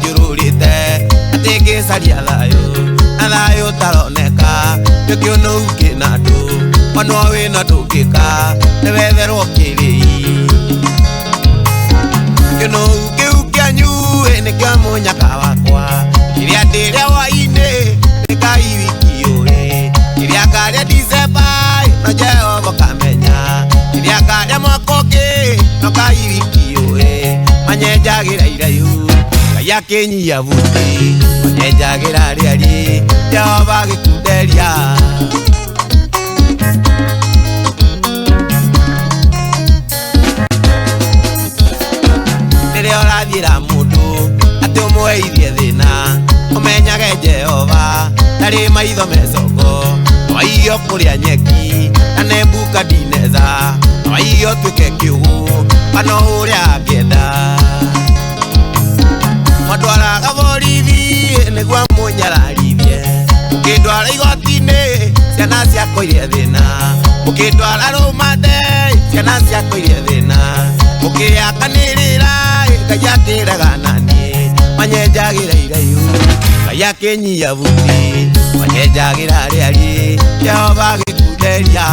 Njũrũrĩte atĩ ngĩcaria thayũ na thayũ ũtaroneka nĩkĩo kĩna andũ ona wĩna ndũngĩka nĩwetherwo kĩrĩi kĩno kĩu kĩanyu ĩ nĩkĩo mũnyaka wakwa kĩrĩa ndĩrĩa hwainĩ nĩkai wiki ũĩ kĩrĩa ngarĩa Disemba no Jehova kamenya kĩrĩa ngarĩa mwaka ũngĩ no kai wiki ũĩ manyenjagĩra iraihu Ngai akĩnyia buti manyenjagĩra rĩari Jehova agĩkunderia. Rĩrĩa ũrathiĩra mũndũ atĩ ũmweithie thĩna ũmenyage Jehova ndarĩ maitho mecongo noaige kũrĩa nyeki na Nebukadineza noaige ũtuĩke kĩũgũ kana ũrĩa angĩenda matwaraga borithi nĩguo mũnyararithie mũkĩndwara igoti-inĩ ciana ciakwa irie thĩna mũkĩndwara rũmande ciana ciakwa irie thĩna mũkĩakanĩrĩra Ngai akĩrega naniĩ manyenjagĩra iraihu Ngai akĩnyia buti manyenjagĩra rĩariĩ Jehova agĩkunderia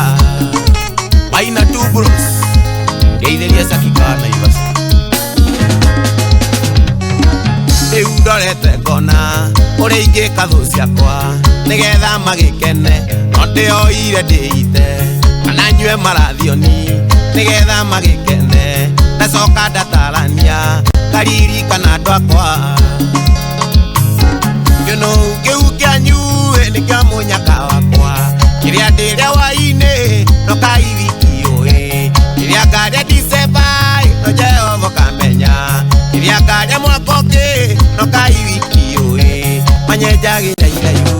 Maina two bros ngeithĩria Sakika wa Naivas rĩu ndorete ngona ũrĩa ingĩka thũ ciakwa nĩgetha magĩkene no ndĩoire ndĩite kana nyue marathioni nĩgetha magĩkene ndacoka ndatarania ngaririkana andũ akwa kĩno kĩu kĩanyu nĩkĩo mũnyaka wakwa kĩrĩa ndĩrĩa hwainĩ no kai wiki ũĩ kĩrĩa ngarĩa Disemba no Jehova kamenya kĩrĩa ngarĩa mwaka ũngĩ no kai wiki ũĩ manyenjagĩra iraihu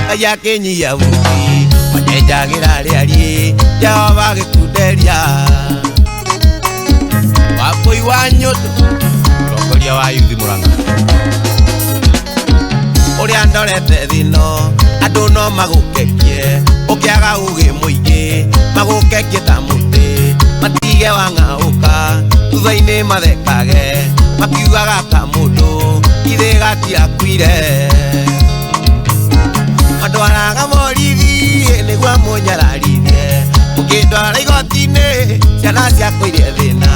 Ngai akĩnyia buti manyenjagĩra rĩariĩ Jehova agĩkunderia Wambui wa Nyũndũ mũtongoria wa yuthi Murang'a ũrĩa ndorete thĩno andũ no magũkekie ũkĩaga ũgĩ mũingĩ magũkekie ta mũtĩ matige wang'aũka thutha-inĩ mathekage makiugaga ta mũndũ ithĩ gatiakuire mandwaraga borithi nĩguo mũnyararithie mũkĩndwara igoti-inĩ ciana ciakwa irie thĩna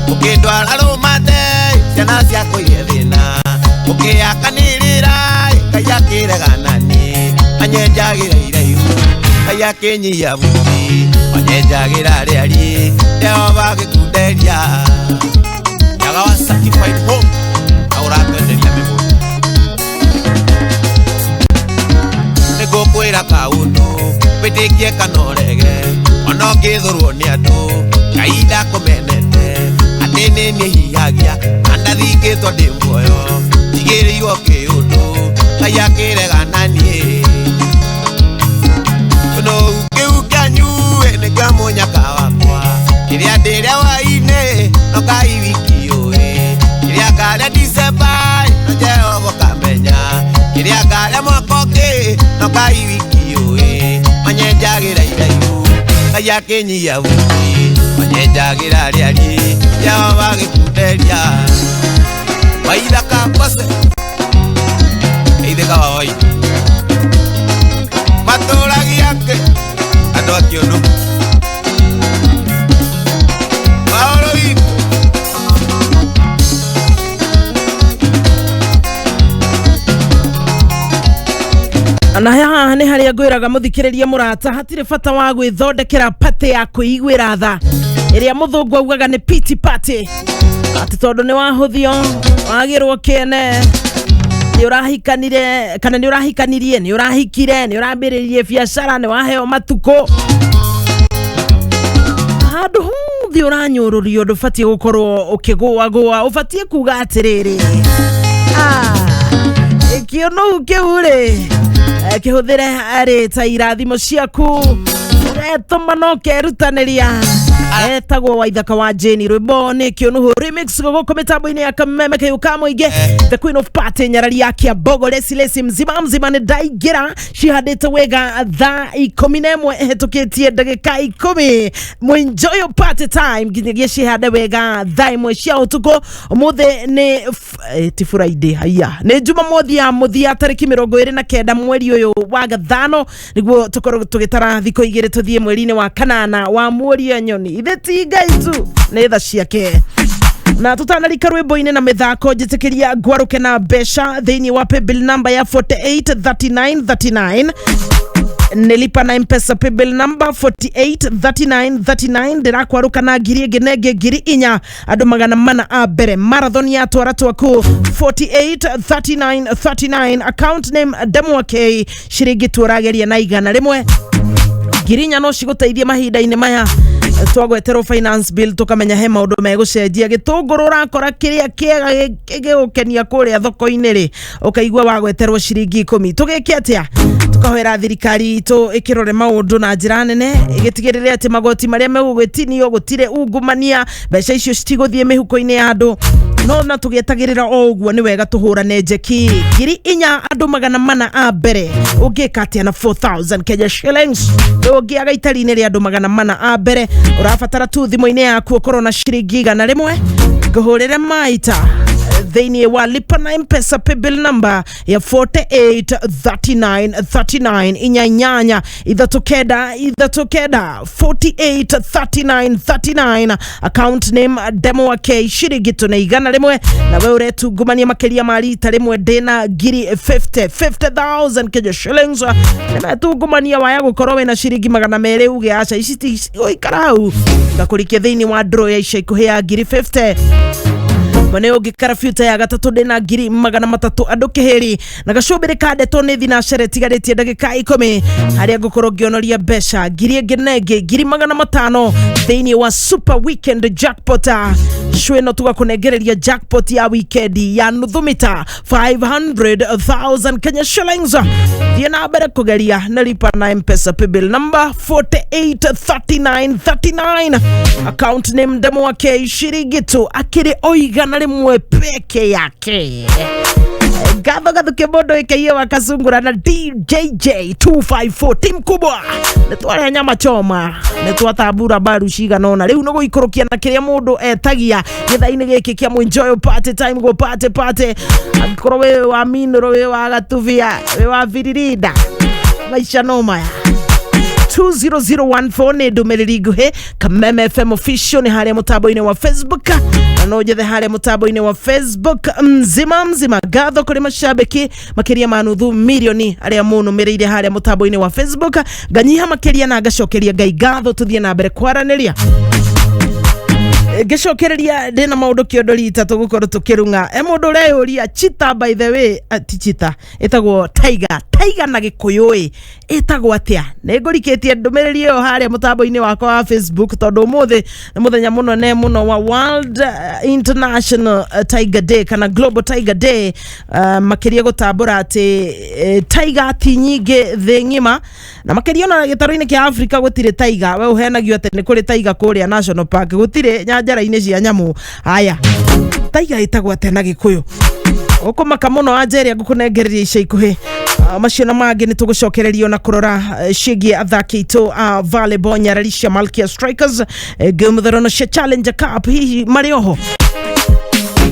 mũkĩndwara rũmande ciana ciakwa irie thĩna mũkĩakanĩrĩra Ngai akĩrega naniĩ manyenjagĩra iraihu Ngai akĩnyia buti manyenjagĩra rĩariĩ Jehova agĩkunderia Nyaga wa certified home na ũratwenderia mĩgũnda nĩngũkwĩra kaũndũ wĩtĩkie kana ũrege ona ũngĩthũrwo nĩ andũ Ngai ndakũmenete atĩ nĩ niĩ hihagia na ndathingĩtwo ndĩ muoyo njigĩrĩirwo kĩũndũ Ngai akĩrega naniĩ kĩno kĩu kĩanyu nĩkĩo mũnyaka wakwa kĩrĩa ndĩrĩa hwainĩ no kai wiki ũĩ kĩrĩa ngarĩa Disemba no Jehova kamenya kĩrĩa ngarĩa mwaka ũngĩ no kai wiki ũĩ manyenjagĩra iraihu Ngai akĩnyia buti manyenjagĩra rĩariĩ Jehova agĩkunderia Waithaka Mbose geithĩka wa Waitha matũragia kĩ andũ a kĩũndũ Maũrũ witũ. Na haha nĩ harĩa ngwĩraga mũthikĩrĩria mũrata hatirĩ bata wa gwĩthondekera patĩ ya kwĩiguĩra tha ĩrĩa mũthũngũ augaga nĩ pity party atĩ tondũ nĩ wahũthio wagĩrwo kĩene nĩ ũrahikanire kana nĩ ũrahikanirie nĩ ũrahikire nĩ ũrambĩrĩirie biacara nĩ waheo matukũ handũ hothe ũranyũrũrio ndũbatiĩ gũkorwo ũkĩgũagũa ũbatiĩ kuga atĩrĩrĩ kĩũnũhu kĩu rĩ kĩhũthĩre arĩ ta irathimo ciaku ũretũma na ũkerutanĩria etagwo Waithaka wa Jane rwĩmbo nĩ kĩũnũhu remix gũkũ mĩtambo-inĩ ya Kameme kayũ ka mũingĩ the queen of party nyarari ya Kĩambogo lesi lesi mzima mzima nĩ ndaingĩra cihandĩte wega thaa 11 ĩhetũkĩtie ndagĩka 10 mũenjoy your party time nginyagia cihande wega thaa 1 cia ũtukũ ũmũthĩ nĩ Ti Friday, haiya, nĩ Jumamothi ya mũthia, tarĩki 29 mweri ũyũ wa gathano, nĩguo tũkorwo tũgĩtara thikũ 2 tũthiĩ mweri-inĩ wa kanana wa Mũria Nyoni. Ithe ti Ngai tu, nĩ tha ciake. Na tutanarika rwimbo-inĩ na mĩthako, njĩtĩkĩria ngwarũke na mbeca thĩinĩ wa paybill number ya 483939. Nilipa na Mpesa paybill number 483939. Ndĩrakwarũka na ngiri ĩngĩ na ĩngĩ, 4,000, andũ 400 a mbere. Marathon ya twara twaku, 483939, account name Ndemwa K. Ciringi tuorageria na 100. 4,000 no cigũteithie mahinda-inĩ maya twagweterwo finance bill, tukamenya he maũndũ megũcenjia. Gĩtũngũrũ ũrakora kĩrĩa kĩega gĩgũkenia kũrĩa thoko-inĩ rĩ, ũkaigua wagweterwo ciringi 10. Tũgĩke atĩa? Tũkahoera thirikari itũ ĩkĩrore maũndũ na njĩra nene, ĩgĩtigĩrĩre atĩ magoti marĩa megũgĩtinio gũtirĩ ungumania, mbeca icio citigũthiĩ mĩhuko-inĩ ya andũ. No na tũgĩetagĩrĩra o ũguo, nĩ wega tũhũrane njeki. 4,000, andũ 400 a mbere. Ũngĩka atĩa na 4000 Kenya shillings? Ũngĩaga itari-inĩ rĩa andũ 400 a mbere, ũrabatara tu thimũ-inĩ yaku ũkorwo na ciringi 100, ngũhũrĩre maita thĩinĩ wa lipa na Mpesa paybill number ya 483939, 4 8 3 9 3 9, 483939, account name Demo K. Ciringi tũ nĩ 100. Na we ũretungumania makĩria ma rita rĩmwe, ndĩna ngiri 50, 50,000 Kenya shillings. Nĩmetungumania waya gũkorwo wĩna ciringi 200, uge aca, ici ti ũikara hau, ngakũrikia thĩinĩ wa draw ya ica ikuhĩ ya ngiri 50. Mwene ũngĩ, karabiuta ya gatatũ, ndĩna ngiri 300, andũ kĩhĩri na gacumbĩrĩ ka ndeto nĩ thinacere tigarĩtie ndagĩka 10, harĩa ngũkorwo ngĩonoria mbeca ngiri ĩngĩ na ĩngĩ, ngiri 500 thĩinĩ wa super weekend jackpot. Cwĩno tũgakũnengereria jackpot ya weekend ya nuthu mita, 500,000 Kenya shillings. Thiĩ na mbere kũgeria na lipa na Mpesa paybill number 483939, account name Ndemo K. Ciringi tu akĩrĩ o 100 peke yake. Ngatho gathuke mũndũ ĩkaiye wa Kasungura na DJJ 254, team kubwa. Nĩ twarĩa nyama choma, nĩ twatambura mbaru cigana ũna, rĩu nĩ gũikũrũkia na kĩrĩa mũndũ etagia gĩthaa-inĩ gĩkĩ kĩa Mwenjoyo party time. Go party party, angĩkorwo wĩ wa minũrũ, wĩ wa gatubia, wĩ wa biririnda, maica no maya. 20014 nĩ ndũmĩrĩri nguhĩ. Kameme FM official nĩ harĩa mũtambo-inĩ wa Facebook, na no njethe harĩa mũtambo-inĩ wa Facebook mzima mzima. Ngatho kũrĩ mashabiki makĩria ma nuthu milioni arĩa mũnũmĩrĩire harĩa mũtambo-inĩ wa Facebook. Nganyiha makĩria na ngacokeria Ngai ngatho. Tũthiĩ na mbere kwaranĩria. Ngĩcokereria, ndĩna maũndũ kĩondo rita tũgũkorwo tũkĩrung'a. E mũndũ ũreyũria, cheetah, by the way, ti cheetah, ĩtagwo tiger. Tiger na Gĩkũyũ ĩ ĩtagwo atĩa? Nĩ ngũrikĩtie ndũmĩrĩri ĩyo harĩa mũtambo-inĩ wakwa wa Facebook, tondũ ũmũthĩ nĩ mũthenya mũnene mũno wa World International Tiger Day kana Global Tiger Day, makĩria gũtambũra atĩ tiger ti nyingĩ thĩ ng'ima, na makĩria ona gĩtarũ-inĩ kĩa Africa gũtirĩ tiger. We ũhenagio atĩ nĩ kũrĩ tiger kũrĩa National Park, gũtirĩ nyanjara-inĩ cia nyamũ. Haya, tiger ĩtagwo atĩa na Gĩkũyũ? Ũkũmaka mũno anjeria, ngũkũnengereria ica ikuhĩ. Macio na mangĩ nĩ tũgũcokererio na kũrora ciĩgiĩ athaki aitũ a volleyball, nyarari cia Malkia Strikers, ngĩmũthorono cia Challenger Cup hihi marĩ oho,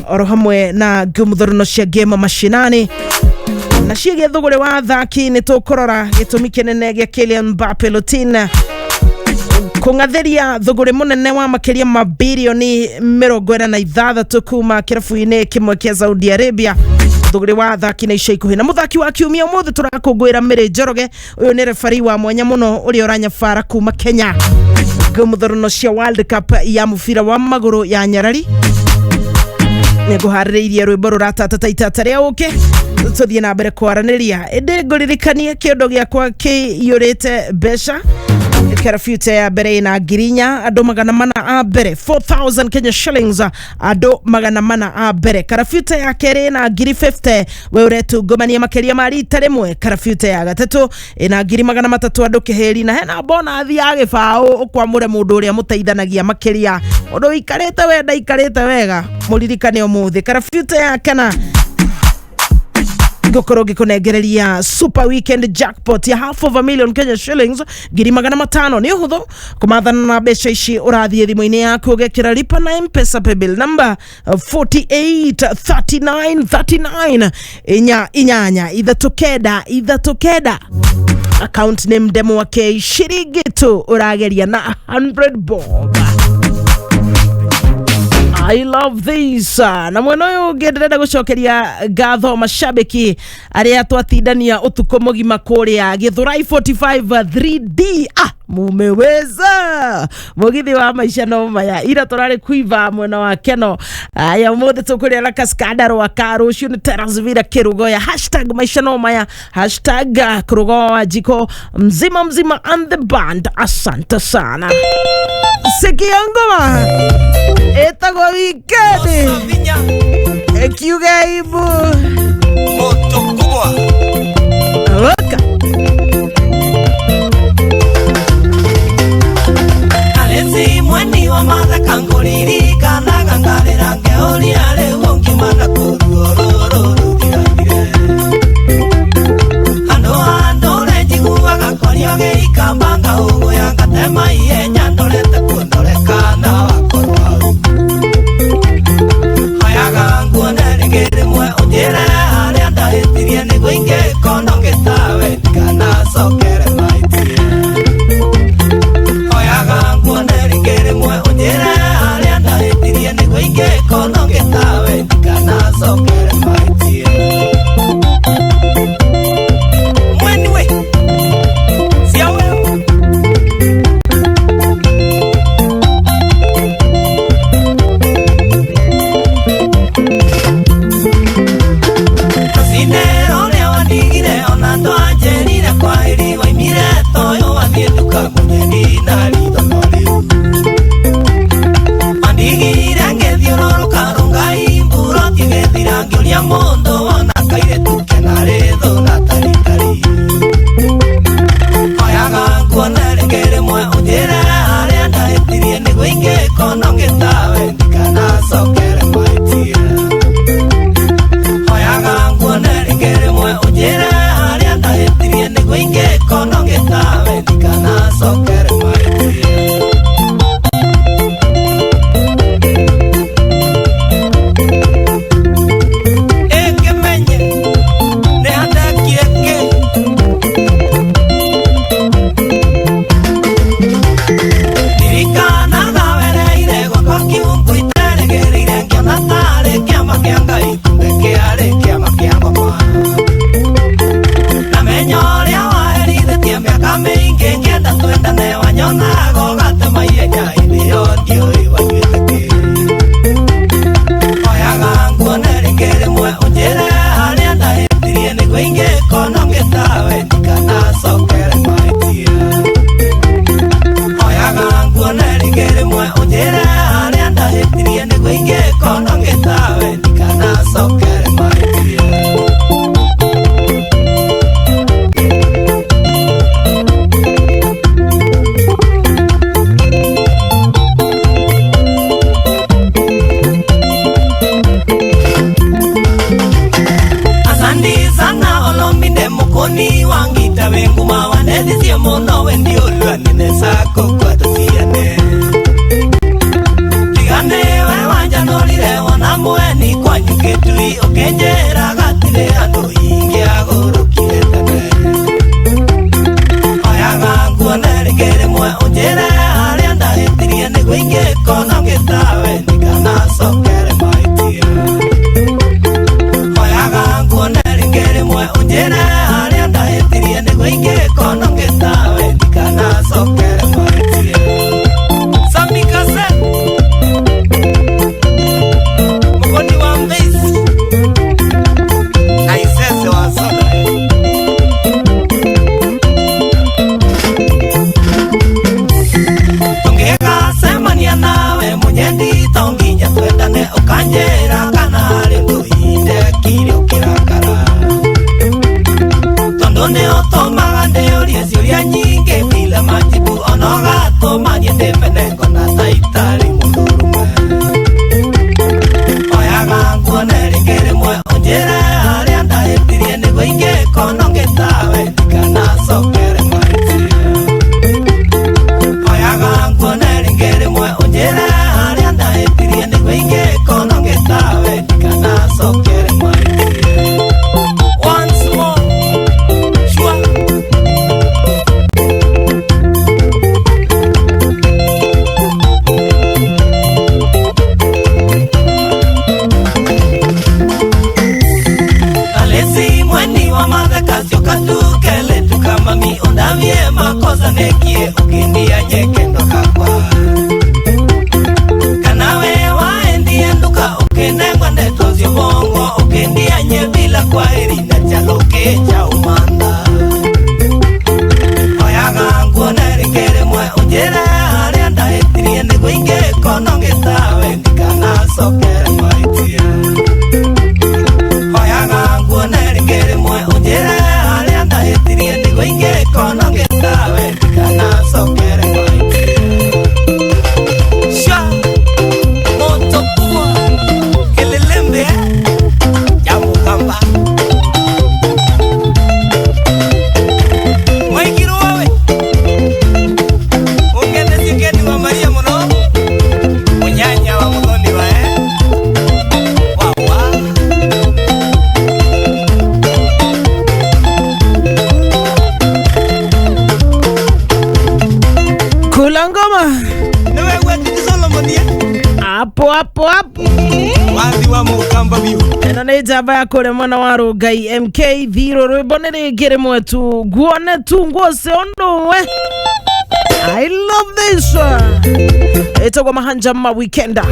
oro hamwe na ngĩmũthorono cia game mashinani, na ciĩgiĩ thũgũrĩ wa athaki. Nĩ tũkũrora gĩtũmi kĩnene gĩa Kylian Mbappe Lottin kũng'athĩria thũgũrĩ mũnene wa makĩria ma birioni 46 kuma kĩrabu-inĩ kĩmwe kĩa Saudi Arabia. Thũgũrĩ wa athaki na ica ikuhĩ. Na mũthaki wa kiumia ũmũthĩ tũrakũngũĩra Mary Njoroge. Ũyũ nĩ refari wa mwanya mũno ũrĩa ũranyabara kuma Kenya ngũmũthorono cia World Cup ya mũbira wa magũrũ ya nyarari. Nĩ ngũharĩrĩirie rwĩmbo rũratata ta itata rĩa ũkĩ. Tũthiĩ na mbere kwaranĩria, ĩndĩ ngũririkanie kĩondo gĩakwa kĩiyũrĩte mbeca. Karabuta ya mbere ĩna 4,000, andũ 400 a mbere, 4000 Kenya shillings, andũ 400 a mbere. Karabuta ya kerĩ ĩna ngiri 50, we ũretungumania makĩria ma rita rĩmwe. Karabuta ya gatatũ ĩna ngiri 300, andũ kĩhĩri, na hena bonathi ya gĩbaũ ũkwamũre mũndũ ũrĩa mũteithanagia makĩria, mũndũ ũikarĩte we ndaikarĩte wega, mũririkane ũmũthĩ. Karabuta ya kana. Ngũkorwo ngĩkũnengereria super weekend jackpot ya half of a million Kenya shillings, 500,000. Nĩ ũhũthũ kũmathana na mbeca ici, ũrathiĩ thimũ-inĩ yaku ũgekĩra lipa na Mpesa paybill number 483939 4 8 3 9 3 9, account name Ndemwa K, shiringi tu ũrageria na 100 bob. I love this. Na mwena ũyũ ũngĩ ndĩrenda gũcokeria ngatho mashabiki arĩa twatindania ũtukũ mũgima kũrĩa Gĩthũrai 45 3D. Ah, mumeweza mũgithi wa maica no maya. Ira tũrarĩ kuiva mwena wa Keno, aya ũmũthĩ tũkũrĩa na Kaskada Rwaka, rũciũ nĩ Terrace Villa Kĩrũgoya. #MaishaNoMaya, #Kũrũgoa wa jiko mzima mzima and the band. Asante sana. Sikia ngoma ĩtagwo wikendi ĩkiuga ibu Moto kubwa. Oka. Alezi mweni wa mathaka ngũririkanaga ngarĩra ngeũria rĩu ũngiumana kũruorũrũrũthirathire handũ handũre njiguaga kwario gĩikamba ngaũgũya ngatema ihenya ndorete kuondoreka na wakorwo hau hoyaga nguone rĩngĩ rĩmwe ũnjĩre harĩa ndahĩtirie nĩguo ingĩkono ngĩtawe ndikanacokere mahĩtia. Hoyaga nguone rĩngĩ rĩmwe ũnjĩre harĩa ndahĩtirie nĩguo ingĩkono ngĩtawe ndikanacokere mahĩtia. Mweni we ciawe. Rũcinĩ rũrĩa wandigire ona ndwanjĩrire kwahĩri waimire toyũ wathiĩ nduka mũgeni na ritho no rĩu wandigire ngĩthiũrũrũka rũngai mburoti gĩthira ngĩũria mũndũ wona kairĩtu kena rĩthũ na taritari. Hoyaga nguone rĩngĩ rĩmwe ũnjĩre harĩa ndahĩtirie nĩguo ingĩkono ngĩtawe ndikanacokere mahĩtia. Hoyaga nguone rĩngĩ rĩmwe ũnjĩre harĩa ndahĩtirie nĩguo ingĩkono ngĩtawe ndikanacokere mahĩtia. Ĩngĩmenye nĩ handekire kĩ ndirikanaga wereire gwakwa kiungu iterĩgĩrĩire ngĩona tarĩ kĩama kĩa Ngai kumbe kĩarĩ kĩama kĩa ngoma na menya ũrĩa waherithĩtie mĩaka mĩingĩ ngĩenda twendane wanyonaga ũgatema ihenya hĩndĩ ĩyo ndiũĩ wanyuĩte kĩ. Hoyaga nguone rĩngĩ rĩmwe ũnjĩre harĩa ndahĩtirie nĩguo ingĩkono ngĩtawe ndikanacokere mahĩtia. Hoyaga nguone rĩngĩ rĩmwe ũnjĩre harĩa ndahĩtirie nĩguo ingĩkono ngĩtawe ndikanacokere mahĩtia. Asandi sana olominde mukoni wangita wenguma wanethicie muno wendi ulwanine sako kwatũciane tigane we wanjanũrire wona mweni kwanyu gĩtui ũkĩnjĩra gatirĩ andũ ingĩagũrũkire tene. Hoyaga nguone rĩngĩ rĩmwe ũnjĩre harĩa ndahĩtirie nĩguo ingĩkono ngĩtawe ndikanacokere mahĩtia. Hoyaga nguone rĩngĩ rĩmwe ũnjĩre harĩa ndahĩtirie nĩguo ingĩkono ngĩtawe ndikanacokere mahĩtia. Samikase Mugoni wa Mbezi. Nice. Ndikanacokere mahĩtia. Once more, sure. Alesi mweni wa matheka cioka tukele tukamami undavie makosa nekie ukindia nyekendo kakwa kanawe waendie nduka ukinengwa ndeto cio bongo ukindia nye bila kwaheri na chaluki cha umanda oyaga nguone rĩngĩ rĩmwe ũnjĩre harĩa ndahĩtirie nĩguo ingĩkono ngĩtawe ndikanacokere mahĩtia. Oyaga nguone rĩngĩ rĩmwe ũnjĩre harĩa ndahĩtirie nĩguo ingĩkono ngĩtawe ndikanacokere mahĩtia. Sha moto kubwa kelelembe ya mukamba mwaikirwo we ungethetie ngeni wa Maria muno munyanya wa muthoni wae wawa. Kula ngoma Niwe gwetiti Solomon ye hapo hapo hapo. Wathi wa mukamba biu. Ĩno nĩ njamba ya kũrĩa mwena wa Rũngai MK Thiro rwĩmbo nĩ rĩngĩ rĩmwe tu nguone tu nguo ciondũwe. I love this one. Ĩtagwo mahanja ma weekenda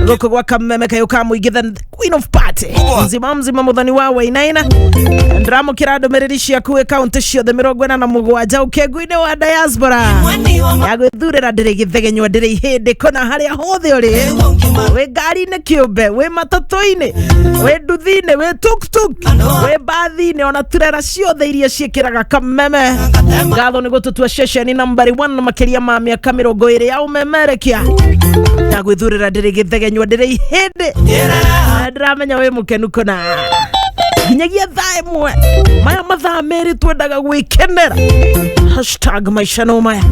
gũkũ gwa kameme kayũ ka mũingĩ, the queen of party. Kubwa. Mzima mzima mũthoni wa wainaina ndĩramũkĩra ndũmĩrĩri ciaku ĩ kaũntĩ ciothe 47 ũkĩngu-inĩ wa diaspora Mweni wa ya gwĩthurĩra ndĩrĩ gĩthegenywa ndĩrĩ ihĩndĩ kũna harĩa hothe ũrĩ, wĩ ngari-inĩ kĩũmbe, wĩ matatũ-inĩ, wĩ nduthi-inĩ, wĩ tuktuk, wĩ mbathi-inĩ, ona turera ciothe iria ciĩkĩraga kameme. Ngatho nĩ gũtũtua ceceni nambari 1 makĩria ma mĩaka 20 ya ũmemerekia ya gwĩthurĩra ndĩrĩ gĩthegenywa ndĩrĩ ihĩndĩ. Na ndĩramenya wĩ mũkenu kũna nginyagia thaa 1 maya mathaa merĩ twendaga gwĩkenera hashtag maisha no maya.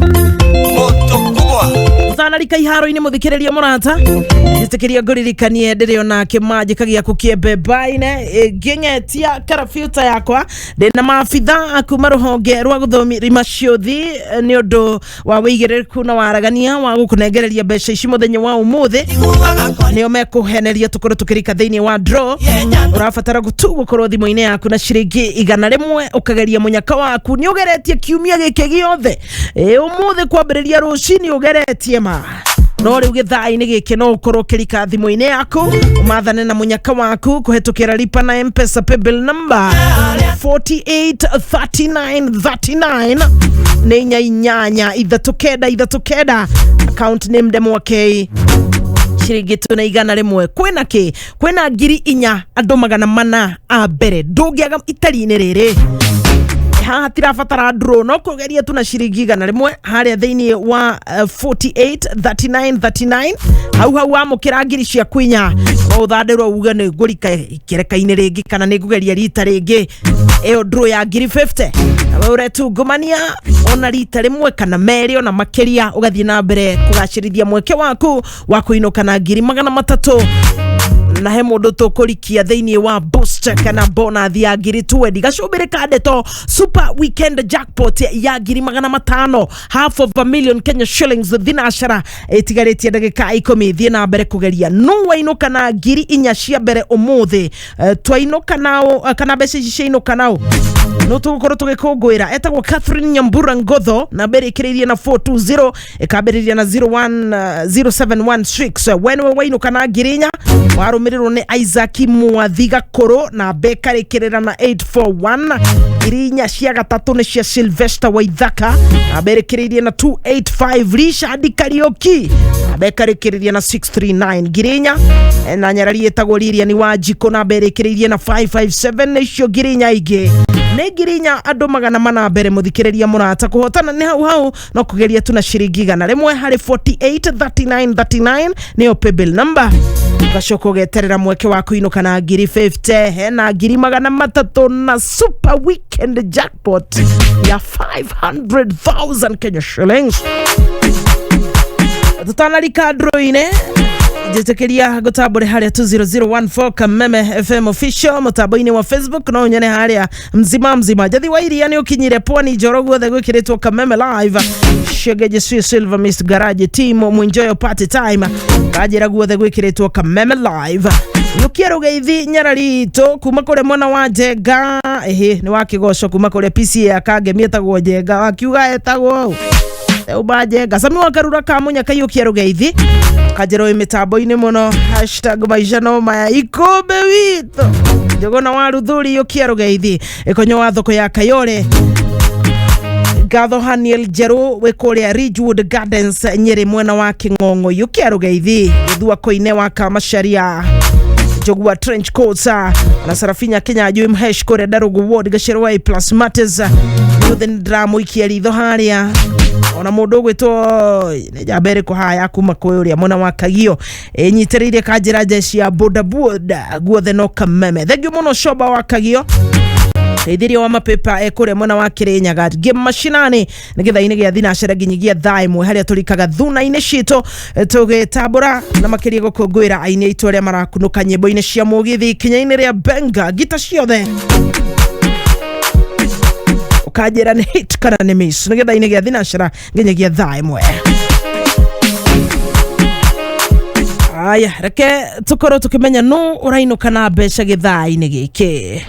Moto kubwa. Thanarika iharo-inĩ mũthikĩrĩria mũrata njĩtĩkĩria ngũririkanie ndĩrĩ ona kĩmanjĩka gĩaku kĩembe-mbaine ngĩng'etia karabiuta yakwa ndĩna maabitha kuma rũhonge rwa gũthomima ciũthi nĩ ũndũ wa wĩigĩrĩrĩku na waragania wa gũkũnengereria mbeca ici mũthenya wa ũmũthĩ nĩo mekũheneria tũkorwo tũkĩrika thĩinĩ wa draw. Ũrabatara tu gũkorwo thimũ-inĩ yaku na ciringi 100 ũkageria mũnyaka waku nĩ ũgeretie kiumia gĩkĩ gĩothe ĩ ũmũthĩ kwambĩrĩria rũcinĩ ũgeretie ma no rĩu gĩthaa-inĩ gĩkĩ no ũkorwo ũkĩrika thimũ-inĩ yaku ũmathane na mũnyaka waku kũhetũkĩra lipa na mpesa paybill number 483939 nĩ inya inyanya ithatũ kenda ithatũ kenda, account name Ndemwa K, ciringi tu na 100. Kwĩna kĩ? Kwĩna 4,000 andũ 400 a mbere ndũngĩaga itari-inĩ rĩrĩ haha tirabatara draw no kugeria tu na ciringi 100 harĩa thĩinĩ wa 48 39 39 hau hau wamũkĩra ngiri ciaku inya no ũthandĩrwo uge nĩ ngũrika ikereka-inĩ rĩngĩ kana nĩ ngũgeria rita rĩngĩ ĩyo draw ya ngiri 50 nawe ũretungumania ona rita rĩmwe kana merĩ ona makĩria ũgathiĩ na mbere kũgacĩrithia mweke waku wa kũinũka na ngiri 300 na he mundu tukurikia thiini wa boost kana bonus ya ngiri twendi gacumbiri ka ndeto super weekend jackpot ya ngiri 500, half of a million Kenya shillings thinacara itigarĩtie ndagĩka 10 thiĩ na mbere kũgeria no wainũka na ngiri inya cia mbere ũmũthĩ. Twainũka nao kana mbeca ici ciainũka nao no tũgũkorwo tũgĩkũngũĩra etagwo Catherine Nyambura Ngotho namba ĩrĩa ĩkĩrĩirie na 420 ĩkambĩrĩria na 01 0716 we nĩwe wainũka na ngiri inya warũmĩrĩrwo nĩ Isaac Mwathi Gakũrũ namba ĩkarĩkĩrĩra na 841 ngiri inya cia gatatũ nĩ cia Sylvester Waithaka namba ĩrĩkĩrĩirie na 285 Richard Kariuki namba ĩkarĩkĩrĩria na 639 ngiri inya na nyarari ĩtagwo Lilian Wanjikũ namba ĩrĩkĩrĩirie na 557 icio ngiri inya ingĩ nĩ ngiri inya andũ 400 mbere mũthikĩrĩria mũrata kũhotana nĩ hau hau no kũgeria tu na ciringi 100 harĩ 48 39 39 nĩyo paybill number ũgacoka ũgeterera mweke wa kũinũka na ngiri 50 hena ngiri 300 na super weekend jackpot ya 500,000 Kenya shillings tutanarika ndro-inĩ Njĩtĩkĩria ngũtambũre harĩa 20014 Kameme FM official mũtambo-inĩ wa Facebook no nyone harĩa mzima mzima. Njathi wa iria nĩ ũkinyire pwani njoro guothe gwĩkĩrĩtwo Kameme live. Shegeje Swi Silver Miss Garage team mwenjoyo party time kanjĩra guothe gwĩkĩrĩtwo Kameme live. Yukia rũgeithi nyarari itũ kuma kũrĩa mwena wa Njenga, ĩhĩ nĩ wa kĩgoco kuma kũrĩa PCA akangemi etagwo Njenga, wakiuga etagwo uma Njenga. Sami wa Karura Kamunya kaiyũkia rũgeithi kanjĩra wĩ mĩtambo-inĩ mũno hashtag maisha no maya ikũmbĩ witũ. Njũgũna wa Ruthuri yũkia rũgeithi ĩkonyo wa thoko ya Kayore. Ngatho Haniel Njerũ wĩ kũrĩa Ridgewood Gardens Nyĩrĩ mwena wa Kĩng'ong'o yũkia rũgeithi. Gĩthua Koine wa Kamacharia Njogua trench coats na Sarafinya Kinyanjui Mhesh kũrĩa Ndarugu Ward Gacĩrũ wa A plus Matters yothe nĩ ndĩramũikia ritho harĩa ona mũndũ ũgwĩtwo nĩ njamba ĩrĩkũ haya kuma kwĩ ũrĩa mwena wa Kagio ĩnyitĩrĩire kanjĩra jeshi ya bodaboda guothe no Kameme. Thengiũ mũno Coba wa Kagio teithiria wa mapepa ekũrĩa mwena wa Kirinyaga ngĩ mashinani nĩ gĩthaa-inĩ gĩa thinacera nginyagia thaa ĩmwe harĩa tũrikaga thuna-inĩ citũ tũgĩtambũra na makĩria gũkũngũĩra aini aitũ arĩa marakunũka nyĩmbo-inĩ cia mũgithi ikinya-inĩ rĩa benga ngita ciothe ũkanjĩra nĩ hit kana nĩ miss nĩ gĩthaa-inĩ gĩa thinacera nginyagia thaa ĩmwe. Aya, reke tũkorwo tũkĩmenya nũ ũrainũka na mbeca gĩthaa-inĩ gĩkĩ.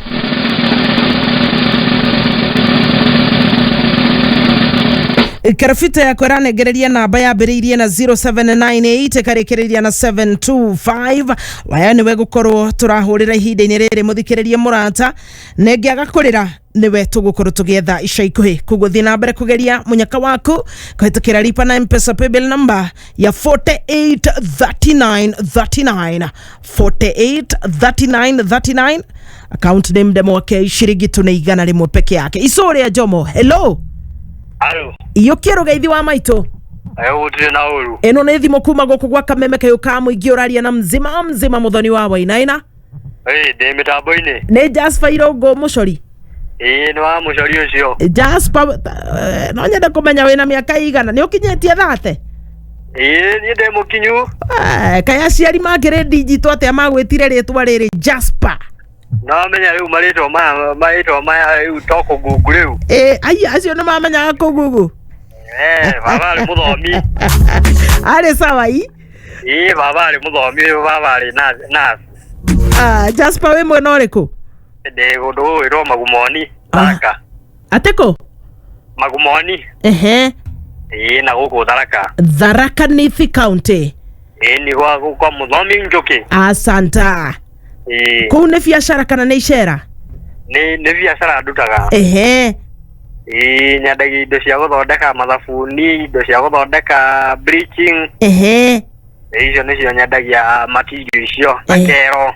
Karabita yakwa ĩranengereria namba yambĩrĩirie na 0798 ĩkarĩkĩrĩria na 725. Waya nĩwe gũkorwo tũrahũrĩra ihinda-inĩ rĩrĩ mũthikĩrĩrie mũrata na ĩngĩaga kũrĩra nĩwe tũgũkorwo tũgĩetha ica ikuhĩ. Koguo thiĩ na mbere kũgeria mũnyaka waku kũhĩtũkĩra lipa na Mpesa paybill number ya 483939 483939, account name Ndemwake, ciringi tu nĩ 100 peke yake. Icũ rĩa Jomo, hello. Alo, Iyũkia rũgeithi wa maitũ. Gũtirĩ na ũru. Ĩno nĩ thimũ kuma gũkũ gwa Kameme kayũ ka mũingĩ ũraria na mzima mzima mũthoni wa Wainaina. Ĩ, ndĩ mĩtambo-inĩ. Nĩ Jasper Irũngũ mũcori? Ĩ, nĩ wa mũcori ũcio. Jasper, no nyende kũmenya wĩna mĩaka igana, nĩ ũkinyĩtie 30? Ĩ, niĩ ndĩ mũkinyu. Kaĩ aciari makĩrĩ ndinjitũ atĩa magwĩtire rĩtwa rĩrĩ Jasper? No menya rĩu marĩtwa maya rĩu to kũngungu rĩu. Ĩ, ai acio nĩ mamenyaga kũgugu. Eh, baba arĩ mũthomi. Arĩ sawa i? Ĩ, baba arĩ mũthomi, baba arĩ nurse. Ah, Jasper wĩ mwena ũrĩkũ? Ndĩ kũndũ gũgwĩtwo Magumoni, Tharaka. Atĩkũ? Magumoni. Ehe. Ĩ, na gũkũ Tharaka. Tharaka Nithi County. Ĩ, nĩ kwa mũthomi Njũkĩ. Asanta. Ĩ, Kũu nĩ biacara kana nĩ icera? Nĩ biacara ndutaga. Ehe. Ĩ, nyendagia indo cia gũthondeka mathabuni, indo cia gũthondeka bleaching. Ehe. Icio nĩcio nyendagia material icio na kero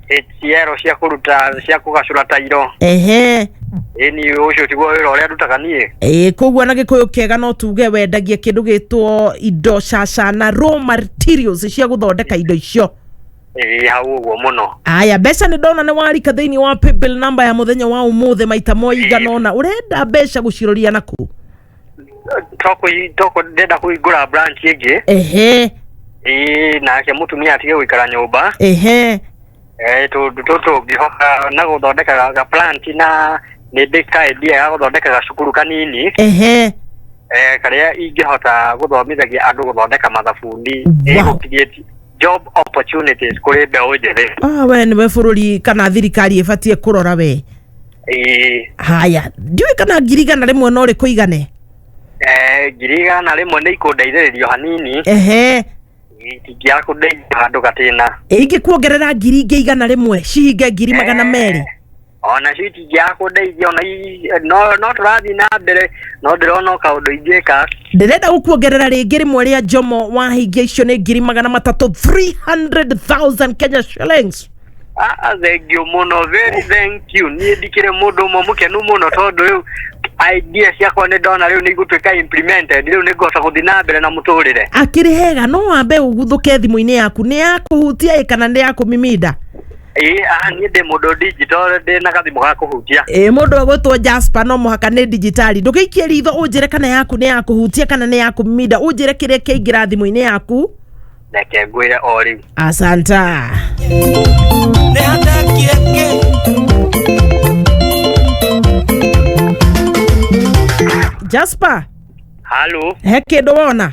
HCL cia kũruta cia kũgacũra tairo. Ĩni ũcio tiguo wĩra ũrĩa ndutaga niĩ. Ĩ, koguo na gĩkũyũ kĩega no tuge wendagia kĩndũ gĩtwo indo caca na raw materials cia gũthondeka indo icio. Ĩ, hau ũguo mũno. Aya, mbeca nĩ ndona nĩ warika thĩinĩ wa paybill number ya mũthenya wa ũmũthĩ maita moigana ona ũrenda mbeca gũciroria naku? Toko ndenda kũhingũra branch ĩngĩ. Ĩ, nake mũtumia atige gũikara nyũmba. Tũndũ tũtũ ngĩhoka na gũthondeka ga plant na nĩ ndĩ ka idea ya gũthondeka gacukuru kanini karĩa ingĩhota gũthomithagia andũ gũthondeka mathabuni. Ĩ, create job opportunities kũrĩ mbeũ njĩthĩ. Ah, we nĩwe bũrũri kana thirikari ĩbatiĩ kũrora we. Ĩ. Haya, ndiũĩ kana 100,000 no rĩkũigane. 100,000 nĩ ikũndeithĩrĩrio hanini. Itingĩaga kũndeithia handũ gatĩna. Ingĩkuongerera ngiri ingĩ 100 cihinge 200,000. Ona cio itingĩaga kũndeithia ona no tũrathiĩ na mbere no ndĩrona o kaũndũ ingĩka. Ndĩrenda gũkuongerera rĩngĩ rĩmwe rĩa Jomo, wahingia icio nĩ 300,000, 300,000 Kenya shillings. Ah, thank you mũno, very thank you. Niĩ ndikĩrĩ mũndũ ũmwe mũkenu mũno tondũ rĩu idea ciakwa nĩ ndona rĩu nĩ igũtuĩka implemented, rĩu nĩ ngũhota gũthiĩ na mbere na mũtũrĩre. Akĩrĩ hega, no wambe ũguthũke thimũ-inĩ yaku, nĩ ya kũhutia ĩ kana nĩ ya kũmiminda? Ĩ, ah, niĩ ndĩ mũndũ digital, ndĩ na gathimũ ga kũhutia. Ĩ, mũndũ egwĩtwo Jasper no mũhaka nĩ digitali. Ndũgĩikie ritho ũnjĩre kana yaku nĩ ya kũhutia kana nĩ ya kũmiminda, ũnjĩre kĩrĩa kĩaingĩra thimũ-inĩ yaku. Reke ngwĩre o rĩu. Asanta. Nĩ handekire kĩ? Jasper, Halo. he kĩndũ wona?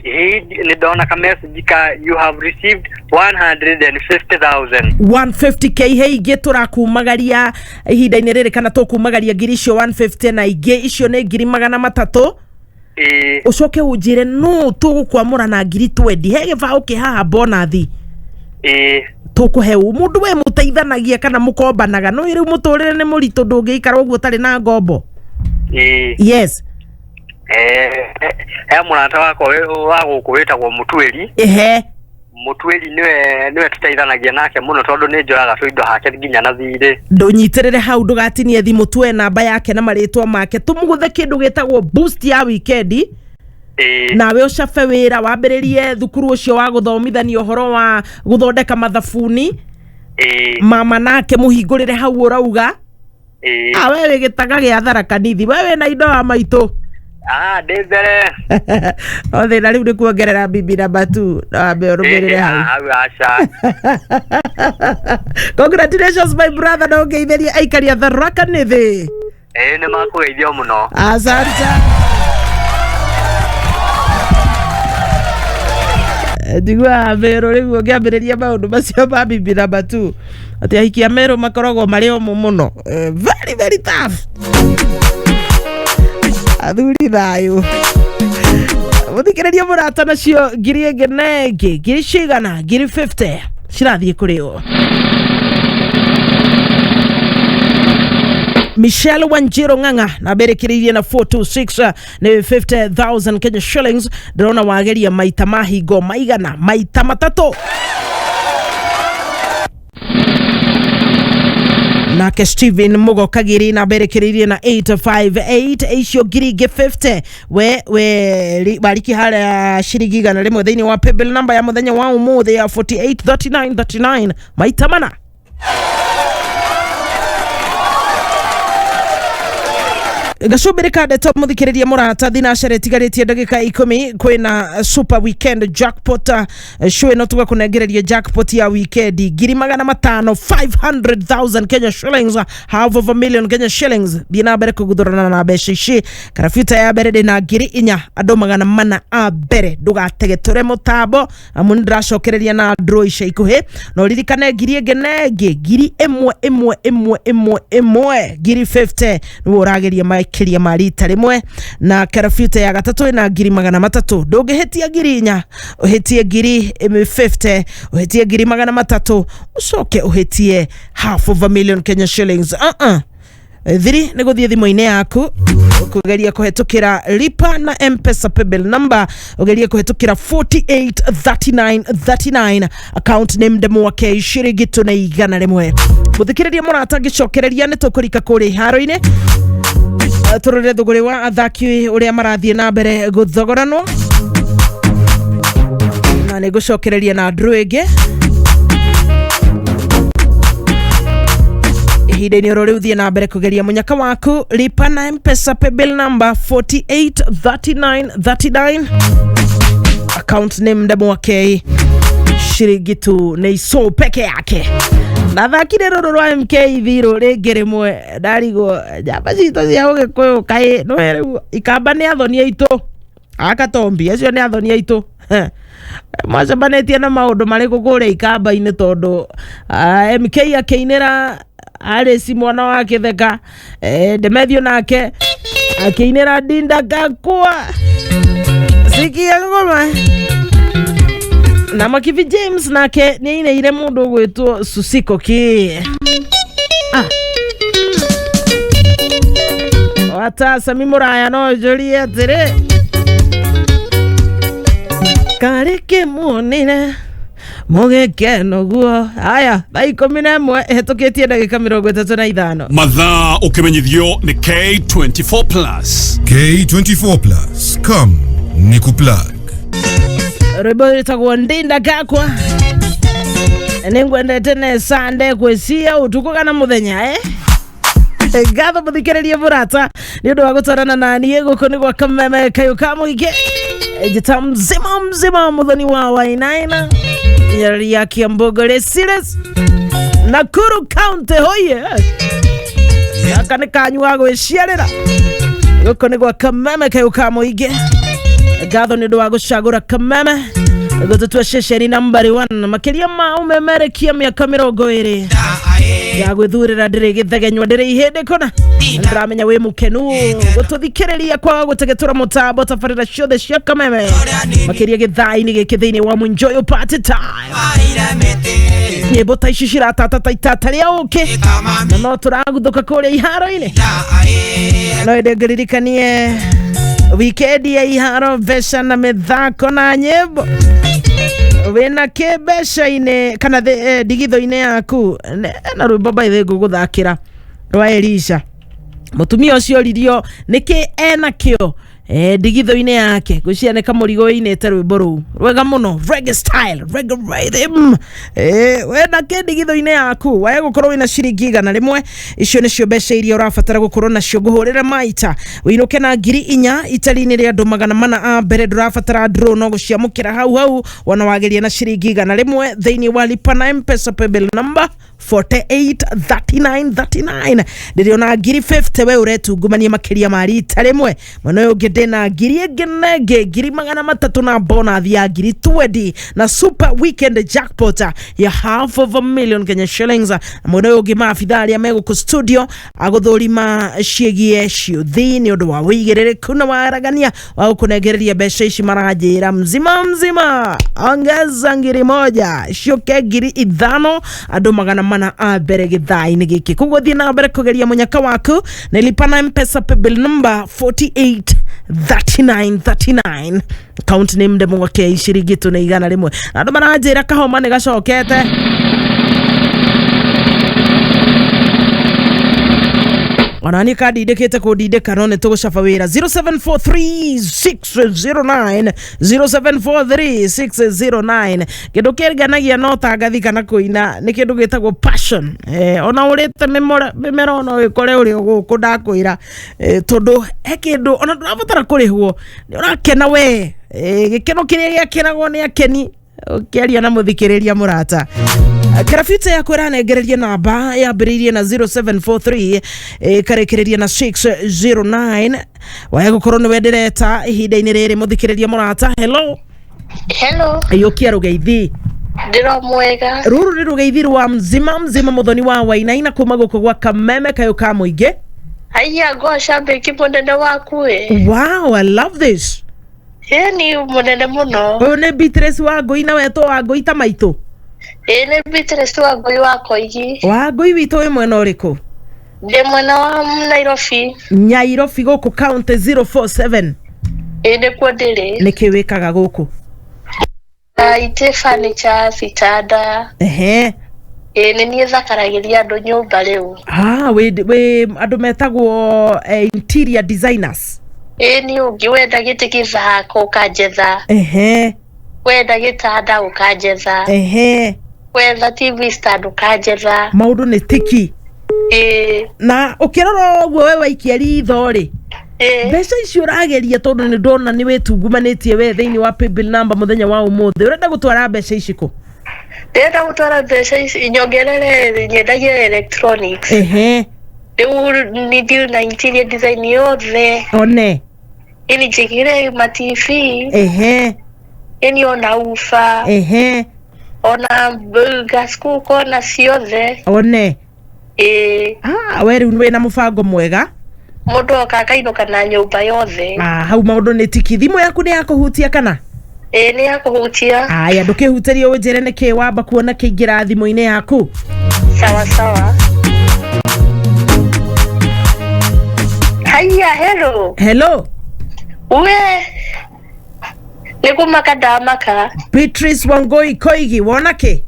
Hii nĩ ndona ka message ka you have received 150,000. 150K he ingĩ tũrakumagaria ihinda-inĩ rĩrĩ, kana tũkumagaria ngiri icio 150 na ingĩ icio nĩ ngiri magana matatũ. Ĩĩ. Ũcoke ũnjĩre nũ tũgũkwamũra na ngiri 20. He gĩbaũ kĩ haha bonathi. Ĩĩ. Tũkũhe ũ mũndũ we mũteithanagia kana mũkombanaga, no rĩu mũtũrĩre nĩ mũritũ, ndũngĩikara ũguo ũtarĩ na ngombo. Ĩĩ. Yes. He mũrata wakwa wa gũkũ wĩtagwo Mũtuĩri. Ehe. Mũtuĩri nĩwe tũteithanagia nake mũno tondũ nĩ njoyaga tũindo hake nginya na thirĩ. Ndũnyitĩrĩre hau, ndũgatinie thimũ, tuoe namba yake na marĩtwa make, tũmũgũthe kĩndũ gĩtagwo boost ya wikendi. Ĩĩ. Nawe ũcabe wĩra wambĩrĩrie thukuru ũcio wa gũthomithania ũhoro wa gũthondeka mathabuni. Ĩĩ. Mama nake mũhingũrĩre hau ũrauga. Ĩĩ. Ah, we wĩ gĩtaga gĩa Tharaka Nithi, we wĩna indo wa maitũ. Ah, ndĩ mbere. No thĩna rĩu nĩ kuongerera bibi na batu no wambe ũrũmĩrĩre hau. Hau aca. Congratulations, my brother, na ũngeithĩrie aikari a Tharaka Nithi. Ĩĩ, nĩ makũgeithio mũno. Asante. Njiguaga Meru rĩu ũngĩambĩrĩria maũndũ macio ma bibi na batu, atĩ ahiki a Meru makoragwo marĩ omũ mũno. Very very tough. Athuri thayũ. Mũthikĩrĩria mũrata, nacio ngiri ĩngĩ na ĩngĩ, ngiri cigana, ngiri 50 cirathiĩ kũrĩ o Michelle Wanjiro Ng'ang'a na berekereirie na 426, nĩ 50,000 Kenya shillings. Ndĩrona wageria maita mahingo maigana maita matatũ. Nake Steven Mugo Kagiri na berekereirie na 858, icio ngiri ingĩ 50 we wariki harĩa ciringi 100 thĩinĩ wa paybill number ya mũthenya wa ũmũthĩ ya 483939 maita mana. Gacumbĩrĩ ka ndeto, mũthikĩrĩria mũrata, thinacara ĩtigarĩtie ndagĩka 10, kwĩna super weekend jackpot. Show ĩno tũgakũnengereria jackpot ya weekend ngiri magana matano, 500,000 Kenya shillings, half of a million Kenya shillings. Thiĩ na mbere kũguthũrana na mbeca ici. Karabuta ya mbere ndĩna ngiri inya, andũ 400 a mbere. Ndũgategetũre mũtambo amu nĩndĩracokereria na draw ica ikuhĩ. Na ũririkane ngiri ĩngĩ na ĩngĩ, ngiri ĩmwe ĩmwe ĩmwe ĩmwe ĩmwe, ngiri 50 nĩwe ũrageria makĩria ma rita rĩmwe. Na karabuta ya gatatũ ĩna ngiri magana matatũ. Ndũngĩhĩtia ngiri inya, ũhĩtie ngiri 50, ũhĩtie ngiri magana matatũ, ũcoke ũhĩtie half of a million Kenya shillings. Uh-uh. Thiri nĩ gũthiĩ thimũ-inĩ yaku kũgeria kũhetũkĩra lipa na M-Pesa paybill number, ũgerie kũhetũkĩra 483939, account name Ndemwake, ciringi tu na 100. Mũthikĩrĩria mũrata, ngĩcokereria nĩ tũkũrika kũrĩa iharo-inĩ, tũrore thũgũrĩ wa athaki ũrĩa marathiĩ na mbere gũthogoranwo, na nĩ ngũcokereria na draw ĩngĩ ihinda-inĩ oro rĩu. Thiĩ na mbere kũgeria mũnyaka waku, lipa na M-Pesa paybill number 483939, account name Ndemwake, ciringi tu nĩ ico peke yake. Nathakire rũrũ rwa MK thirũ rĩngĩ rĩmwe, ndarigwo njamba citũ cia ũgĩkũyũ kaĩ nĩwe rĩu ikamba nĩ athoni aitũ, akatombi acio nĩ athoni aitũ, mwacemanĩtie na maũndũ marĩkũ kũrĩa ikamba-inĩ? Tondũ MK akĩinĩra Alice mwana wa kĩtheka, Demethio nake akĩinĩra Dinda Kakua sikia ngoma, na Makibi James nake nĩainĩire mũndũ ũgwĩtwo Susiko ki. Ah. Wata Sami Mũraya, no njũrie atĩrĩ, karĩ kĩmuonire mũgĩkeno guo? Aya, thaa 11 ĩhetũkĩtie ndagĩka 35. Mathaa ũkĩmenyithio nĩ K24 Plus. K24 Plus. Come, nikuplug. Rwĩmbo rwĩtagwo Ndinda Gakwa, nĩngwendete nesa ndekwĩcia ũtukũ kana mũthenya. Ngatho mũthikĩrĩrie mũrata nĩ ũndũ wa gũtwarana na niĩ gũkũ nĩ gwa kameme kayũ ka mũingĩ. Njĩta mzima mzima muthoni wa Wainaina ya Kiambogo Resires Nakuru County hoye gaka nĩ kanyu wa gwĩciarĩra gũkũ nĩ gwa Kameme kayũ ka mũingĩ. Ngatho nĩ ũndũ wa gũcagũra Kameme gũtũtua ceceni nambari 1 makĩria ma ũmemerekia mĩaka 20 ya gwĩthurĩra ndĩrĩ gĩthegenywa ndĩrĩ ihĩndĩ kũna. Ndĩramenya wĩ mũkenu gũtũthikĩrĩria kwaga gũtegetũra mũtambo tabarĩra ciothe cia Kameme makĩria gĩthaa-inĩ gĩkĩ thĩinĩ wa Enjoy Your Party Time. Nyĩmbo ta ici ciratata ta itata rĩa ũkĩ na no tũraguthũka kũrĩa iharo-inĩ. No ĩndĩ ngũririkanie wikendi ya iharo mbeca na mĩthako na nyĩmbo wĩna kĩ mbeca-inĩ kana ndigitho-inĩ yaku. Na rwĩmbo by the ngũgũthakĩra rwa Elisha mũtumia ũcio oririo nĩkĩ ena kĩo ndigitho-inĩ yake ngwĩciria nĩ kamũrigo ĩinĩte rwĩmbo rũu rwega mũno, reggae style, reggae rhythm. Wena kĩ ndigitho-inĩ yaku wae gũkorwo wĩna ciringi 100, icio nĩcio mbeca iria ũrabatara gũkorwo nacio. Ngũhũrĩre maita wĩinũke na 4,000 itari-inĩ rĩa andũ 400 a mbere. Ndũrabatara draw no gũciamũkĩra hau hau wona wageria na ciringi 100 thĩinĩ wa lipa na M-Pesa paybill number 483939. Ndĩrĩona 50,000 we ũretungumania makĩria ma rita rĩmwe. Mwena ũyũ ũngĩ ndĩna ngiri ĩngĩ na ĩngĩ 300,000 na bonathi ya 20,000 na super weekend jackpot ya half of a million Kenya shillings. Na mwena ũyũ ũngĩ maabitha arĩa megũkũ studio agũthũrima ciĩgie ciũthi nĩ ũndũ wa wĩigĩrĩrĩku na waragania wa gũkũnengereria mbeca ici maranjĩra mzima mzima ongeza 1,000 ciũke 5,000 andũ 400 a mbere gĩthaa-inĩ gĩkĩ. Koguo thiĩ na mbere kũgeria mũnyaka waku na lipa na M-Pesa paybill number 483939 account name ndemwa K ciringi tu na 100. Andũ maranjĩra kahoma nĩ gacokete. Ona niĩ kandindĩkĩte kũndindĩka no nĩ tũgũcaba wĩra. 0743609 0743609. Kĩndũ kĩnganagia no tangathi kana kũina nĩ kĩndũ gĩtagwo passion. Ona ũrĩte mĩmera ona ũgĩkore ũrĩ gũkũ ndakwĩra, tondũ he kĩndũ ona ndũrabatara kũrĩhwo nĩ ũrakena we. Gĩkeno kĩrĩa gĩakenagwo nĩ akeni ũkĩaria na mũthikĩrĩria mũrata. Karabita yakwa ĩranengereria namba yambĩrĩirie na 0743 ĩkarĩkĩrĩria na 609. Waya gũkorwo nĩwe ndĩreta ihinda-inĩ rĩrĩ mũthikĩrĩria mũrata. Hello. Hello. Iyũkia rũgeithi. Ndĩro mwega. Rũrũ nĩ rũgeithi rwa mzima mzima mũthoni wa Wainaina kuma gũkũ gwa Kameme kayũ ka mũingĩ. Haiya ngoca mbĩki mũnene waku ĩ. Wow, I love this. Ĩ ni mũnene mũno. Ũyũ nĩ Beatrice wa Ngũi na wetwo wa Ngũi ta maitũ. Ĩ nĩ Beatrice wa Ngũi wa Koigi. Wa Ngũi witũ wĩ mwena ũrĩkũ? Ndĩ mwena wa Nairobi. Nyairobi gũkũ county 047. Ĩ nĩkuo ndĩrĩ. Nĩkĩ wĩkaga gũkũ? Itĩ furniture vitanda. Ehe. Ĩ nĩ niĩ thakaragĩria andũ nyũmba rĩu. Ah, wĩ andũ metagwo interior designers. Ĩ nĩ ũngĩ wenda gĩtĩ gĩthako ũkanjetha. Ehe. Wenda gĩtanda ũkanjetha. Ehe. Wetha TV stand ũkanjetha. Maũndũ nĩ tiki. Ĩ. Na ũkĩrora ũguo we waikia ritho rĩ, mbeca icio ũrageria tondũ nĩ ndona nĩ wĩtungumanĩtie we thĩinĩ wa paybill number mũthenya wa ũmũthĩ, ũrenda gũtwara mbeca ici kũ? Ndĩrenda gũtwara mbeca ici nyongerere nyendagie electronics. Ehe. Rĩu nĩ deal na interior design yothe. One. Ĩni njĩkĩre ma TV. Ehe. Ĩni ona ufa. Ehe. Ona gas cooker ona ciothe. One. Ĩĩ. Ah, we rĩu wĩna mũbango mwega. Mũndũ oka akainũka na nyũmba yothe. Ah, hau maũndũ nĩ tiki. Thimũ yaku nĩ ya kũhutia kana? Ĩĩ nĩ ya kũhutia. Aya, ndũkĩhutĩrie ũnjĩre nĩkĩ wamba kuona kĩingĩra thimũ-inĩ yaku. Sawa sawa. Haiya, hello. Hello. We. Nĩ kũmaka ndamaka. Beatrice Wangoi Koigi, wona kĩ?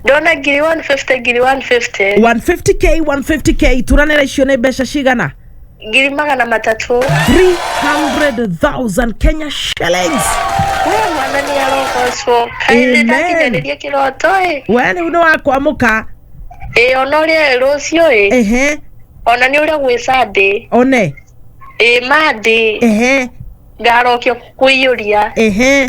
Ndona 150,000 150,000. 150k 150k turanĩra icio nĩ mbeca cigana? 300,000. 300,000 Kenya shillings. We mwana nĩ arogocwo. Kaĩ nĩ ndakinyanĩria kĩroto ĩ. We rĩu nĩ wakwamũka. Ĩ ona ũrĩa rũciũ ĩ. Ehe. Ona nĩ ũrĩa gwĩ Sunday. One. Ĩ Monday. Ehe. Ngarokio kũiyũria. Ehe.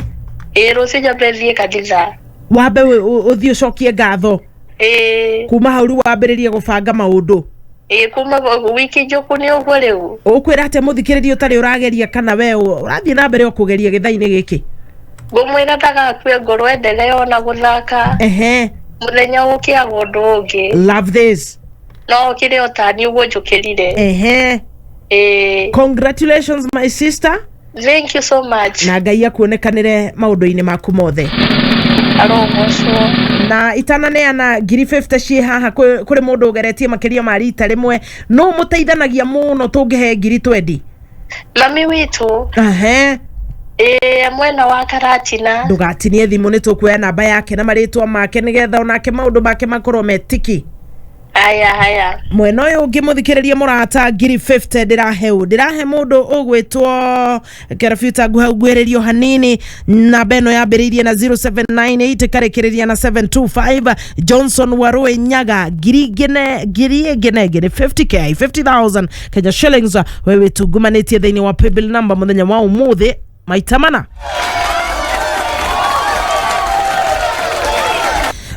Ĩĩ, rũciũ nyambe thiĩ kanitha. Wambe ũthiĩ ũcokie ngatho. Ĩĩ. Kuma hau rĩu wambĩrĩrie gũbanga maũndũ. Ĩĩ, kuma wiki njũku nĩ ũguo rĩu. Ũkwĩra atĩa mũthikĩrĩria ũtarĩ ũrageria kana we ũrathiĩ na mbere o kũgeria gĩthaa-inĩ gĩkĩ? Ngũmwĩra ndagakue ngoro, endelee ona gũthaka. Ehe. Mũthenya ũkĩaga ũndũ ũngĩ. Love this. No ũkĩre o tani ũguo njũkĩrire. Ehe. Ĩĩ. Congratulations, my sister. Thank you so much. Na Ngai akuonekanĩre maũndũ-inĩ maku mothe. Arogocwo. Na itananeana ngiri 50 ciĩ haha kũrĩ mũndũ ũgeretie makĩria ma rita rĩmwe, no mũteithanagia mũno tũngĩhe ngiri 20. Mami witũ. Ehe. Ĩĩ, mwena wa Karatina. Ndũgatinie thimũ, nĩ tũkuoya namba yake na marĩtwa make nĩgetha onake maũndũ make makorwo metiki. Haya haya. Mwena ũyũ ũngĩ, mũthikĩrĩrie mũrata, ngiri 50 ndĩrahe ndĩrahe mũndũ ũgwĩtwo Kerabuta nguhau ngwĩrĩrio hanini. Namba ĩno yambĩrĩirie na 0798 ĩkarĩkĩrĩria na 725, Johnson Warũĩ Nyaga, ngiri ngine ngiri ĩngĩ na ĩngĩ nĩ 50K, 50,000 Kenya shillings. Wewe tungumanĩtie thĩinĩ wa paybill number mũthenya wa ũmũthĩ maita mana.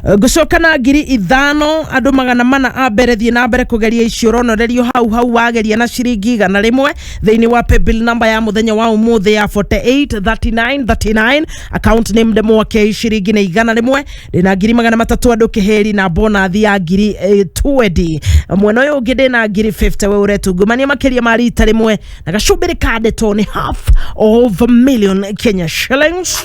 Ngũcoka na ngiri 5, andũ 400 a mbere. Thiĩ na mbere kũgeria icio ũronorerio hau hau wageria na ciringi 100 thĩinĩ wa paybill number ya mũthenya wa ũmũthĩ ya 48 39 39, account name Ndemwake, ciringi nĩ 100. Ndĩna ngiri 300 andũ kĩhĩri na bonathi ya ngiri 20. Mwena ũyũ ũngĩ ndĩna ngiri 50, we ũretungumania makĩria ma rita rĩmwe na gacumbĩrĩ ka ndeto nĩ half of a million Kenya shillings.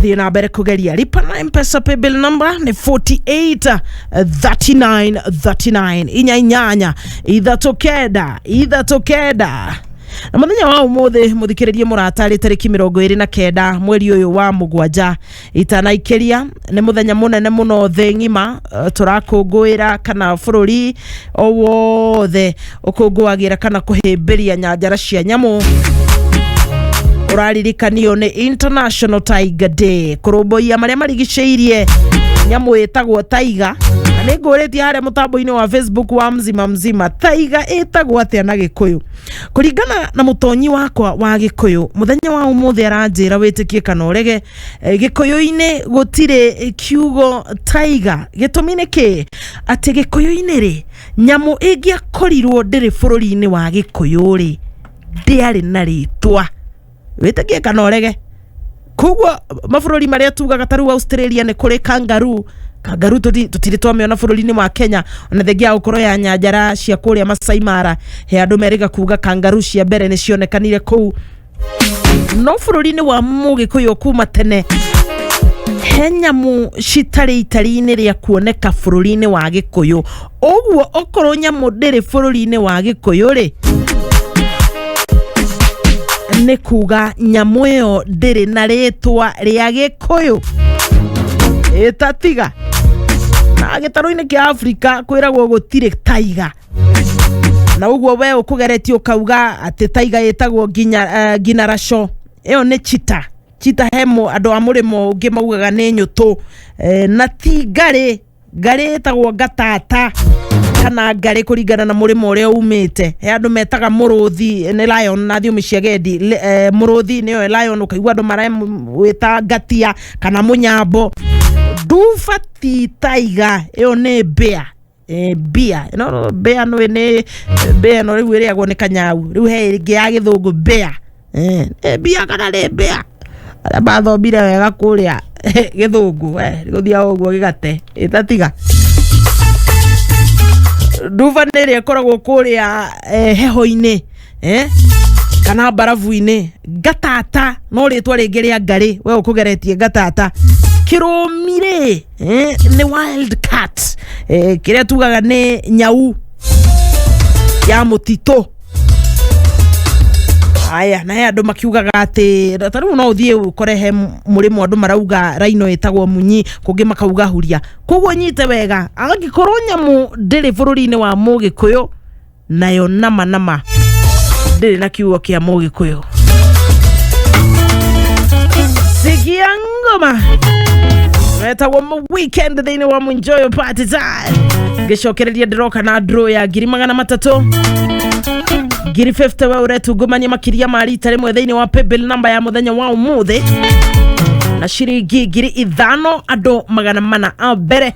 Thiĩ na mbere kũgeria. Lipa na Mpesa, paybill number nĩ 48 39 39, 4 8 3 9 3 9. Na mũthenya wa ũmũthĩ, mũthikĩrĩrie mũrata, rĩ tarĩki 29 mweri ũyũ wa mũgwanja, itanaikĩria nĩ mũthenya mũnene mũno thĩ ng'ima. Tũrakũngũĩra kana bũrũri o wothe ũkũngũagĩra kana kũhĩmbĩria nyanjara cia nyamũ. Ũraririkanio nĩ International Tiger Day, kũrũmbũiya marĩa marigicĩirie nyamũ ĩtagwo tiger. Na nĩ ngũrĩtie harĩa mũtambo-inĩ wa Facebook wa Mzima Mzima, tiger ĩtagwo atĩa na Gĩkũyũ? Kũringana na mũtonyi wakwa wa Gĩkũyũ mũthenya wa ũmũthĩ, aranjĩra wĩtĩkie kana ũrege, Gĩkũyũ-inĩ gũtirĩ kiugo tiger. Gĩtũmi nĩ kĩ? Atĩ Gĩkũyũ-inĩ rĩ, nyamũ ĩngĩakorirwo ndĩrĩ bũrũri-inĩ wa Gĩkũyũ rĩ, ndĩarĩ na rĩtwa, wĩtĩkie kana ũrege. Koguo mabũrũri marĩa tugaga ta rĩu Australia nĩ kũrĩ kangaroo, kangaroo tũtirĩ twamĩona bũrũri-inĩ wa Kenya, ona thengia ya gũkorwo ya nyanjara cia kũrĩa Masai Mara. He andũ merĩga kuga kangaroo cia mbere nĩ cionekanire kũu, no bũrũri-inĩ wa Mũgĩkũyũ kuma tene he nyamũ citarĩ itari-inĩ rĩa kuoneka bũrũri-inĩ wa Gĩkũyũ. Ũguo okorwo nyamũ ndĩrĩ bũrũri-inĩ wa Gĩkũyũ rĩ, nĩ kuga nyamũ ĩyo ndĩrĩ na rĩtwa rĩa Gĩkũyũ. Ĩtatiga na gĩtarũ-inĩ kĩa Afrika kwĩragwo gũtirĩ tiger, na ũguo we ũkũgeretie ũkauga atĩ tiger ĩtagwo nginya nginaraco, ĩyo nĩ cheetah. Cheetah he andũ a mũrĩmo ũngĩ maugaga nĩ nyũtũ, na ti ngarĩ. Ngarĩ ĩtagwo ngatata kana ngarĩ kũringana na mũrĩmo ũrĩa umĩte. He andũ metaga mũrũthi nĩ lion na thiomi cia gendi. Mũrũthi nĩyo lion, ũkaigua andũ maramwĩta ngatia kana mũnyambo. Nduba ti tiger, ĩyo nĩ bear. Bear no bear no nĩ bear, no rĩu ĩrĩagwo nĩ kanyau. Rĩu he ĩngĩ ya gĩthũngũ bear, nĩ bear kana nĩ bear, arĩa mathomire wega kũrĩa gĩthũngũ, gũthiaga ũguo gĩgate ĩtatiga. Nduba nĩ ĩrĩa ĩkoragwo kũrĩa heho-inĩ, kana mbarabu-inĩ. Ngatata no rĩtwa rĩngĩ rĩa ngarĩ, we ũkũgeretie ngatata. Kĩrũmi rĩ, nĩ wild cat, kĩrĩa tugaga nĩ nyau ya mũtitũ. Aya, na he andũ makiugaga atĩ ta rĩu no ũthiĩ ũkore he mũrĩmo andũ marauga rhino ĩtagwo munyi, kũngĩ makauga huria. Koguo nyite wega, angĩkorwo nyamũ ndĩrĩ bũrũri-inĩ wa Mũgĩkũyũ, nayo nama nama ndĩrĩ na kiugo kĩa Mũgĩkũyũ. Sikia ngoma metagwo mu weekend thĩinĩ wa Munjoyo Party Time. Ngĩcokereria ndĩroka na draw ya ngiri 300. Ngiri 50 we ũretungumania makĩria ma rita rĩmwe thĩinĩ wa paybill namba ya mũthenya wa ũmũthĩ, na ciringi 5,000 andũ 400 a mbere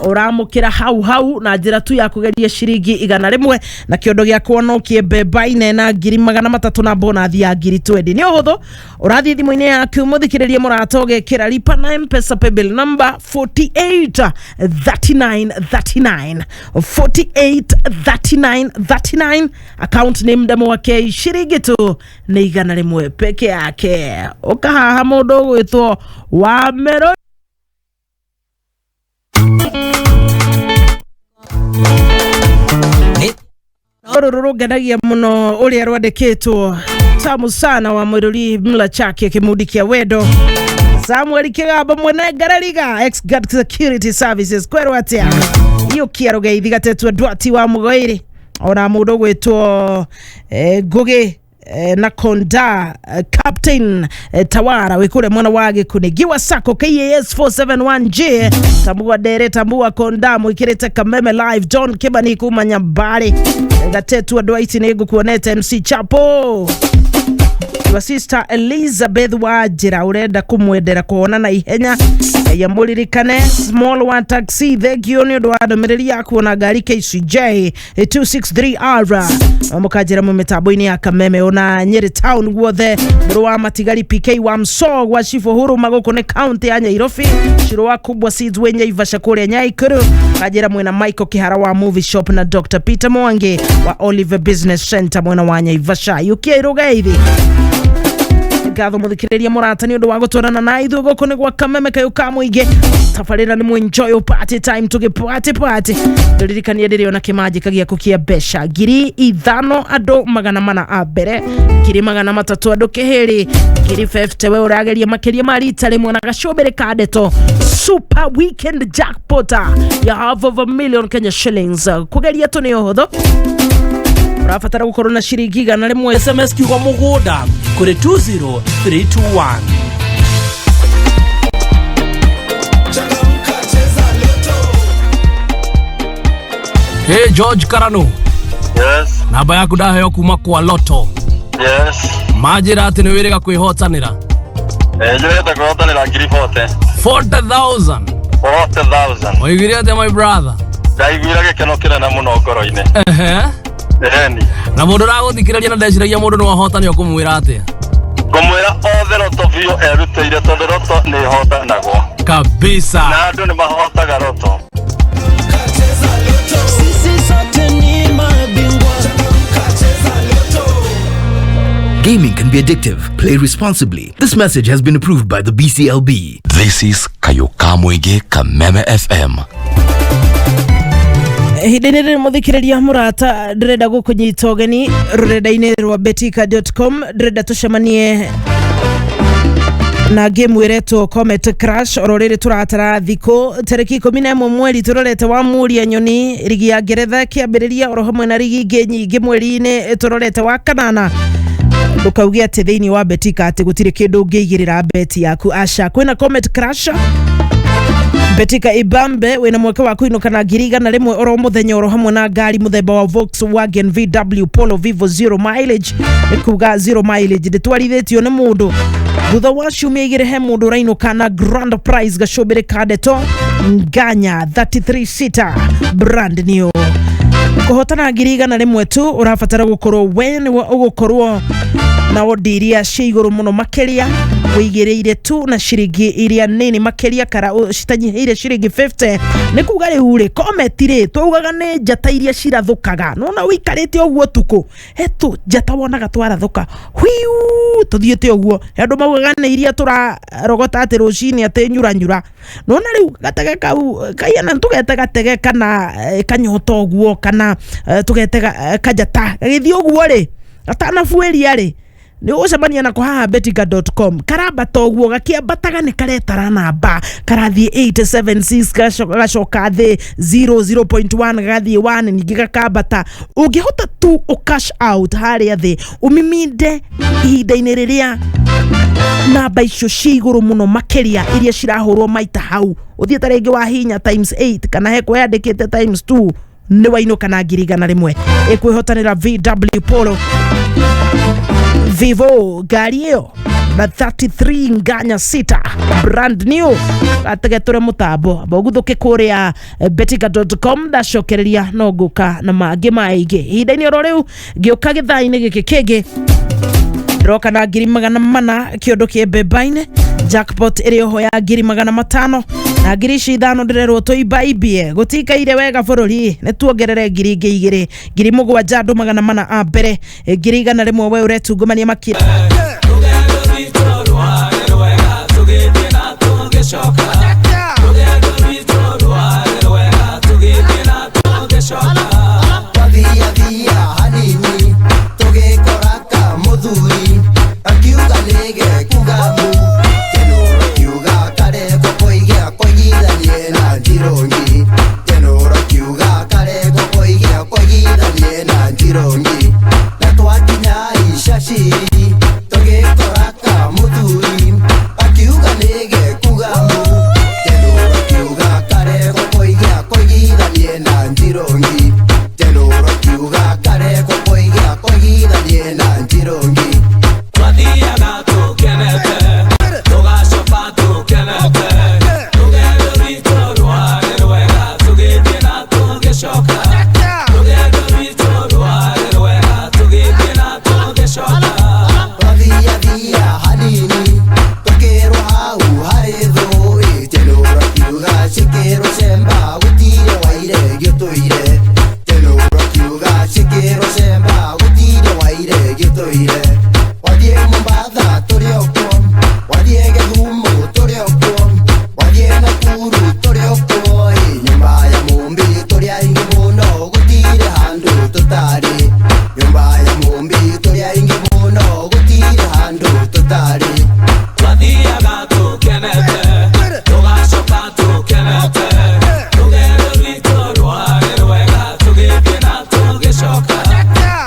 ũramũkĩra hau hau na njĩra tu ya kũgeria ciringi 100, na kĩondo gĩakwa no kĩembe na 300,000 na bonathi ya 20,000. Nĩ ũhũthũ, ũrathiĩ thimũ-inĩ yaku mũthikĩrĩrie mũrata, ũgekĩra lipa na Mpesa paybill number 48 39 39 48 39 39, account name Ndemo wa K, ciringi tu nĩ 100 peke yake. Ũkahaha mũndũ ũgwĩtwo wa Mero. Rũrũ rũngenagia mũno ũrĩa rwandĩkĩtwo, tamu sana wa mwĩrũri mla chake kĩmundi kĩa wendo. Samuel Kĩgamba mwene Ngarariga ex Guard Security Services, kwerwo atĩa iyũkia rũgeithi gatetwo Ndwati wa Mũgoiri, ona mũndũ ũgwĩtwo Ngũgĩ na Konda, Captain Tawara wikure mwana wa Gikuni Giwa Sako KAS 471J Tambua Dere Tambua Konda mwikirite Kameme Live John Kibani kuma Nyambari gatetu andũ aici nĩ ngũkuonete MC Chapo. Your sister Elizabeth Wajira urenda kumwendera kuona na ihenya ya muririkane small one taxi, thank you ni undu wa ndumiriri yaku na ngari KCJ 263R mukanjira mu mitambo-inĩ ya Kameme ona Nyeri town guothe, mũrũ wa matigari PK wa Mso gwa Chifu Huruma gũkũ nĩ county ya Nyairobi, Shiro wa Kubwa Seeds we Nyaivasha kũrĩa Nyaikuru, kanjira mwena Michael Kihara wa Movie Shop na Dr Peter Mwangi wa Oliver Business Center mwena wa Nyaivasha. Yukia Irugaithi, ngatho muthikiriria murata ni undu wa gutwarana na ithuĩ gũkũ nĩ gwa Kameme kayũ ka mũingĩ. Tabarĩra nĩ mwenjoy party time, tũgĩ party party. Ndĩririkanie ndĩrĩona kĩmanjĩka gĩaku kĩa mbeca 5,000 andũ 400 a mbere, 300,000 andũ kĩhĩrĩ, 50,000 we ũrageria makĩria ma rita rĩmwe na gacũmbĩrĩ ka ndeto super weekend jackpot ya half of a million Kenya shillings. Kũgeria tu nĩ ũhũthũ, ũrabatara gũkorwo na ciringi 100. SMS kiugo mũgũnda kũrĩ 20321. Hey George Karano. Yes. Namba yaku ndaheo kuma kwa Loto. Yes. Manjĩra atĩ nĩ wĩrĩga kwĩhotanĩra. Njĩrĩte kwĩhotanĩra ngiri 40. 40,000. 40,000. Waiguire atĩa, my brother? Ndaiguire gĩkeno kĩnene mũno ngoro-inĩ. Ehe. Ĩni. Na mũndũ ũragũthikĩrĩria na ndeciragia mũndũ no ahotane, ũkũmwĩra atĩa? Ngũmwĩra othe Loto biũ erutĩire, tondũ Loto nĩ ĩhotanagwo. Kabisa. Na andũ nĩ mahotaga Loto. Sisi sote ni mabingwa. Gaming can be addictive. Play responsibly. This message has been approved by the BCLB. This is Kayukamwege Kameme FM. Ihinda-inĩ rĩrĩ mũthikĩrĩria mũrata, ndĩrenda gũkũnyita ũgeni rũrenda-inĩ rwa betika.com. Ndĩrenda tũcemanie na game ĩretwo Comet Crash. Oro rĩrĩ tũratara thikũ tarĩki 11 mweri tũrorete wa Mũria Nyoni, rigi ya Ngeretha ĩkĩambĩrĩria oro hamwe na rigi ingĩ nyingĩ mweri-inĩ tũrorete wa kanana. Ndũkauge atĩ thĩinĩ wa Betika atĩ gũtirĩ kĩndũ ũngĩigĩrĩra beti yaku, aca. Kwĩna Comet Crash. Betika Ibambe wĩna mweke wa kũinũka na 100,000 oro mũthenya, oro hamwe na ngari mũthemba wa Volkswagen VW Polo Vivo zero mileage, nĩ kuga zero mileage, ndĩtwarithĩtio nĩ mũndũ. Thutha wa ciumia 2 he mũndũ ũrainũka na grand prize gacũmbĩrĩ ka ndeto nganya 33 seater brand new. Kũhotana 100,000 tu ũrabatara gũkorwo we nĩwe ũgũkorwo na wondi iria cia igũrũ mũno makĩria, wĩigĩrĩire tu na ciringi iria nini makĩria kara citanyihĩire ciringi 50. Nĩ kuga rĩu rĩ, Comet rĩ, twaugaga nĩ njata iria cirathũkaga nona ũikarĩte ũguo tukũ hetũ njata wonaga twarathũka hwiu tũthiĩte ũguo. He andũ maugaga nĩ iria tũrarogota atĩ rũcinĩ atĩ nyuranyura, nona rĩu gatege kau kaiana tũgete gatege kana kanyota ũguo kana tũgete kanjata gagĩthiĩ ũguo rĩ, gatanabuĩria rĩ, nĩ ũgũcemania nako haha betika.com. Karambata ũguo gakĩambataga nĩ karetara namba, karathiĩ 876 gacoka thĩ 0.1, gagathiĩ 1, ningĩ gakambata. Ũngĩhota tu ũ cash out harĩa thĩ ũmiminde ihinda-inĩ rĩrĩa namba icio cia igũrũ mũno makĩria iria cirahũrwo maita hau, ũthiĩ ta rĩngĩ wahinya times 8 kana he kweyandĩkĩte times 2. Nĩ wainũka na 100,000 ĩkwĩhotanĩra VW Polo Vivo, ngari ĩyo na 33 nganya sita, brand new. Ategetũre mũtambo amba ũguthũke kũrĩa betika.com. Ndacokereria no ngũka na mangĩ maingĩ ihinda-inĩ oro rĩu. Ngĩũka gĩthaa-inĩ gĩkĩ kĩngĩ, ndĩroka na 400,000 kĩondo kĩ mbemba-inĩ, jackpot ĩrĩ oho ya 500,000 na ngiri ici ithano. Ndĩrerwo tũimbaimbie, gũtikaire wega bũrũri, nĩ tuongerere ngiri ingĩ igĩrĩ, 7,000, andũ 400 a mbere, 100,000. We ũretungumania makĩria. Rũgendo rwitũ rwarĩ rwega tũgĩthiĩ na tũgĩcoka. Rũgendo rwitũ rwarĩ rwega tũgĩthiĩ na tũgĩcoka. Twathiathia hanini tũgĩkora ka mũthuri akiuga nĩge kuga mu kenũra kiuga karekwo koige koigithanie na njirongi kenũra kiuga karekwo koige koigithanie na njirongi na twakinya icaciri tũgĩkora ka mũthuri akiuga nĩge kuga mu kenũra kiuga karekwo koige koigithanie na njirongi kenũra kiuga karekwo koige koigithanie na njirongi. Twathiaga tũkenete, tũgacoka tũkenete. Rũgendo rwitũ rwarĩ rwega tũgĩthiĩ na tũgĩcoka. Rũgendo rwitũ rwarĩ rwega tũgĩthiĩ na tũgĩcoka. Twathiathia hanini tũkĩrwo hau harĩ thũĩ tenũra kiuga cikĩrwo cemba gũtirĩ waire gĩtũire tenũra kiuga cikĩrwo cemba gũtirĩ waire gĩtũire. Wathiĩ Mombatha tũrĩ okuo, wathiĩ Gĩthumo tũrĩ okuo, wathiĩ Nakuru tũrĩ okuo, ĩ nyũmba ya Mũmbi tũrĩ aingĩ mũno gũtirĩ handũ tũtarĩ, nyũmba ya Mũmbi tũrĩ aingĩ mũno gũtirĩ handũ tũtarĩ. Twathiaga tũkenete, tũgacoka tũkenete. Rũgendo rwitũ rwarĩ rwega tũgĩthiĩ na tũgĩcoka.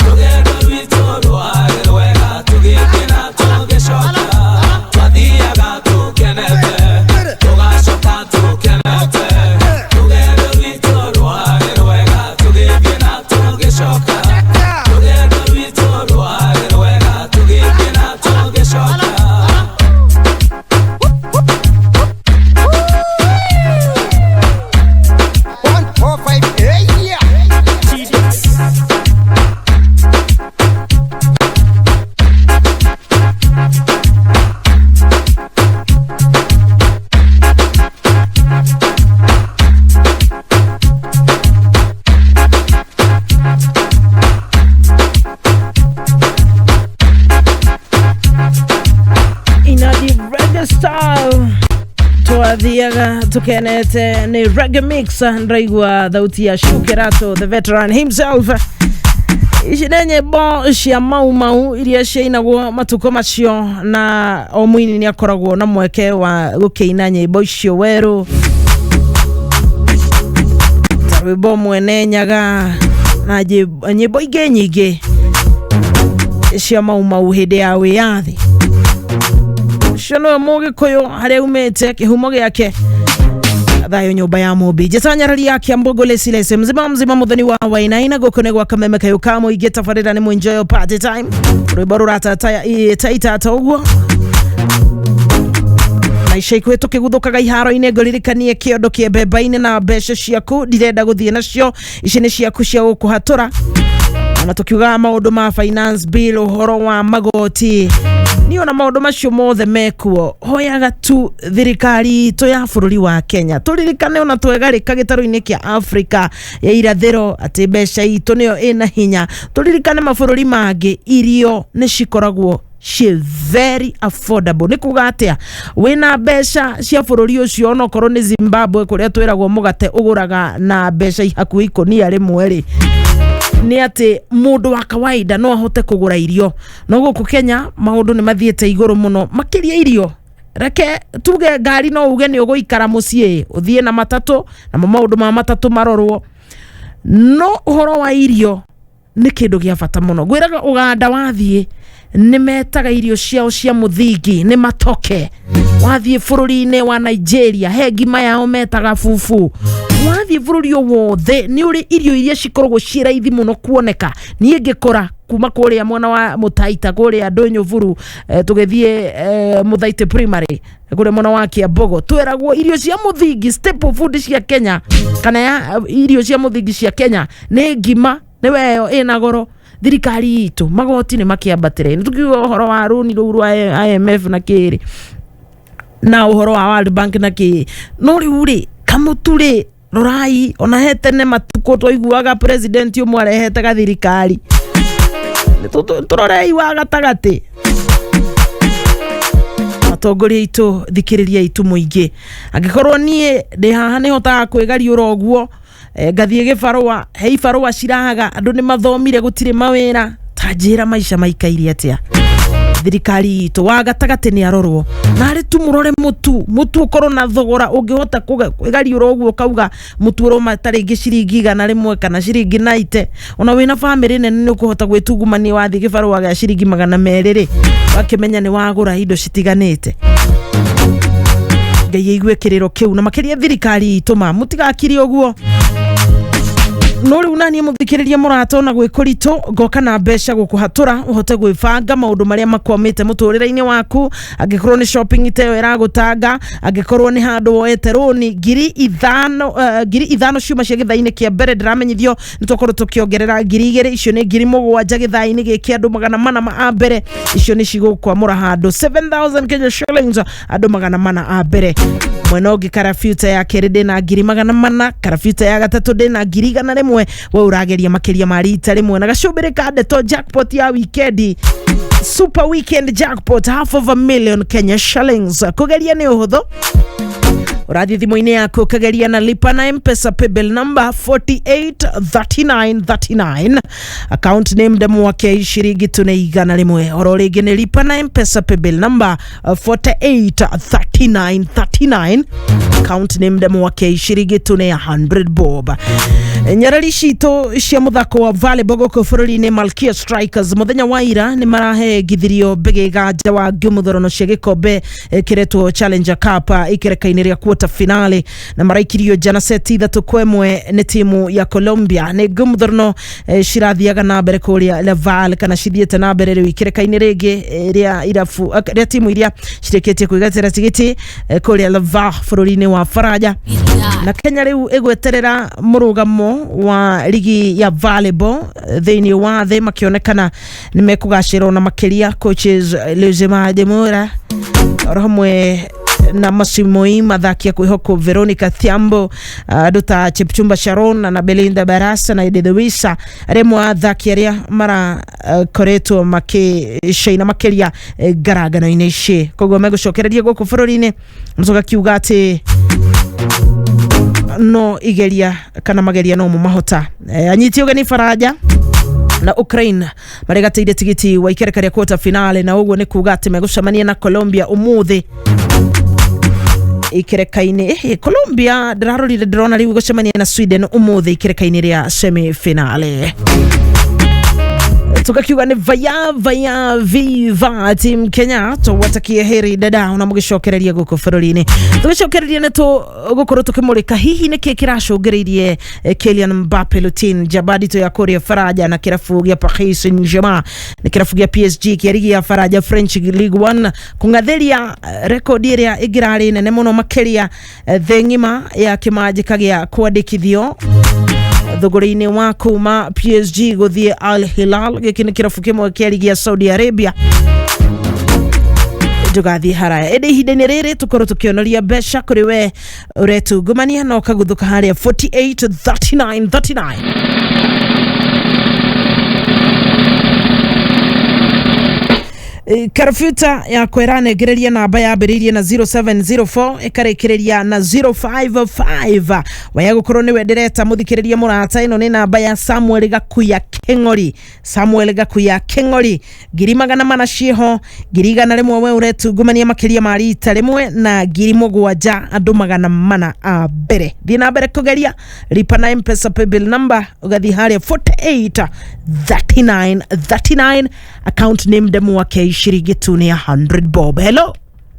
Rũgendo rwitũ rwarĩ rwega tũgĩthiĩ na tũgĩcoka. Twathiaga tũkenete, tũgacoka tũkenete. Rũgendo rwitũ rwarĩ rwega tũgĩthiĩ na tũgĩcoka. Rũgendo rwitũ rwarĩ rwega tũgĩthiĩ na tũgĩcoka. One, four, five, eight, yeah. Inadi reggae style, twathiaga tukenete, nĩ reggae mix. Ndaigua thauti ya Shukerato the veteran himself. Ici nĩ nyĩmbo cia mau mau iria ciainagwo matukũ macio, na o mũini nĩ akoragwo na mweke wa gũkĩina nyĩmbo icio werũ, ta rwĩmbo Mwene Nyaga na nyĩmbo ingĩ nyingĩ cia mau mau hĩndĩ ya wĩyathi. Ũcio nĩwe mũgĩkũyũ harĩa umĩte, kĩhumo gĩake. Thayũ nyũmba ya mũmbi njĩtanyarari ya Kiambogo lesilese mzima mzima mũthoni wa wainaina. Gũkũ nĩ gwa kameme kayũ ka mũingĩ. Tabarĩra nĩ mũenjoyo party time, rwĩmbo rũratata ũguo na ica ikuhĩ tũkĩguthũkaga iharo-inĩ. Ngũririkanie kĩondo kĩa mbemba-inĩ na mbeca ciaku ndirenda gũthiĩ nacio, ici nĩ ciaku cia gũkũhatũra. Ona tukiugaga maũndũ ma finance bill, ũhoro wa magoti, niĩ ona maũndũ macio mothe mekuo, hoyaga tu thirikari itũ ya bũrũri wa Kenya tũririkane ona twegarĩka gĩtarũ-inĩ kĩa Afrika ya irathĩro atĩ mbeca itũ nĩyo ĩna hinya. Tũririkane mabũrũri mangĩ irio nĩ cikoragwo ciĩ very affordable. Nĩ kuga atĩa? Wĩna mbeca cia bũrũri ũcio, onokorwo nĩ Zimbabwe kũrĩa twĩragwo mũgate ũgũraga na mbeca hakuhĩ ikũnia rĩmwe rĩ, nĩ atĩ mũndũ wa kawaida no ahote kũgũra irio. No gũkũ Kenya maũndũ nĩ mathiĩte igũrũ mũno, makĩria irio. Reke tuge ngari no uge nĩ ũgũikara mũciĩ ũthiĩ na matatũ, namo maũndũ ma matatũ marorwo, no ũhoro wa irio nĩ kĩndũ gĩa bata mũno. Ngwĩraga Ũganda wathiĩ nĩ metaga irio ciao cia mũthingi nĩ matoke. Wathiĩ bũrũri-inĩ wa Nigeria he ngima yao metaga fufu. Wathiĩ bũrũri o wothe nĩ ũrĩ irio iria cikoragwo ciĩ raithi mũno kuoneka. Niĩ ngĩkora kuma kũrĩa mwena wa Mũtaita kũrĩa Ndũnyũburu, tũgĩthiĩ Mũthaitĩ Primary kũrĩa mwena wa Kĩambogo, tweragwo irio cia mũthingi, staple food cia Kenya, kana ya, irio cia mũthingi cia Kenya nĩ ngima, nĩ weyo ĩna goro. Thirikari itũ, magoti nĩ makĩambatĩre, nĩ tũkiuga ũhoro wa rũni rũu rwa IMF na kĩrĩ na ũhoro wa World Bank na kĩ, no rĩu rĩ kamũtu rĩ, rorai ona he tene matukũ twaiguaga president ũmwe arehete gathirikari. Tũrorei wa gatagatĩ, atongoria aitũ, thikĩrĩria itũ mũingĩ. Angĩkorwo niĩ ndĩ haha nĩ hotaga kwĩgariũra ũguo, ngathiĩ gĩbarũa, he ibarũa ciraga, andũ nĩ mathomire, gũtirĩ mawĩra, ta njĩra maica maikaire atĩa? Thirikari itũ, wa gatagatĩ nĩ arorwo narĩ tu, mũrore mũtu, mũtu ũkorwo na thogora ũngĩhota kwĩgariũra ũguo, ũkauga mũtu ũrauma ta rĩngĩ ciringi 100 kana ciringi 90. Ona wĩna bamĩrĩ nene nĩ ũkũhota gwĩtungumania. Wathiĩ gĩbarũa gĩa ciringi 200 rĩ, wakĩmenya nĩ wagũra indo citiganĩte. Ngai aigue kĩrĩro kĩu, na makĩria thirikari itũ, ma mũtigakire ũguo. No rĩu naniĩ mũthikĩrĩria mũrata, ona gwĩ kũritũ, ngoka na mbeca gũkũhatũra ũhote gwĩbanga maũndũ marĩa makwamĩte mũtũrĩre-inĩ waku. Angĩkorwo nĩ shopping ta ĩyo ĩragũtanga, angĩkorwo nĩ handũ woete rũni, 5,000, 5,000 ciuma cia gĩthaa-inĩ kĩa mbere. Ndĩramenyithio nĩ twakorwo tũkĩongerera 2,000, icio nĩ 7,000 gĩthaa-inĩ gĩkĩ. Andũ 400 a mbere, icio nĩ cigũkwamũra handũ 7000 Kenya shillings, andũ 400 a mbere. Mwena ũngĩ, karabuta ya kerĩ ndĩna 400,000, karabuta ya gatatũ ndĩna 100,000. We ũrageria makĩria ma rita rĩmwe na gacumbĩrĩ ka ndeto jackpot ya wikendi, super weekend jackpot, half of a million Kenya shillings. Kũgeria nĩ ũhũthũ, ũrathiĩ thimũ-inĩ yaku ũkageria na lipa na Mpesa paybill number 483939, account name Ndemwake, ciringi tu nĩ 100. Oro rĩngĩ nĩ lipa na Mpesa paybill number 483939, account name Ndemwake, ciringi tu nĩ 100 bob. Nyarari citũ cia mũthako wa volleyball gũkũ bũrũri-inĩ, Malkia Strikers, mũthenya wa ira nĩ marahengithirio mbĩgĩga nja wa ngĩmũthorano cia gĩkombe kĩretwo Challenger Cup, ikereka-inĩ rĩa quarter finale, na maraikirio nja na seti 3-1 nĩ timu ya Colombia. Nĩ ngĩmũthorano cirathiaga na mbere kũrĩa Laval, kana cithiĩte na mbere rĩu ikereka-inĩ rĩngĩ rĩa irabu rĩa timu iria cirĩkĩtie kwĩgatĩra tigiti kũrĩa Laval bũrũri-inĩ wa Faranja. Na Kenya rĩu ĩgweterera mũrũgamo wa ligi ya volleyball thĩinĩ wa thĩ, makĩonekana nĩ mekũgacĩra na makĩria. Coaches Luzima Demura oro hamwe na Masimoi, mathaki a kwĩhokwo Veronica Thiambo, andũ ta Chepchumba Sharon na Belinda Barasa na Edith Wisa, arĩa amwe a athaki arĩa marakoretwo makĩcaina makĩria ngarangano-inĩ ici. Koguo megũcokereria gũkũ bũrũri-inĩ, na tũgakiuga atĩ no igeria kana mageria no mo mahota. Anyiti ũgeni Faranja na Ukraine maregateire tigiti wa ikereka rĩa quarter finale, na ũguo nĩ kuga atĩ megũcemania na Colombia ũmũthĩ ikereka-inĩ. Colombia ndĩrarorire, ndĩrona rĩu gũcemania na Sweden ũmũthĩ ikereka-inĩ rĩa semi finale. Tukakiuga nĩ vaya vaya, viva team Kenya, tuwatakie heri dada ona mũgĩcokereria gũkũ bũrũri-inĩ. Tũgĩcokereria nĩ tũgũkorwo tũkĩmũrĩka hihi nĩkĩ kĩracũngĩrĩirie Kylian Mbappe Lutin Jabadito ya kũrĩa Faraja na kĩrabu gĩa Paris Saint-Germain, nĩ kĩrabu gĩa PSG kĩa rigi ya Faraja, French League 1, kũng'athĩria rekodi ĩrĩa ĩngĩrarĩ nene mũno makĩria thĩ ng'ima ya kĩmanjĩka gĩa kwandĩkithio thogora-inĩ wa kuma PSG gũthiĩ Al Hilal. Gĩkĩ nĩ kĩrabu kĩmwe kĩa rigi ya Saudi Arabia. Ndũgathiĩ haraya, ĩndĩ ihinda-inĩ rĩrĩ tũkorwo tũkĩonoria mbeca kũrĩ we ũretungumania na ũkaguthũka harĩa 48 39 39. Karabuta yakwa ĩranengereria namba yambĩrĩirie na 0704 ĩkarĩkĩrĩria na 055. Waya gũkorwo nĩwe ndĩreta, mũthikĩrĩria mũrata, ĩno nĩ namba ya Samuel Gakuya Keng'ori. Samuel Gakuya Keng'ori, 400,000 ciĩho, 100,000 we ũretungumania makĩria ma rita rĩmwe, na 7,000 andũ 400 a mbere. Thiĩ na mbere kũgeria lipa na Mpesa paybill number, ũgathiĩ harĩa 48 39 39, account name Ndemwake, ciringi tu nĩ 100 bob. Hello.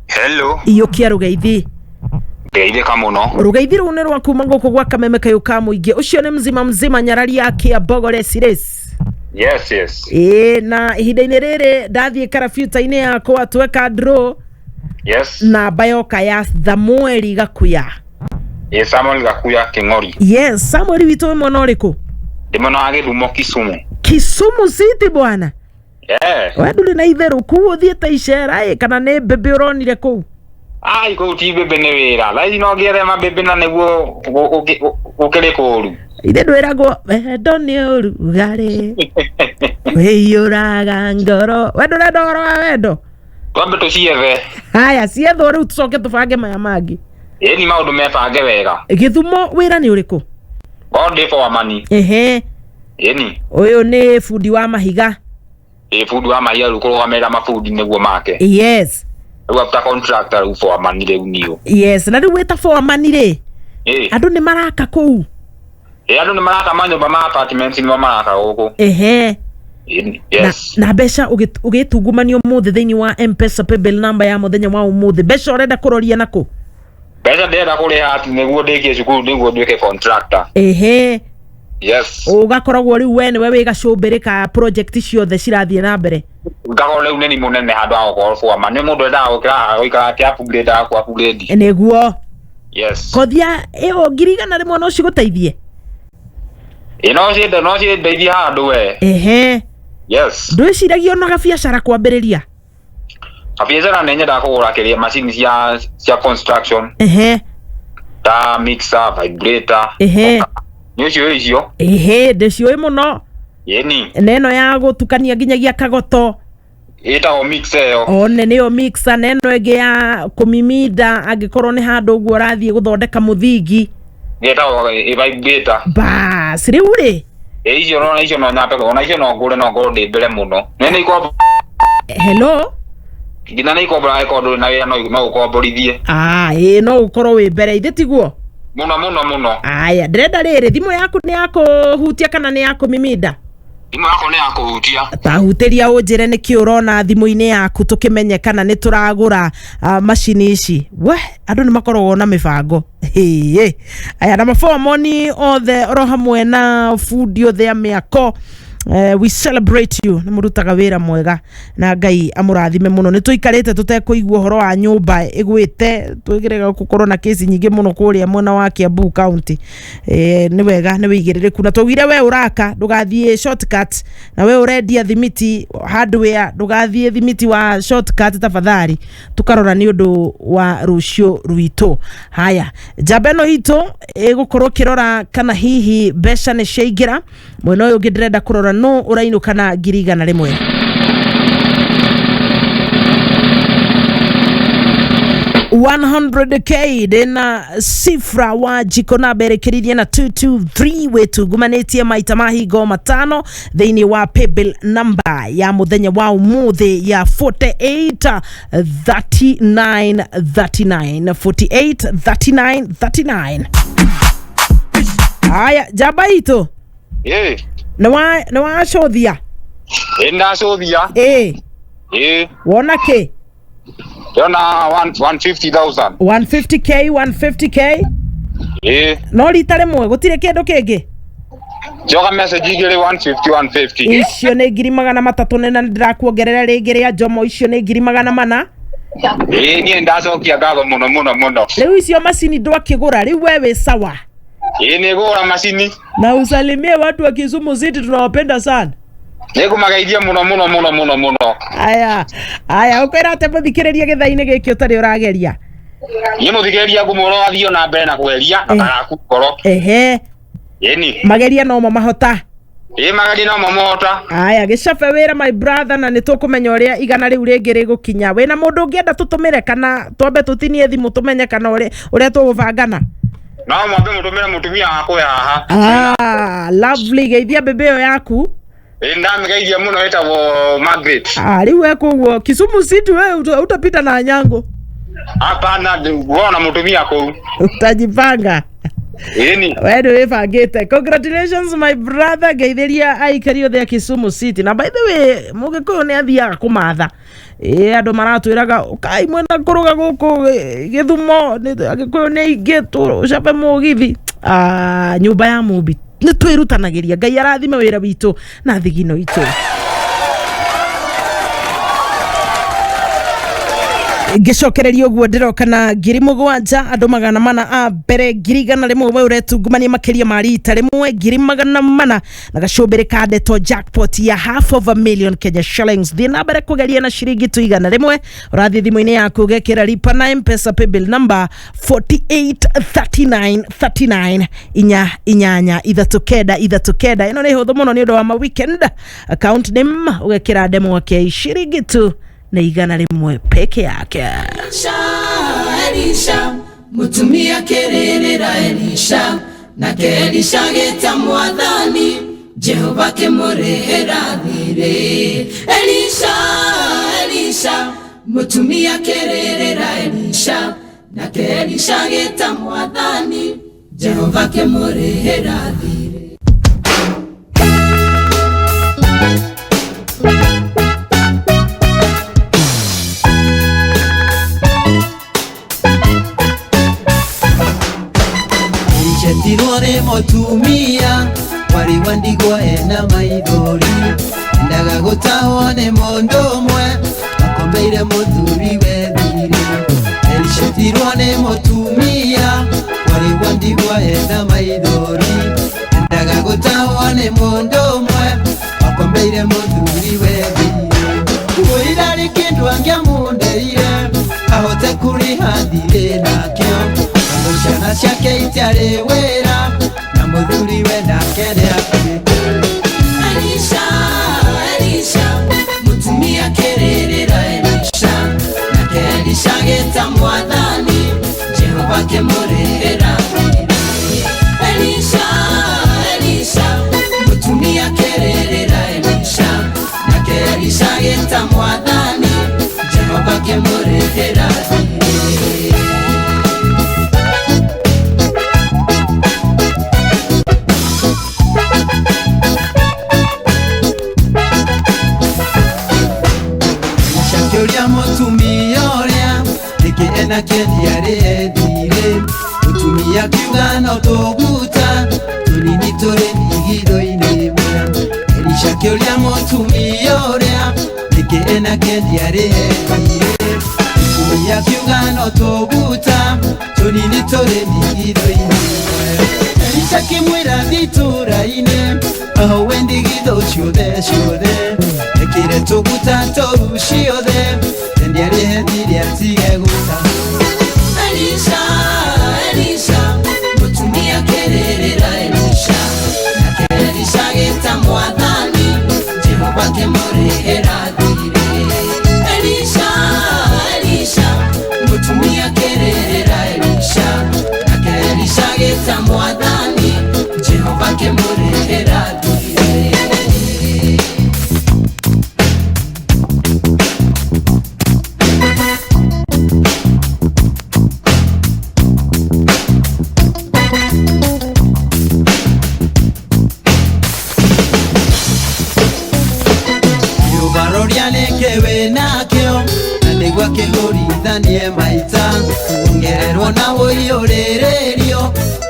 Hello. Iyũkia rũgeithi. Ngeithĩka mũno. Rũgeithi rũu nĩ rwa kuma gũkũ gwa Kameme kayũ ka mũingĩ. Ũcio nĩ mzima mzima nyarari ya Kĩambogo resi. Yes. Ĩĩ, na ihinda-inĩ rĩrĩ ndathiĩ karabiuta-inĩ yakwa tweka draw. Yes. Namba yoka ya Samueli Gakuya. Ĩ, Samuel Gakuya Kĩng'ori. Yes, Samuel witũ wĩ mwena ũrĩkũ? Ndĩ mwena wa Gĩthumo, Kisumu. Kisumu City bwana. Yeah. We ndũrĩ na itherũ kuu ũthiĩte icera ĩ kana nĩ mbĩmbĩ ũronire kũu? Ai, kũu ti mbĩmbĩ, nĩ wĩra. Thaa ici no ngĩethe mambĩmbĩ na nĩguo gũkĩrĩ kũũru. Ithe ndwĩragwo wendo nĩ ũrugarĩ wĩiyũraga ngoro. We ndũrenda ũhoro wa wendo? Twambe tũciethe. Haya, ciethwo rĩu tũcoke tũbange maya mangĩ. Ĩ, ni maũndũ mebange wega. Gĩthumo wĩra nĩ ũrĩkũ? Korwo ndĩ foreman. Ehe. Ĩni. Ũyũ nĩ bundi wa mahiga. Ĩ, bundi wa mahiga rĩu, kũrũgamĩrĩra mabundi nĩguo make. Yes. Rĩu after contractor, rĩu foreman rĩu niũ. Yes, na rĩu wĩta foreman rĩ, Ĩ. andũ nĩ maraka kũu? Ĩ, andũ nĩ maraka manyũmba ma apartments, nĩmo maraka gũkũ. Ehe. Ĩni, yes. Na mbeca ũgĩtungumania ũmũthĩ thĩinĩ wa Mpesa paybill number ya mũthenya wa ũmũthĩ, mbeca ũrenda kũroria nakũ? Mbeca ndĩrenda kũrĩha atĩ nĩguo ndĩkie cukuru, nĩguo nduĩke contractor. Ehe. Yes. Ũgakoragwo rĩu we nĩwe wĩ gacũmbĩrĩ ka project ciothe cirathiĩ na mbere. Ngakorwo rĩu nĩ mũnene handũ ha gũkorwo foreman. Nĩ mũndũ endaga gũkĩra haha gũikara akĩ upgrade aku upgrade. Nĩguo. Yes. Kothia ĩyo 100,000 no cigũteithie? Ĩ, no ciende, no ciendeithie handũ we. Ehe. Yes. Ndwĩciragia ona gabiacara kwambĩrĩria? Kabiacara nĩ nyendaga kũgũra kĩrĩa macini cia construction. Ehe. Ta mixer, vibrator. Ehe. Nĩ ũcio icio. Ehe, ndĩciũĩ mũno. Ĩni. Na ĩno ya gũtukania nginyagia kagoto. Ĩtagwo mixer ĩyo. One nĩyo mixer, na ĩno ĩngĩ ya kũmiminda angĩkorwo nĩ handũ ũguo ũrathiĩ gũthondeka mũthingi. Ĩtagwo vibrator. Bas, rĩu rĩ. Ĩ, icio no, icio no nyambe, ona icio no ngũre, no ngorwo ndĩ mbere mũno. Nĩ ikombo. Hello. Nginya nĩ ikombora, angĩkorwo ndũrĩ na wĩra no ũkomborithie. Ah, ĩĩ, no ũkorwo wĩ mbere ithe tiguo? Mũno mũno mũno. Aya, ndĩrenda rĩrĩ, thimũ yaku nĩ ya kũhutia kana nĩ ya kũmiminda? Thimũ yakwa nĩ ya kũhutia. Tahutĩria ũnjĩre nĩkĩ ũrona thimũ-inĩ yaku tũkĩmenye kana nĩ tũragũra macini ici. We andũ nĩ makoragwo na mĩbango. Hĩĩ. Aya, na mabomoni othe oro hamwe na bundi othe a mĩako, we celebrate you, nĩ mũrutaga wĩra mwega na Ngai amũrathime mũno. Nĩ tũikarĩte tũtekũigua ũhoro wa nyũmba ĩgwĩte, twĩgerega gũkorwo na kesi nyingĩ mũno kũrĩa mwena wa Kiambu County. Nĩ wega nĩ wĩigĩrĩrĩku na twaugire we ũraka ndũgathiĩ shortcut, na we ũrendia thimiti hardware ndũgathiĩ thimiti wa shortcut tafadhali, tukarora nĩ ũndũ wa rũciũ rwitũ. Haya, njamba ĩno itũ ĩgũkorwo ĩkĩrora kana hihi mbeca nĩ ciaingĩra. Mwena ũyũ ũngĩ ndĩrenda kũrora nũ ũrainũka na 100,000. 100K ndĩna Sifra wa Jiko na mberekereirie na 223 wĩtungumanĩtie maita mahingo matano thĩinĩ wa paybill number ya mũthenya wa ũmũthĩ ya 48 39 39 48 39 39. Haya, njamba itũ. Ĩ. Nĩ wacũthia? Ĩ, ndacũthia. Ĩ. Ĩ. Wona kĩ? Ndĩrona 150,000. 150K, 150K. Ĩ. No rita rĩmwe, gũtirĩ kĩndũ kĩngĩ? Njoka message igĩrĩ, 150 150. Icio nĩ 300,000, na ndĩrakuongerera rĩngĩ rĩa njomo, icio nĩ 400,000. Ĩ, niĩ ndacokia ngatho mũno mũno mũno. Rĩu icio macini ndwakĩgũra, rĩu we wĩ sawa. Ĩ, nĩ gũgũra macini. Na usalimie watu wa Kisumu City, tunawapenda sana. Nĩngũmageithia mũno mũno mũno mũno mũno. Aya aya, ũkwĩra atĩ mũthikĩrĩria gĩthaa-inĩ gĩkĩ ũtarĩ ũrageria? Niĩ mũthikĩrĩria ngũmwĩra athiĩ na mbere na kũgeria na ndagaku ngoro. Ehe. Ĩni. Mageria nomo mahota. Ĩ, mageria nomo mahota. Aya, gĩcabe wĩra my brother, na nĩ tũkũmenya ũrĩa igana rĩu rĩngĩ rĩgũkinya. Wĩna mũndũ ũngĩenda tũtũmĩre kana twambe tũtinie thimũ tũmenye kana ũrĩa tũgũbangana? No mwambe mũtũmĩre mũtumia wakwa haha. Ah, lovely, geithia mbĩmbĩ ĩyo yaku. Ĩ, ndamĩgeithia mũno, ĩtagwo Margaret. Ah, rĩu we koguo Kisumu City we utapita na Anyango. Hapana, wona mũtumia kũu. Utajipanga. Ĩni. We nĩ wĩbangĩte. Congratulations, my brother. Ngeithĩria aikari othe a Kisumu City. Na by the way, mũgĩkũyũ nĩ athiaga kũmatha. Ĩ andũ maratwĩraga ũkai mwena kũrũga gũkũ Gĩthumo, agĩkũyũ nĩ aingĩ, tũcabe mũgithi. Ah, nyũmba ya Mũmbi nĩ twĩrutanagĩria. Ngai arathime wĩra witũ na thigino itũ. Ngĩcokereria ũguo ndĩroka na 7,000, andũ 400 a mbere 100,000. We ũretungumania makĩria ma rita rĩmwe, 400,000 na gacũmbĩrĩ ka ndeto jackpot ya half of a million Kenya shillings. Thiĩ na mbere kũgeria na ciringi tu 100. Ũrathiĩ thimũ-inĩ yaku, ũgekĩra lipa na Mpesa paybill number 483939, 883939. Ĩno nĩ hũthũ mũno nĩ ũndũ wa ma weekend. Account name ũgekĩra ndemwa K, ciringi tu na 100 peke yake. Elisha, Elisha, mutumia kĩrĩrĩra Elisha, nake Elisha gĩta mwathani, Jehova kĩmũrĩhĩra thirĩ. Elisha, Elisha, mutumia kĩrĩrĩra Elisha, nake Elisha gĩta mwathani, Jehova kĩmũrĩhĩra thirĩ. Elisha nĩ mũtumia warĩ wa ndigwa ena maithori, endaga gũtahwo nĩ mũndũ ũmwe akombeire mũthuri we thirĩ. Elisha nĩ mũtumia warĩ wa ndigwa ena maithori, endaga gũtahwo nĩ mũndũ ũmwe akombeire mũthuri we thirĩ. Wĩra kĩndũ angĩamundeire ahote kũrĩha thirĩ nakĩo, tondũ ciana ciake itiarĩ wĩra na mũthuri we nake nĩakuĩte. Elisha, Elisha, mutumia kĩrĩrĩra Elisha, nake Elisha gĩta mwathani, Jehova kĩmũrĩhĩra thirĩ. Elisha, Elisha, mutumia kĩrĩrĩra Elisha, nake Elisha gĩta mwathani, Jehova kĩmũrĩhĩra thirĩ. Elisha akĩũria mũtumia ũrĩa nĩkĩ ena kĩendia ethire. Mũtumia akiuga no tũguta tũnini tũrĩ ndigithũ-inĩ ĩmwe. Elisha akĩũria mũtumia ũrĩa nĩkĩ ena kĩendia ethire. Mũtumia akiuga no tũguta tũnini tũrĩ ndigithũ-inĩ ĩmwe. Elisha akĩmwĩra thiĩ itũũra-inĩ ahowe ndigithũ ciothe ciothe, ekĩre tũguta tũu ciothe, endia rĩhe thirĩ atige gũta. Elisha, Elisha, mutumia kĩrĩrĩra Elisha, nake Elisha gĩta mwathani, Jehova kĩmũrĩhĩra thirĩ. Elisha, Elisha, mutumia kĩrĩrĩra Elisha, nake Elisha gĩta mwathani, Jehova kĩmũrĩhĩra thirĩ. Rũbaroria nĩkĩ wĩ nakĩo na nĩguo kĩhũrithanie maita, ongererwo na ũiyũrĩrĩrio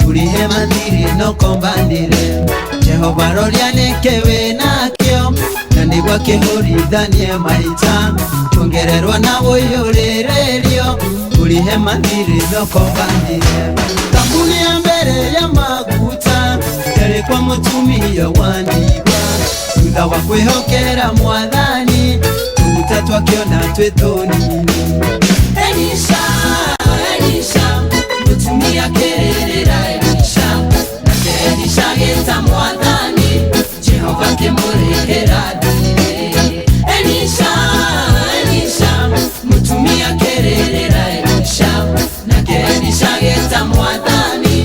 ũrĩhe mathirĩ no kombanĩre. Jehova roria nĩkĩ wĩ nakĩo na nĩguo kĩhũrithanie maita, ongererwo na ũiyũrĩrĩrio ũrĩhe mathirĩ no kombanĩre. Kambuni ya mbere ya maguta yarĩ kwa mũtumia wa ndigwa, thutha wa kwĩhokera mwathani tũguta twakĩona twĩ tũnini. Elisha, Elisha, mutumia kĩrĩrĩra Elisha, nake Elisha gĩta mwathani, Jehova kĩmũrĩhĩra thirĩ. Elisha, Elisha, mutumia kĩrĩrĩra Elisha, nake Elisha gĩta mwathani,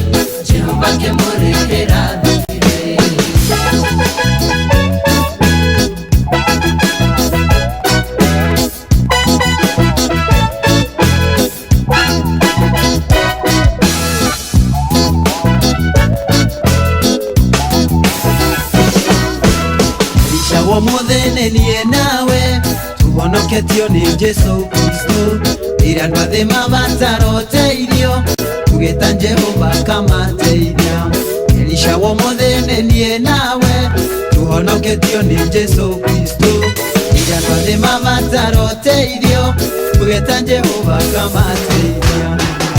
Jehova kĩmũrĩhĩra thirĩ. Elisha womothe nĩ niĩ nawe tuhonoketio nĩ Jesu Kristo rĩrĩa andũ athĩ mabatara ũteithio tugĩta Jehova akamateithia. Elisha womothe nĩ niĩ nawe tuhonoketio nĩ Jesu Kristo rĩrĩa andũ athĩ mabatara ũteithio tugĩta Jehova akamateithia.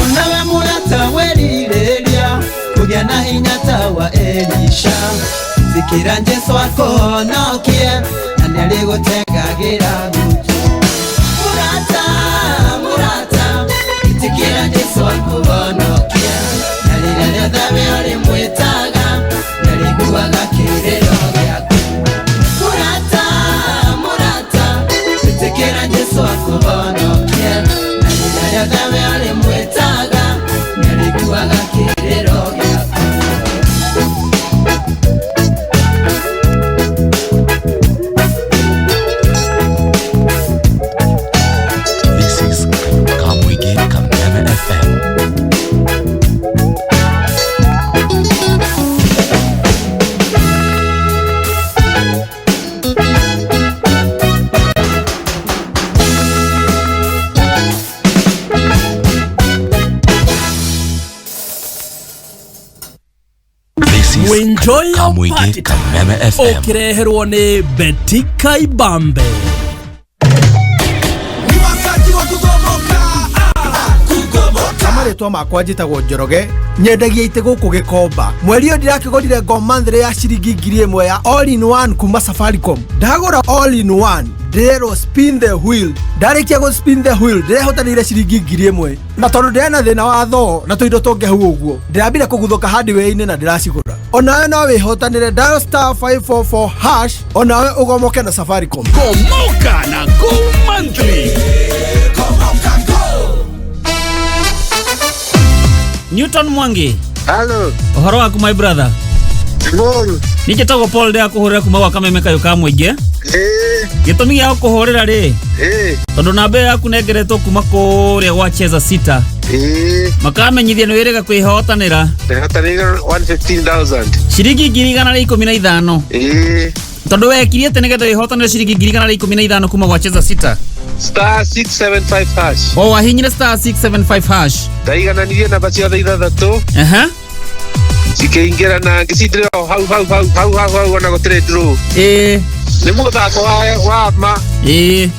Onawe mũrata werirĩria kũgĩa na hinya ta wa Elisha ĩtĩkĩra Jesu akũhonokie na nĩarĩgũtegagĩra gũtũ. Mũrata, mũrata, ĩtĩkĩra Jesu akũhonokie na rĩrĩa rĩothe we ũrĩmwĩtaga nĩarĩiguaga kĩrĩro gĩaku. Mũrata, mũrata, ĩtĩkĩra Jesu akũhonokie na rĩrĩa rĩothe we ũrĩmwĩtaga nĩarĩiguaga kĩrĩro gĩaku. This is Kamwige Kameme FM. This is Enjoy your Kamwige party Kameme FM. Ũkĩreherwo nĩ Betika Ibambe. Marĩtwa makwa njĩtagwo Njoroge, nyendagia itĩ gũkũ Gĩkomba. Mweri ũyũ ndĩrakĩgũrire Go Monthly ya ciringi 1000 ya all in one kuma Safaricom. Ndagũra all in one ndĩrerwo spin the wheel. Ndarĩkia gũ spin the wheel ndĩrehotanĩire ciringi 1000. Na tondũ ndĩrĩ na thĩna wa thoo na tũindo tũngĩ hau ũguo, ndĩrambire kũguthũka hardware-inĩ na ndĩracigũra. Onawe no wĩhotanĩre, dial star 544 hash, onawe ũgomoke na Safaricom. Gomoka na Go Monthly. Newton Mwangi. Hello. Ũhoro waku my brother? Paul. Niĩ njĩtagwo Paul ndĩrakũhũrĩra kuma gwa Kameme kayũ ka mũingĩ. Gĩtũmi gĩa gũkũhũrĩra rĩ, tondũ namba ĩyo yaku nengeretwo kuma kũrĩa gwa Cheza Sita. Makamenyithia nĩ wĩrĩga kwĩhotanĩra Ndehotanĩire 115,000. Ciringi 115,000. Tondũ wekirie atĩ nĩgetha wĩhotanĩre ciringi 115,000 kuma gwa Cheza Sita? Star 675 hash. O wahinyire star 675 hash. Ndaigananirie namba ciothe ithathatũ. Aha. Cikĩingĩra na ngĩcindĩra o hau hau hau hau hau hau ona gũtirĩ draw. Nĩ mũthako wa ma. Ĩĩ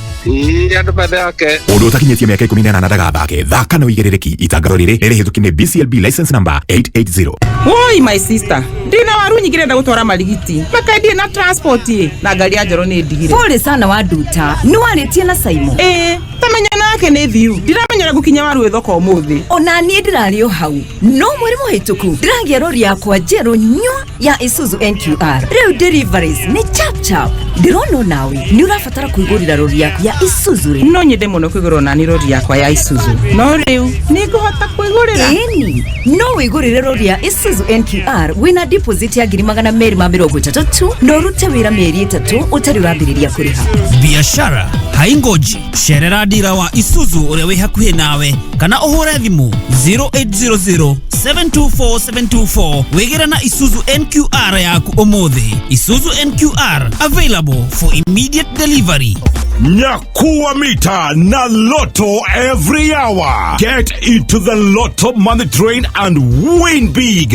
andũ mathake. Ũndũ ũtakinyĩtie mĩaka 18 ndagathake. Thaka na ũigĩrĩrĩki. Itangatho rĩrĩ nĩ rĩhĩtũkie nĩ BCLB license number 880. Woi my sister, ndina waru nyingĩ ndĩrenda gũtwara marigiti makaendie na transport ĩ na ngari ya Njoro nĩ ndigire. Pole sana wa Nduta, nĩ warĩtie na Simon? Ĩĩ, tamenya nake nĩ thiu, ndiramenya ũrĩa ngũkinya waru ĩ thoko ũmũthĩ. Ona niĩ ndĩrarĩ o hau no mweri mũhĩtũku ndĩragĩa rori yakwa njerũ nywa ya Isuzu NQR. Rĩu deliveries nĩ chap chap. Ndĩrona onawe nĩ ũrabatara kwĩgũrĩra rori yaku ya Isuzu rĩ. No nyende mũno kwĩgũrĩra onani rori yakwa ya Isuzu, no rĩu nĩ ngũhota kwĩgũrĩra? Ĩni, no wĩgũrĩre rori ya Isuzu NQR wĩna deposit ya 230,000 na ũrute wĩra mĩeri 3 ũtarĩ ũrambĩrĩria kũrĩha. Biashara haingoji. Cerera dira wa Isuzu ũrĩa wĩ hakuhĩ nawe kana ũhũre thimũ 0800 724 724 wĩgĩre na Isuzu NQR yaku ũmũthĩ. Isuzu NQR available for immediate delivery. Nyakua mita na Lotto every hour. Get into the Lotto money train and win big.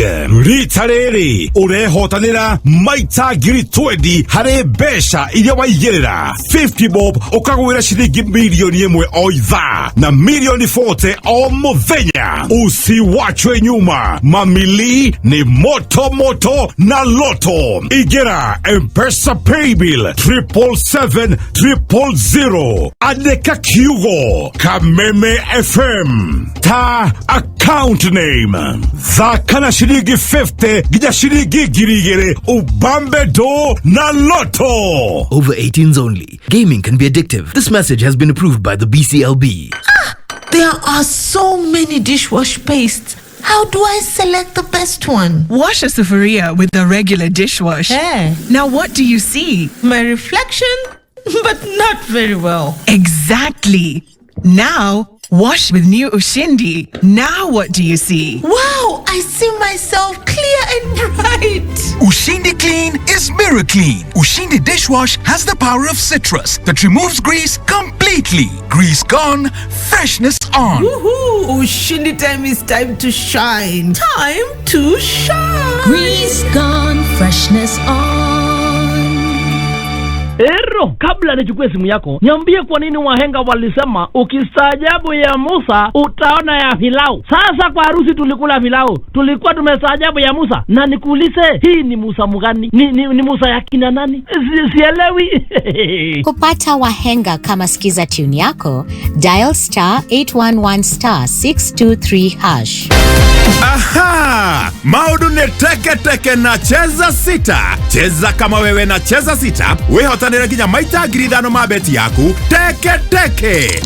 Rita rĩrĩ ũrehotanĩra maita 20,000 harĩ mbeca iria waigĩrĩra. 50 bob ũkagwĩra ciringi 1 milioni o ithaa na 40 milioni o mũthenya. Usiwachwe nyuma, mamili ni moto moto na Lotto. Ingĩra M-Pesa paybill 777 000. Andĩka kiugo Kameme FM ta account name. Thaka na ciringi 50 nginya ciringi 2,000 ubambe do na Lotto. Over 18s only. Gaming can be addictive. This message has been approved by the BCLB. There are so many dishwash pastes. How do I select the best one? Wash a sufuria with the regular dishwash. Now what do you see? My reflection? But not very well. Exactly. Now Wash with new Ushindi. Now what do you see? Wow, I see myself clear and bright. Ushindi Clean is mirror clean. Ushindi dishwash has the power of citrus that removes grease completely. Grease gone, freshness on. Woohoo! Ushindi time is time to shine. Time to shine. Grease gone, freshness on. Ero, kabla nichukue simu yako, niambie kwa nini wahenga walisema ukistaajabu ya Musa utaona ya Filau. Sasa kwa harusi tulikula filau, tulikuwa tumestaajabu ya Musa. Na nikuulize, hii ni Musa mgani? Ni Musa ya kina nani? Sielewi. Kupata wahenga kama skiza tune yako, dial star 811 star 623 hash. Aha! Maũndũ nĩ teke teke na cheza sita. Cheza kama wewe na cheza sita, wĩhotanĩre nginya maita 5,000 ma beti yaku teke teke.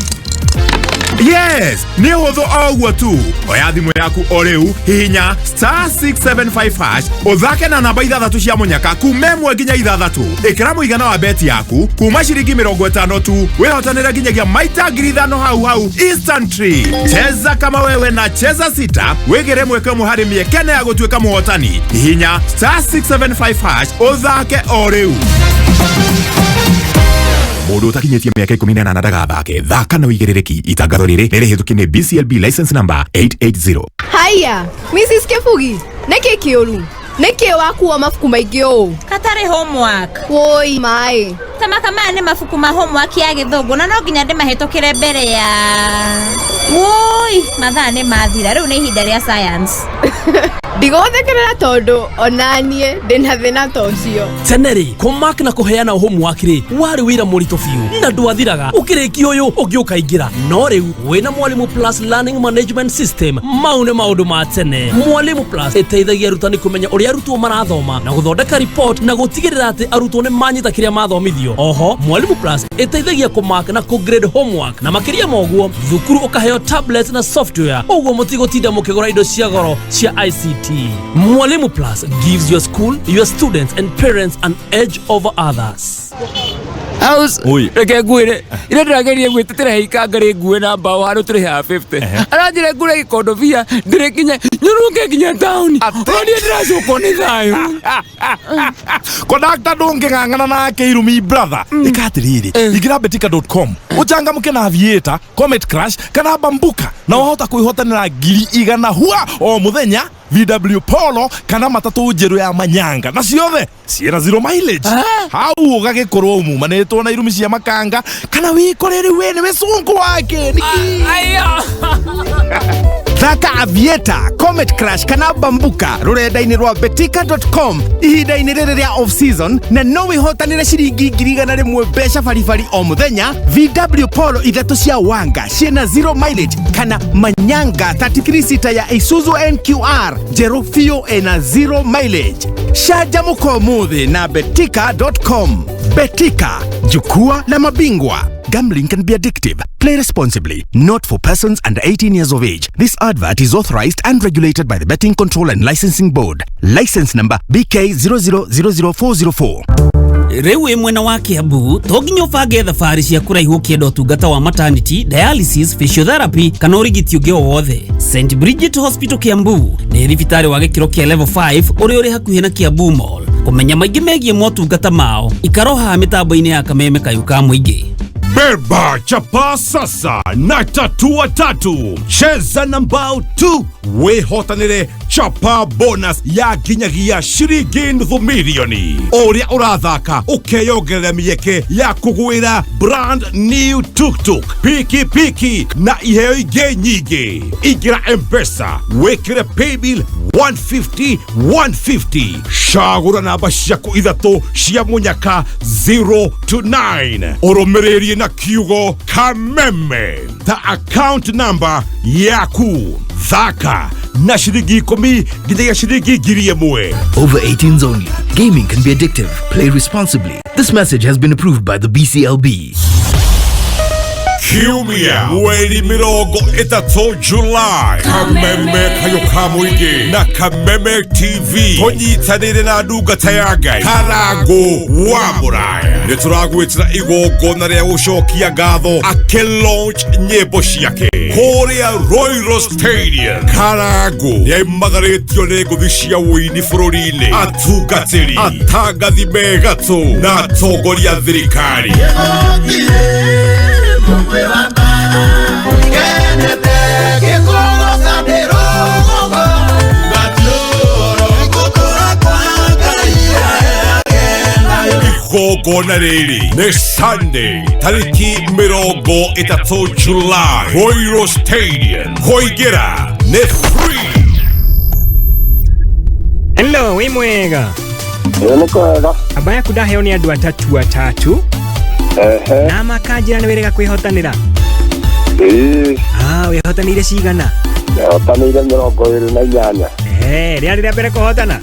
Yes, nĩ ũhũthũ o ũguo tu. Oya thimũ yaku o rĩu, hihinya star 675 hash, ũthake na namba ithathatũ cia mũnyaka kuma ĩmwe nginya ithathatũ. Ĩkĩra mũigana wa beti yaku kuma ciringi 50 tu, wĩhotanĩre nginyagia maita 5,000 hau hau instantly. Cheza kama wewe na cheza sita, wĩgĩre mweke ũmwe harĩ mĩeke ya gũtuĩka mũhotani. Hihinya star 675 hash, ũthake o rĩu. Mũndũ ũtakinyĩtie mĩaka 18 ndagathake. Thaka na ũigĩrĩrĩki. Itangatho rĩrĩ nĩ rĩhĩtũkie nĩ BCLB license number 880. Haiya, Mrs. Kebugi, nĩkĩ kĩũru? Nĩkĩ wakuua mabuku maingĩ ũũ? Katarĩ homework. Woi maĩ. Tamaka maya nĩ mabuku ma homework ya gĩthũngũ na no nginya ndĩmahĩtũkĩre mbere ya. Woi, mathaa nĩ mathira, rĩu nĩ ihinda rĩa science. Ndigũgũthekerera tondũ onaniĩ ndĩna thĩna ta ũcio. Tene rĩ, kũmark na kũheana homework rĩ warĩ wĩra mũritũ biũ na ndwathiraga, ũkĩrĩkia ũyũ ũngĩ ũkaingĩra. No rĩu wĩna Mwalimu Plus Learning Management System, mau nĩ maũndũ ma tene. Mwalimu Plus ĩteithagia arutani kũmenya ũrĩa arutwo marathoma na gũthondeka report na gũtigĩrĩra atĩ arutwo nĩ manyita kĩrĩa mathomithio. Oho, Mwalimu Plus ĩteithagia kũmark na kũgrade homework, na makĩria ma ũguo thukuru ũkaheo tablet na software, ũguo mũtigũtinda mũkĩgũra indo cia goro cia ICT. Mwalimu Plus gives your school, your students and parents an edge over others. House reke ngwire ira ndĩrageria gwĩtetera ikanga rĩ ngue na mbaũ handũ tũrĩhaga 50 aranjĩra ngũre gĩkondobia ndĩrĩkinye nyũrũke nginya taũni ona niĩ ndĩracokwo nĩ thayũ. Kondakta ndũngĩng'ang'ana nake irumi brother. Ĩka atĩrĩrĩ, ingĩra betika.com ũchangamke na Aviator, Comet Crash kana Bambuka na wahota kwĩhotanĩra 100,000 hua o mũthenya, VW Polo kana matatũ njerũ ya manyanga na ciothe ciĩna zero mileage. Hau ũgagĩkorwo umumanĩtwo na irumi cia makanga kana wĩkore rĩu we nĩwe cũngũ wake nĩkĩ. Thaka Aviator, Comet Crash kana Bambuka rũrenda-inĩ rwa betika.com ihinda-inĩ rĩrĩ rĩa off season na no wĩhotanĩre ciringi 100,000 mbeca baribari o mũthenya, VW Polo ithatũ cia Wanga ciĩna zero mileage kana Manyanga 33 sita ya Isuzu NQR njerũ biũ ĩna zero mileage. Canjamũka ũmũthĩ na betika.com. Betika, jukwaa la mabingwa. Gambling can be addictive. Play responsibly. Not for persons under 18 years of age. This advert is authorized and regulated by the Betting Control and Licensing Board. License number BK 0000404. Rĩu wĩ mwena wa Kiambu to nginya ũbange thabarĩ cia kũraihu ũkĩenda ũtungata wa maternity, dialysis, physiotherapy kana ũrigiti ũngĩ o wothe. St Bridget Hospital Kiambu nĩ thibitarĩ wa gĩkĩro kĩa level 5 ũrĩa ũrĩ hakuhĩ na Kiambu Mall. Kũmenya maingĩ megiĩ motungata mao, ikara haha mĩtambo-inĩ ya kameme kayũ ka mũingĩ. Beba chapa sasa na tatua tatu, cheza na mbao tu wĩhotanĩre chapa bonus ya nginyagia ciringi 500,000. Ũrĩa ũrathaka ũkeyongerera mĩeke ya kũgwĩra brand new tuktuk, pikipiki na iheo ingĩ nyingĩ. Ingĩra M-Pesa wĩkĩre paybill 150 150, cagũra namba ciaku ithatũ cia mũnyaka 0 to 9, ũrũmĩrĩrie na kiugo kameme ta account number yaku. Thaka na ciringi 10 nginyagia ciringi 1,000. Over 18s only. Gaming can be addictive. Play responsibly. This message has been approved by the BCLB. Kiumia mweri 30 July, Kameme Kayũ ka Mũingĩ na Kameme TV tũnyitanĩire na ndungata ya Ngai Karangũ wa Mũraya nĩ tũragwĩtĩra igongona rĩa gũcokia ngatho akĩlaunch nyĩmbo ciake kũrĩa Royal Stadium. Karangũ nĩaimagarĩtio nĩ ngũthi cia ũini bũrũri-inĩ, atungatĩri, atangathi me gatũ na atongoria a thirikari. Igongona rĩrĩ nĩ Sunday tarĩki 30 July, Royal Stadium. Kũingĩra nĩ free. Hello, wĩ mwega? Nĩ kwega. Amba yaku ndaheo nĩ andũ atatu atatu. Na makanjĩra nĩ wĩrĩga kwĩhotanĩra. Ĩĩ. Ah, wĩhotanĩire cigana? Nĩhotanĩire 28. Ehe, rĩarĩ rĩa mbere kũhotana?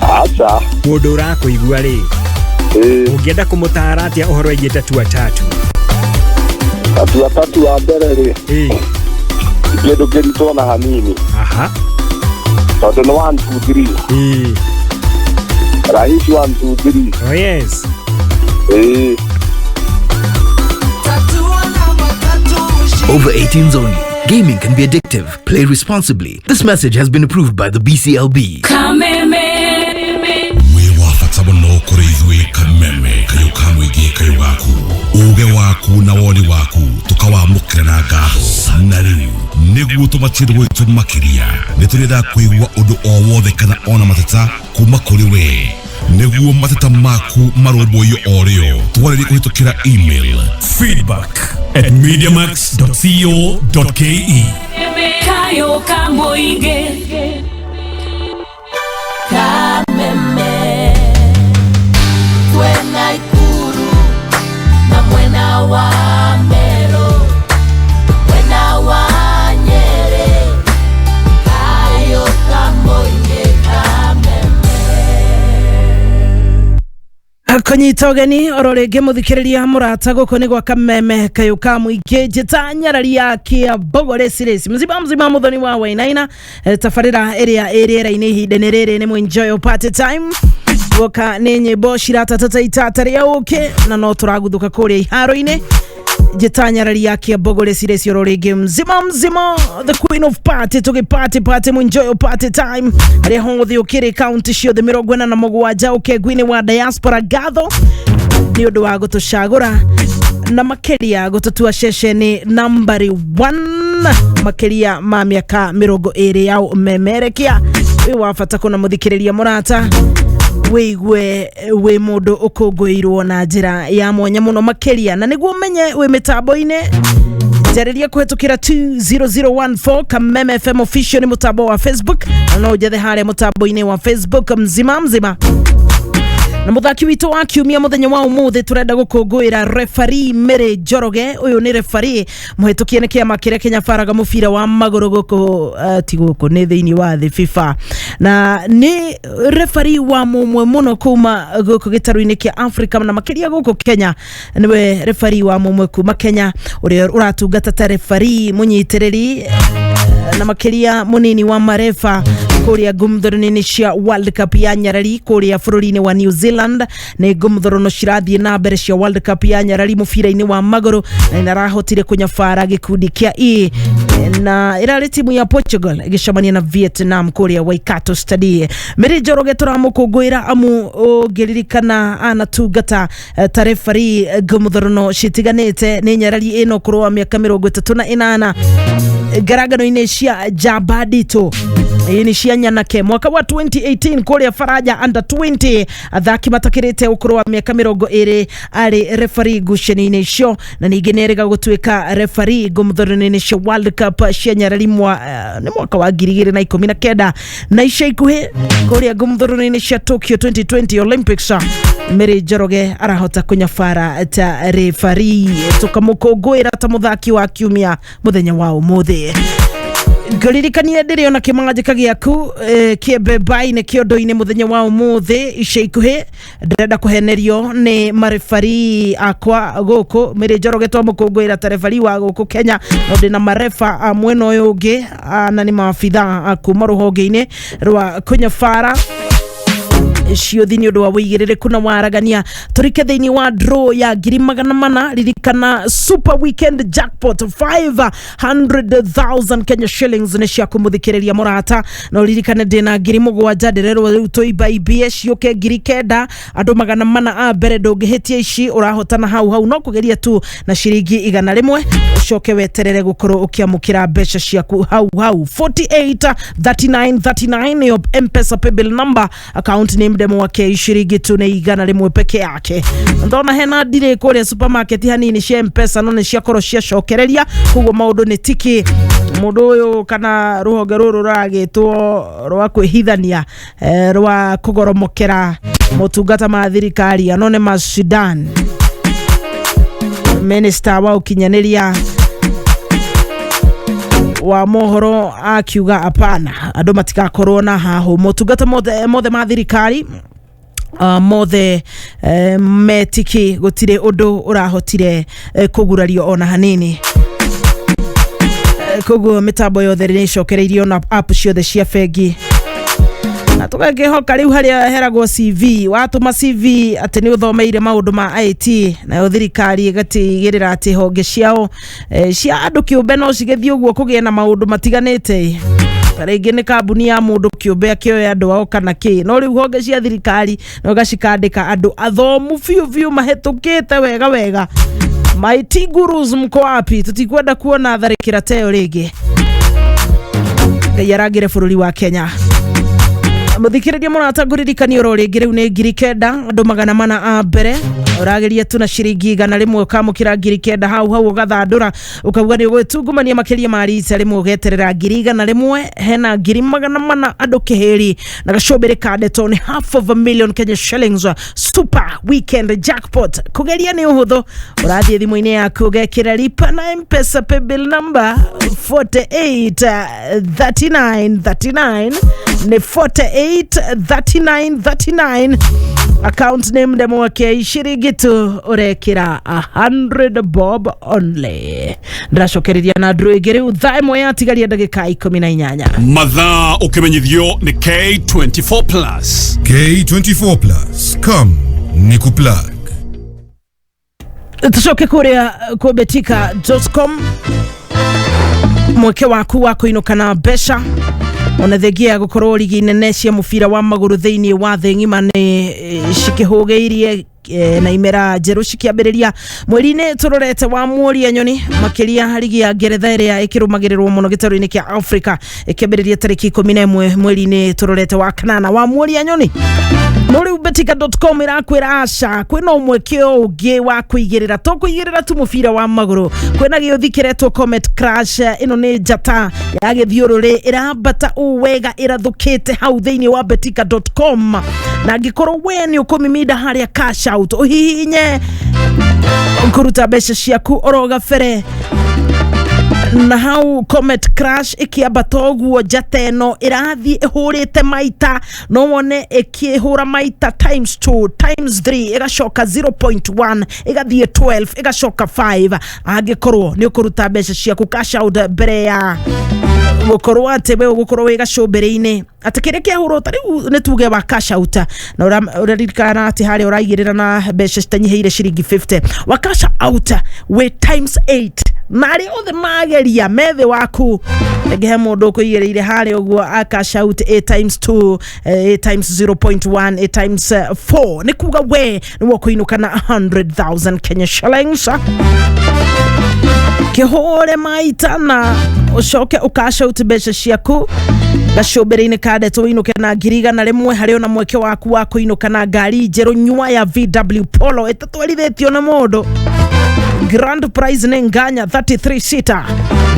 Aca. Mũndũ ũrakũigua rĩ, ũngĩenda kũmũtaara atĩa ũhoro wĩgiĩ tatua tatu? Tatua tatu wa mbere rĩ, ti kĩndũ kĩritũ ona hanini. Aha. Tondũ nĩ 1 2 3. Ĩĩ. Rahisi 1 2 3. Oh yes. Ĩĩ. Over 18s only. Gaming can be addictive. Play responsibly. This message has been approved by the BCLB. Kameme. Wĩ wa bata mũno kũrĩ ithuĩ Kameme Kayũ ka Mũingĩ kayũ gaku, uge waku na woni waku tũkawamũkĩra na ngatho. Na rĩu nĩguo tũmatie gwitũ makĩria, nĩ tũrenda kũigua ũndũ o wothe kana ona mateta kuma kũrĩ we, nĩguo mateta maku marũmbũiyo o rĩo. Twarĩrie kũhĩtũkĩra email feedback@mediamax.co.ke. Kayũ ka Mũingĩ. Kameme twena Ikuru na mwena wa Meru, mwena wa Nyeri, Kayũ ka Mũingĩ Kameme. Kũnyita ũgeni oro rĩngĩ mũthikĩrĩria mũrata, gũkũ nĩ gwa Kameme Kayũ ka Mũingĩ, njĩta nyarari ya Kĩambogo rĩcirĩci mzima mzima mũthoni wa Wainaina. Tabarĩra ĩrĩa ĩ rĩera-inĩ ihinda-inĩ rĩrĩ nĩ Enjoy Party Time, guoka nĩ nyĩmbo ciratatata itata rĩa ũkĩ na no tũraguthũka kũrĩa iharo-inĩ. Njĩta nyarari ya Kĩambogo rĩcirĩci oro rĩngĩ mzima mzima, the queen of party, tũgĩ party party enjoy party time harĩa hothe ũkĩrĩ kaunti ciothe 47 ũkengu-inĩ wa diaspora. Ngatho nĩ ũndũ wa gũtũcagũra na makĩria gũtũtua ceceni nambari 1 makĩria ma mĩaka 20 ya ũmemerekia. Wĩ wa bata kũna mũthikĩrĩria mũrata, wĩigue wĩ mũndũ ũkũngũĩirwo na njĩra ya mwanya mũno makĩria, na nĩguo ũmenye wĩ mĩtambo-inĩ njarĩria kũhetũkĩra 20014 Kameme FM official nĩ mũtambo wa Facebook, na no ũnjethe harĩa mũtambo-inĩ wa Facebook mzima mzima. Na mũthaki witũ wa kiumia mũthenya wa ũmũthĩ tũrenda gũkũngũĩra referee Mary Njoroge. Ũyũ nĩ referee mũhĩtũkie nĩ kĩama kĩrĩa kĩnyabaraga mũbira wa magũrũ gũkũ, ti gũkũ, nĩ thĩinĩ wa thĩ FIFA, na nĩ referee wa mũmwe mũno kuma gũkũ gĩtarũ-inĩ kĩa Africa na makĩria gũkũ Kenya. Nĩwe referee wa mũmwe kuma Kenya ũrĩa ũratungata ta referee mũnyitĩrĩri na makĩria mũnini wa marefa kũrĩa ngumthoro-inĩ cia World Cup ya nyarari kũrĩa bũrũri-inĩ wa New Zealand. Nĩ ngumthorono cirathiĩ na mbere cia World Cup ya nyarari mũbira-inĩ wa magũrũ, na inarahotire kũnyabara gĩkundi kĩa E, na ĩrarĩ timu ya Portugal ĩgĩcemania na Vietnam kũrĩa Waikato Stadium. Mary Njoroge tũramũkũngũĩra amu ũngĩririkana anatungata ta referee ngumthorono citiganĩte. Nĩ nyarari ĩno ũkũrũ wa mĩaka 38 ngarangano-inĩ cia njamba nditũ ni cia nyanake mwaka wa 2018 kũrĩa Faraja under 20 athaki matakĩrĩte ũkũrũ wa mĩaka 20 arĩ referee ngucanio-inĩ icio, na ningĩ nĩ erĩga gũtuĩka referee ngũmũthorano-inĩ cia World Cup cia nyarari nĩ mwaka wa 2019, na ica ikuhĩ kũrĩa ngũmũthorano-inĩ cia Tokyo 2020 Olympics Mary Njoroge arahota kũnyabara ta referee. Tũkamũkũngũĩra ta mũthaki wa kiumia mũthenya wa ũmũthĩ. Ngũririkanie ndĩrĩ ona kĩmanjĩka gĩaku kĩembe-mbainĩ kĩondo-inĩ mũthenya wa ũmũthĩ ica ikuhĩ. Ndĩrenda kũhenerio nĩ marefari akwa gũkũ. Mĩrĩ Njoroge twamũkũngũĩra ta refari wa gũkũ Kenya, no ndĩna marefa a mwena ũyũ ũngĩ, na nĩ maabitha a kuma rũhonge-inĩ rwa kũnyabara ciũthi nĩ ũndũ wa wĩigĩrĩrĩku na waragania. Tũrike thĩinĩ wa draw ya 400,000. Ririkana super weekend jackpot 500,000 Kenya shillings nĩ cia kũmũthikĩrĩria mũrata. No ririkane ndĩna 7,000, ndĩrerwo rĩu tũimbaimbie ciũke 9,000. Andũ 400 a mbere, ndũngĩhĩtia ici, ũrahotana hau hau, no kũgeria tu na ciringi 100, ũcoke weterere gũkorwo ũkĩamũkĩra mbeca ciaku hau hau. 48 39 39 nĩyo Mpesa paybill number, account name ndemo wake, ciringi tu nĩ 100 peke yake. Ndona hena ndirĩ kũrĩa supermarket hanini cia Mpesa, no nĩ ciakorwo ciacokereria, koguo maũndũ nĩ tiki. Mũndũ ũyũ kana rũhonge rũrũ rũragĩtwo rwa kwĩhithania, rwa kũgoromokera motungata ma thirikari. Anonymous Sudan, minister wa ũkinyanĩria wa mohoro, akiuga apana, andũ matigakorwo na hahu, motungata mothe mothe ma thirikari mothe metiki, gũtirĩ ũndũ ũrahotire kũgurario ona hanini. Koguo mĩtambo yothe nĩ ĩcokereirio na app ciothe cia bengi, na tũgakĩhoka rĩu harĩa heragwo CV, watũma CV atĩ nĩ ũthomeire maũndũ ma IT, nayo thirikari ĩgatigĩrĩra atĩ honge ciao cia andũ kĩũmbe no cigĩthiĩ ũguo kũgĩe na maũndũ matiganĩte. Ta rĩngĩ nĩ kambuni ya mũndũ kĩũmbe akĩoya andũ ao kana kĩ, no rĩu honge cia thirikari no gacikandĩka andũ athomu biũ biũ, mahĩtũkĩte wega wega. Ma IT gurus, mko wapi? Tutikwenda kuona tharĩkĩra teyo rĩngĩ. Ngai arangĩre bũrũri wa Kenya. Mũthikĩrĩria mũrata, ngũririkania oro rĩngĩ rĩu nĩ 9,000, andũ 400 a mbere, ũrageria tu na ciringi 100, ũkamũkĩra 9,000 hau hau, ũgathandũra ũkauga nĩ ũgwĩtungumania makĩria ma rita rĩmwe, ũgeterera 100,000. Hena 400,000 andũ kĩhĩri na gacũmbĩrĩ ka ndeto nĩ half of a million Kenya shillings super weekend jackpot. Kũgeria nĩ ũhũthũ, ũrathiĩ thimũ-inĩ yaku ũgekĩra lipa na Mpesa paybill number 48 39 39, nĩ 48 39 39, account name ndemo wake, ciringi tu ũrekĩra 100 bob only. Ndĩracokereria na ndũ ĩngĩ rĩu thaa 1 yatigaria ndagĩka 18. Mathaa ũkĩmenyithio nĩ K24 Plus. K24 Plus. Come, nikuplug. Tucoke kũrĩa kũ betika.com, mweke waku wa kũinũka na mbeca ona thengia ya gũkorwo rigi nene cia mũbira wa magũrũ thĩinĩ wa thĩ ng'ima nĩ cikĩhũgĩirie na imera njerũ cikĩambĩrĩria mweri-inĩ tũrorete wa Mworia Nyoni, makĩria rigi ya Ngeretha ĩrĩa ĩkĩrũmagĩrĩrwo mũno gĩtarũ-inĩ kĩa Africa ĩkĩambĩrĩria tarĩki 11 mweri-inĩ tũrorete wa kanana wa Mworia Nyoni. No rĩu betika.com ĩrakwĩra aca, kwĩna ũmweke ũngĩ wa kũigĩrĩra, to kũigĩrĩra tu mũbira wa magũrũ, kwĩna gĩũthi kĩretwo Comet Crash. Ĩno nĩ njata ya gĩthiũrũrĩ ĩrambata ũũ wega, ĩrathũkĩte hau thĩinĩ wa betika.com, na angĩkorwo we nĩ ũkũmiminda harĩa cash out, ũhihinye kũruta mbeca ciaku oro gabere, na hau Comet Crash ĩkĩambata ũguo, njata ĩno ĩrathiĩ ĩhũrĩte maita, no wone ĩkĩhũra maita times 2, times 3, ĩgacoka 0.1, ĩgathiĩ 12, ĩgacoka 5. Angĩkorwo nĩ ũkũruta mbeca ciaku cash out mbere ya gũkorwo atĩ we ũgũkorwo wĩ gacũmbĩrĩ-inĩ atĩ kĩrĩa kĩahũrwo ta rĩu nĩ tuge wa cash out, na ũraririkana atĩ harĩa ũraigĩrĩra na mbeca citanyihĩire ciringi 50, wa cash out wĩ times 8, na arĩa othe mageria methe waku, rĩngĩ he mũndũ ũkũigĩrĩire harĩa ũguo a cash out a times 2, a times 0.1, a times 4, nĩ kuga we nĩ wokũinũka na 100,000 Kenya shillings. Kĩhũre maita na ũcoke ũcash out mbeca ciaku gacũmbĩrĩ-inĩ ka ndeto, ũinũke na 100,000. Harĩ ona mweke waku wa kũinũka na ngari njerũ nyua ya VW Polo ĩtatwarithĩtio nĩ mũndũ. Grand prize nĩ nganya 33 sita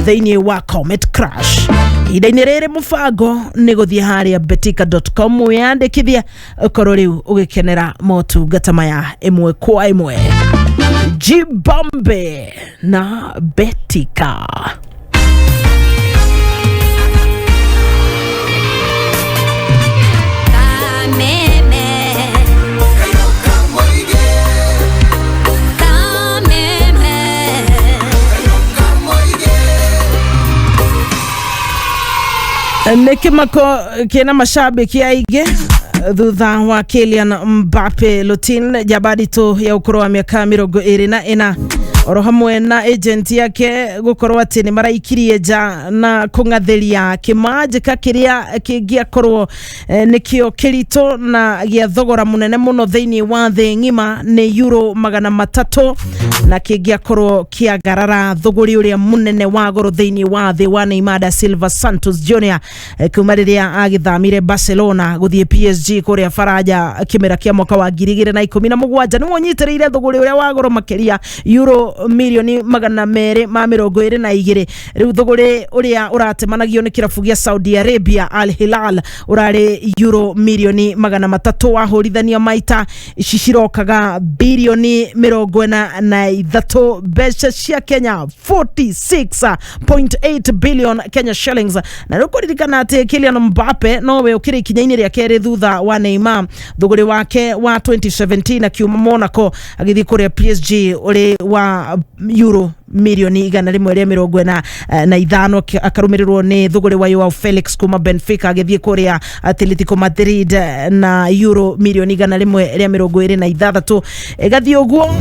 thĩinĩ wa Comet Crash. Ihinda-inĩ rĩrĩ mũbango nĩ gũthiĩ harĩa betika.com wĩyandĩkithie, ũkorwo rĩu ũgĩkenera motungata maya ĩmwe kwa ĩmwe. Jibambe na Betika. Nĩ kĩmako kĩna mashabiki aingĩ thutha wa Kylian Mbappe Lutin njamba nditũ ya ũkũrũ wa mĩaka 24 oro hamwe na agent yake gũkorwo atĩ nĩ maraikirie nja na kũng'athĩria kĩmanjĩka kĩrĩa kĩngĩakorwo nĩkĩo kĩritũ na gĩa thogora mũnene mũno thĩinĩ wa thĩ ng'ima nĩ euro 300 na kĩngĩakorwo kĩagarara thũgũrĩ ũrĩa mũnene wa goro thĩinĩ wa thĩ wa Neymar da Silva Santos Jr kuma rĩrĩa agĩthamire Barcelona gũthiĩ PSG kũrĩa Faranja kĩmera kĩa mwaka wa 2017. Nĩwe ũnyitĩrĩire thũgũrĩ ũrĩa wa goro makĩria, euro mirioni 222. Rĩu thũgũrĩ ũrĩa ũratemanagio nĩ kĩrabu gĩa Saudi Arabia Al Hilal ũrarĩ euro mirioni 300, wahũrithania maita ici cirokaga birioni 43 mbeca cia Kenya, 46.8 billion Kenya shillings. Na rĩu kũririkana atĩ Kylian Mbappe nowe ũkĩrĩ ikinya-inĩ rĩa kerĩ thutha wa Neymar, thũgũrĩ wake wa 2017 akiuma Monaco agĩthiĩ kũrĩa PSG ũrĩ wa euro mirioni 145, akarũmĩrĩrwo nĩ thũgũrĩ wa Joao Felix kuma Benfica agĩthiĩ kũrĩa Atletico Madrid na euro mirioni 126. Ĩgathiĩ ũguo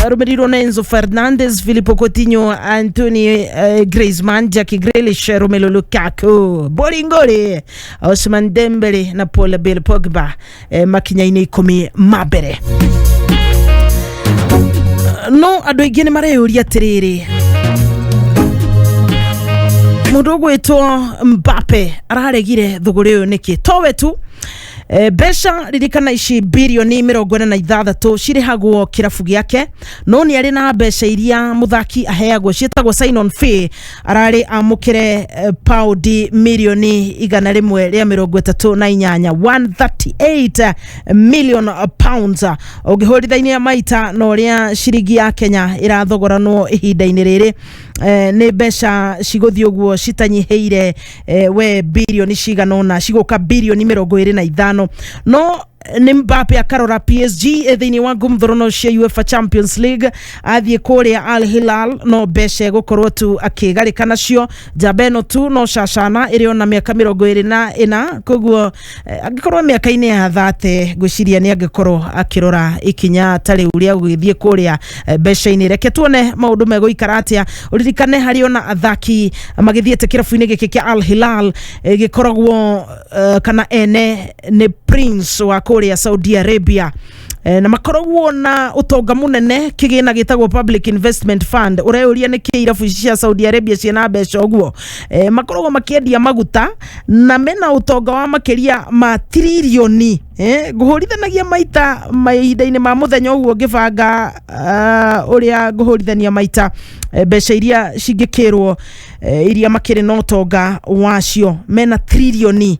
arũmĩrĩirwo na Enzo Fernandez, Filippo Coutinho, Anthony Griezmann, Jack Grealish, Romelu Lukaku, Bolingoli, Ousmane Dembele na Paul Bill Pogba makinya-inĩ 10 ma mbere. No andũ aingĩ nĩ mareyũria atĩrĩrĩ, mũndũ ũgwĩtwo Mbappe araregire thũgũrĩ ũyũ nĩkĩ? Towe tu mbeca ririkana ici birioni 46 cirĩhagwo kĩrabu gĩake, no nĩ arĩ na mbeca iria mũthaki aheagwo ciĩtagwo sign on fee. Ararĩ amũkĩre paundi mirioni 138, 138 million pounds, ũngĩhũrithania maita na ũrĩa ciringi ya Kenya ĩrathogoranwo ihinda-inĩ rĩrĩ, nĩ mbeca cigũthiĩ ũguo citanyihĩire we birioni cigana ũna, cigũka birioni 25. No nĩ Mbappe akarora PSG thĩinĩ wa ngumthũrũno cia UEFA Champions League, athiĩ kũrĩa Al Hilal no mbeca egũkorwo tu akĩgarĩka nacio. Njamba ĩno tu no cacana ĩrĩ ona mĩaka 24, koguo angĩkorwo mĩaka-inĩ ya 30 ngwĩciria nĩ angĩkorwo akĩrora ikinya ta rĩu rĩa gũgĩthiĩ kũrĩa mbeca-inĩ. Reke tuone maũndũ megũikara atĩa. Ũririkane harĩ ona athaki magĩthiĩte kĩrabu-inĩ gĩkĩ kĩa Al Hilal, gĩkoragwo kana ene nĩ Prince wa kũrĩa Saudi Arabia, na makoragwo na ũtonga mũnene, kĩgĩna gĩtagwo Public Investment Fund. Ũreyũria nĩkĩ irabu ici cia Saudi Arabia ciĩna mbeca ũguo? Makoragwo makĩendia maguta na mena ũtonga wa makĩria ma tiririoni. Ngũhũrithanagia maita mahinda-inĩ ma mũthenya ũguo ngĩbanga ũrĩa ngũhũrithania maita mbeca iria cingĩkĩrwo, iria makĩrĩ na ũtonga wacio, mena tiririoni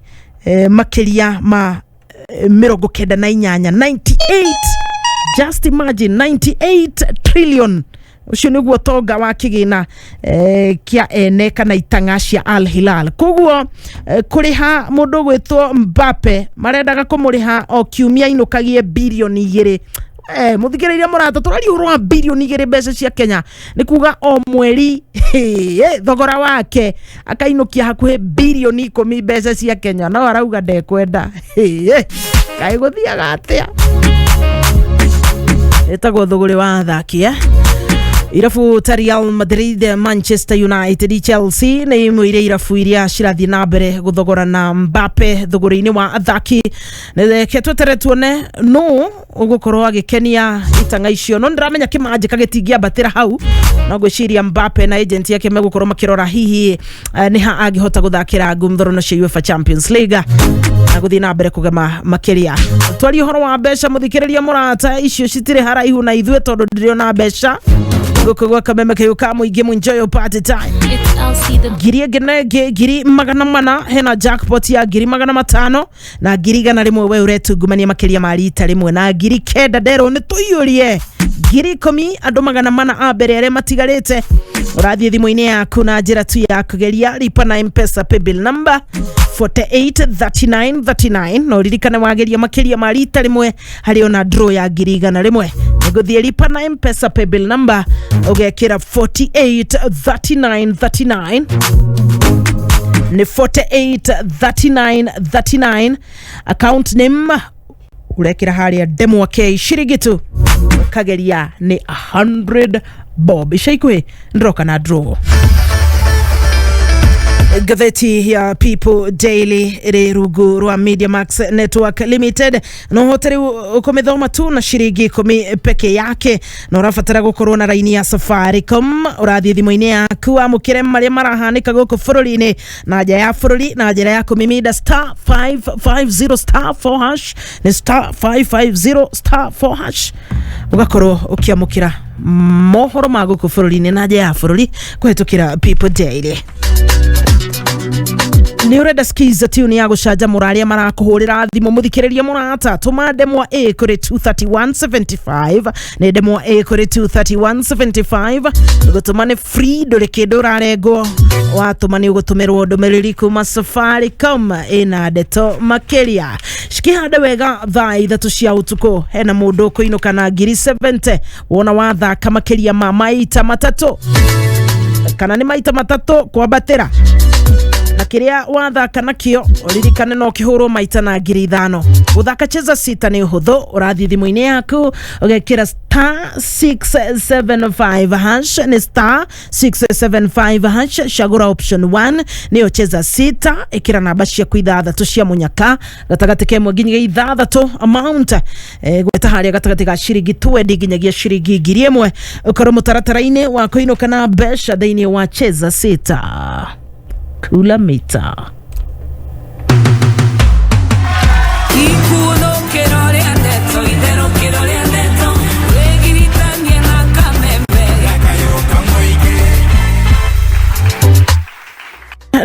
makĩria ma 98, 98, just imagine, 98 trillion. Ũcio nĩguo ũtonga wa kĩgĩna kĩa ene kana itang'a cia Al Hilal. Koguo kũrĩha mũndũ ũgwĩtwo Mbappe marendaga kũmũrĩha o kiumia inũkagie birioni 2. Mũthikĩrĩria mũrata, tũraria ũhoro wa birioni 2 mbeca cia Kenya, nĩ kuga o mweri thogora wake akainũkia hakuhĩ birioni 10 mbeca cia Kenya, no arauga ndekwenda. Kaĩ gũthiaga atĩa? Ĩtagwo thũgũrĩ wa athaki. Irabu ta Real Madrid, Manchester United, Chelsea nĩ imwe iria irabu iria cirathiĩ na mbere gũthogora na Mbappe thũgũrĩ-inĩ wa athaki. Reke twetere tuone nũ ũgũkorwo agĩkenia itang'a icio, no ndĩramenya kĩmanjĩka gĩtingĩambatĩra hau, no ngwĩciria Mbappe na agent yake megũkorwo makĩrora hihi nĩ ha angĩhota gũthakĩra ngumthũrũno cia UEFA Champions League na gũthiĩ na mbere kũgema makĩria. Twarie ũhoro wa mbeca, mũthikĩrĩria mũrata, icio citirĩ haraihu na ithuĩ tondũ ndĩrĩ mbeca gũkũ gwa kameme kayũ ka mũingĩ. Enjoy party time. Ngiri ĩngĩ na ĩngĩ, 400,000, hena jackpot ya 500,000 na 100,000. We ũretungumania makĩria ma rita rĩmwe na 9,000 nderwo nĩ tũiyũrie 10,000. Andũ 400 a mbere arĩa matigarĩte, ũrathiĩ thimũ-inĩ yaku na njĩra tu ya kũgeria lipa na Mpesa paybill number 483939, na ũririkane wageria makĩria ma rita rĩmwe harĩ ona draw ya 100,000. Nĩngũthiĩ lipa na Mpesa paybill number ũgekĩra 483939. Nĩ 483939, account name ũrekĩra harĩa ndemwa K, ciringi tu ũkageria nĩ 100 bob. Ica ikuhĩ ndĩroka na draw. Ngathĩti ya People Daily ĩrĩ rungu rwa Media Max Network Limited, no ũhote rĩu kũmĩthoma tu na ciringi 10 peke yake, na ũrabatara gũkorwo na raini ya Safaricom. Ũrathiĩ thimũ-inĩ yaku wamũkĩre marĩa marahanĩka gũkũ bũrũri-inĩ na nja ya bũrũri na njĩra ya kũmimida star 550 star 4 hash, nĩ star 550 star 4 hash, ũgakorwo ũkĩamũkĩra mohoro ma gũkũ bũrũri-inĩ na nja ya bũrũri kũhetũkĩra People Daily. Nä å renda skiza tune ya gå canjamå arä a marakå hå rä ra thimå må thikä rä ria må rata tå ma ndemwa A kå rä 23175, nä ndemwa A kå rä 23175. Gå tå ma nä free, ndå rä kä ndå ũrarengwo. Watå ma nä å gå tå mä rwo ndå mä rä ri kuma Safaricom ĩna ndeto makä cikĩhande wega. Thaa 3 cia ũtukũ hena mũndũ ũkũinũka na ngiri 70 wona wathaka makĩria ma maita 3, kana nĩ maita 3 kwambatĩra, na kiria wathaka nakio uririkane no kihurwo maita na ngiri 5. Guthaka cheza sita ni uhuthu, urathi thimu-inĩ yaku ugekira star 675 hash, ni star 675 hash, cagũra option 1 niyo cheza sita, ikira namba ciaku 6 cia munyaka gatagatĩ ka 1 nginyagia 6, amount gweta harĩa gatagatĩ ga ciringi 20 nginyagia ciringi 1000, ũkorwo mũtaratara-inĩ wa kũinũka na mbeca thĩinĩ wa cheza sita kula mita.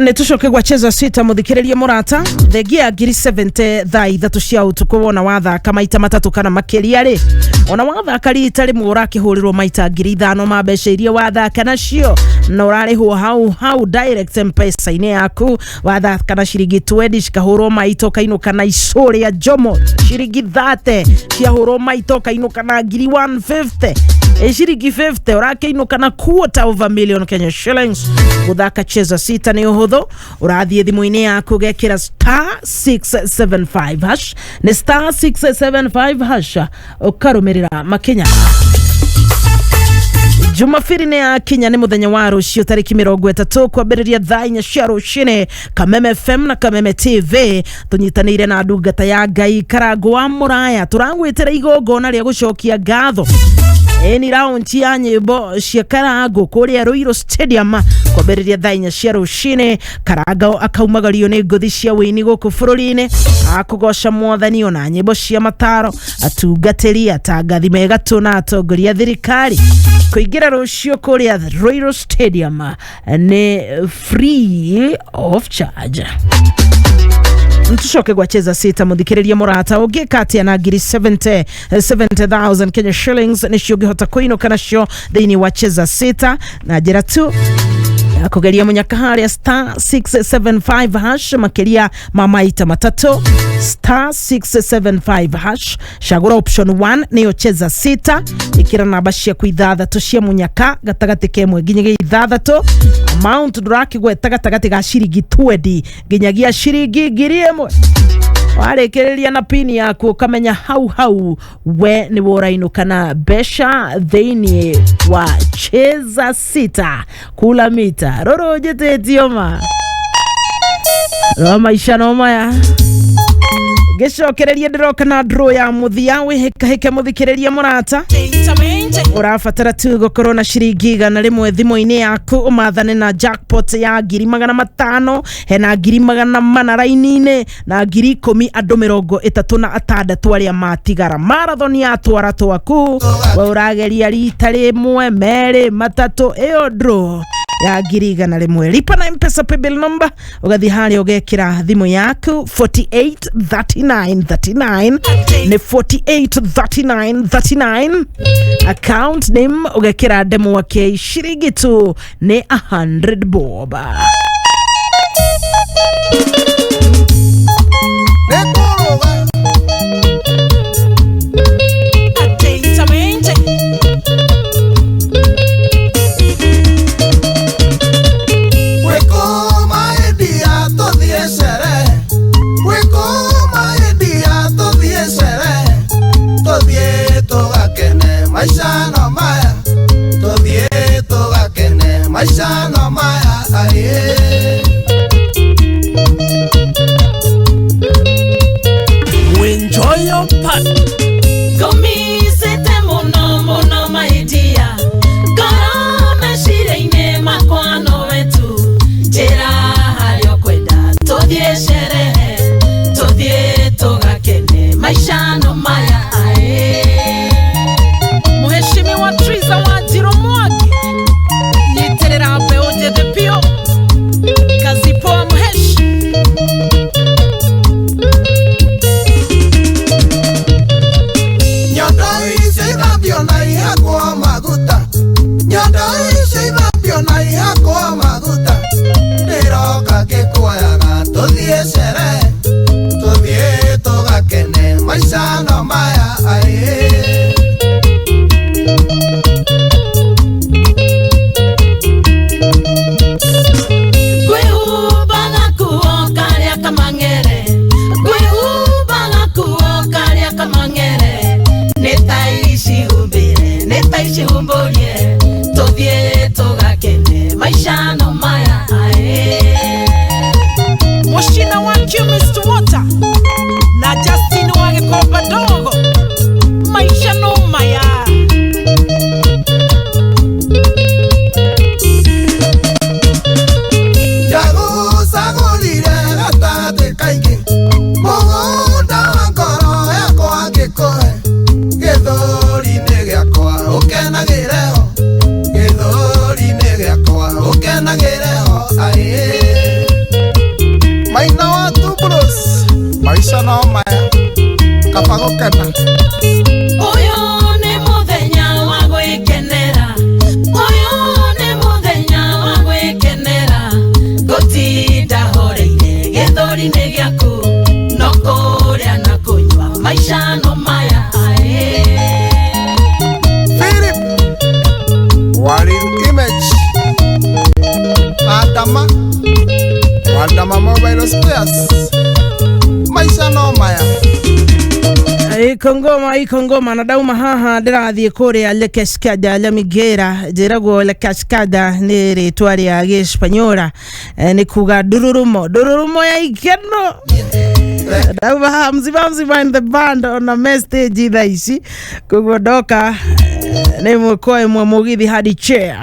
Nä tå coke gwa cheza sita må mũrata thengia ngiri 70 thaa 3 cia ũtukũ wona wathaka maita 3 kana makĩria rĩ, ona wathaka rita rĩmwe ũrakĩhũrĩrwo maita ngiri 5 ma mbeca iria wathaka nacio, na ũrarĩhwo hau hau direct M-Pesa-inĩ yaku. Wathaka na ciringi 20 cikahũrwo maita ũkainũka na icũ rĩa njomo, ciringi 30 ciahũrwo maita ũkainũka na ngiri 150, ciringi 50 ũrakĩinũka na quarter of a million Kenya shillings. Gũthaka cheza sita nĩ ũhũthũ, ũrathiĩ thimũ-inĩ yaku ũgekĩra star 675 hash, nĩ star 675 hash, ũkarũmĩrĩra makinya. Jumapili nĩ yakinya, nĩ mũthenya wa rũciũ tarĩki 30 kwambĩrĩria thaa 4 cia rũcinĩ. Kameme FM na Kameme TV tũnyitanĩire na ndungata ya Ngai Karangũ wa Mũraya, tũragwĩtĩra igongona rĩa gũcokia ngatho. Ĩni raundi ya nyĩmbo cia Karangũ kũrĩa Ruiru Stadium kwambĩrĩria thaa 4 cia rũcinĩ. Karangũ akaumagario nĩ ngũthi cia wĩini gũkũ bũrũri-inĩ, akũgoca mwathani ona nyĩmbo cia mataro, atungatĩri, atangathi megatũ na atongoria thirikari. Kũingĩra rũciũ kũrĩa Ruiru Stadium nĩ free of charge. Ntucoke gwa cheza sita muthikiriria murata ũngĩka atĩa na ngiri 70,000 Kenya shillings nĩcio ũngĩhota kũinũka nacio thĩinĩ wa cheza sita na njĩra tu ya kũgeria mũnyaka harĩa star 675 hash makĩria ma maita 3, star 675 hash, cagũra option 1 nĩyo cheza sita, ĩkĩra namba ciaku 6 cia mũnyaka gatagatĩ ka 1 nginyagia 6, amount ndũrakĩgweta gatagatĩ ga ciringi 20 nginyagia ciringi 1000. Warĩkĩrĩria na pini yaku ũkamenya hau hau we nĩ ũrainũka na mbeca thĩinĩ wa cheza sita kula mita. Rũrũ njĩtĩtio ma rwa maica no maya ngĩcokereria ndĩroka na draw ya mũthia wĩhĩkahĩke mũthikĩrĩria mũrata. Ũrabatara tu gũkorwo na ciringi 100 thimũ-inĩ yaku ũmathane na jackpot ya ngiri 500, hena ngiri 400 raini-inĩ na ngiri 10 andũ 36 arĩa matigara. Marathon ya twara twaku we ũrageria rita 1 2 3, ĩyo draw ya ngiri 100. Lipa na M-Pesa paybill number, ũgathiĩ harĩa ũgekĩra thimũ yaku 483939, nĩ 483939, account name ũgekĩra ndemwa K, ciringi tu nĩ 100 bob. Cheers. Maisha no maya. Iko ngoma, iko ngoma na ndauma haha ndirathiĩ kũrĩa Le Cascada La Migera. Njĩragwo Le Cascada nĩ rĩtwa rĩa gĩspanyola, nĩ kuga ndururumo, ndururumo ya ikeno. Ndauma haha mzima mzima in the band ona me stage thaa ici, koguo ndoka nĩ ĩmwe kwa ĩmwe mũgithi hadi chair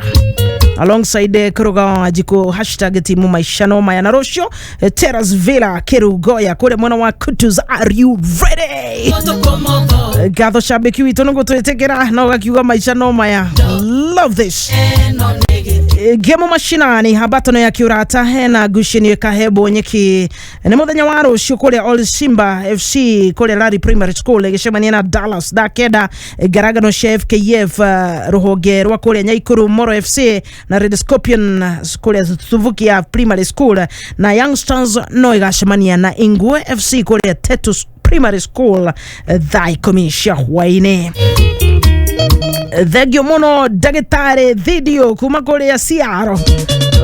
alongside Kĩrũga wa Jiko hashtag timu maisha no maya, na rũcio Terrace Villa Kĩrũgoya kũrĩa mwena wa Kutus. Are you ready? Ngatho shabiki witũ nĩ gũtwĩtĩkĩra na ũgakiuga maisha no maya. Love this ngemo mashinani hambatano ya kiurata hena ngucanio ĩkahembwo nyeki nĩ mũthenya wa rũciũ kũrĩa All Simba FC kũrĩa Lari Primary School ĩgĩcemania na Dallas thaa 9. Ngarangano cia FKF, rũhonge rwa kũrĩa Nyaikuru Moro FC na Red Scorpion kũrĩa Suvukia Primary School, na Young Stars no ĩgacemania na Ingwe FC kũrĩa Tetus Primary School thaa 10 cia hwaĩ-inĩ. Thengio muno ndagĩtarĩ Thidio kuma kũrĩa Ciaro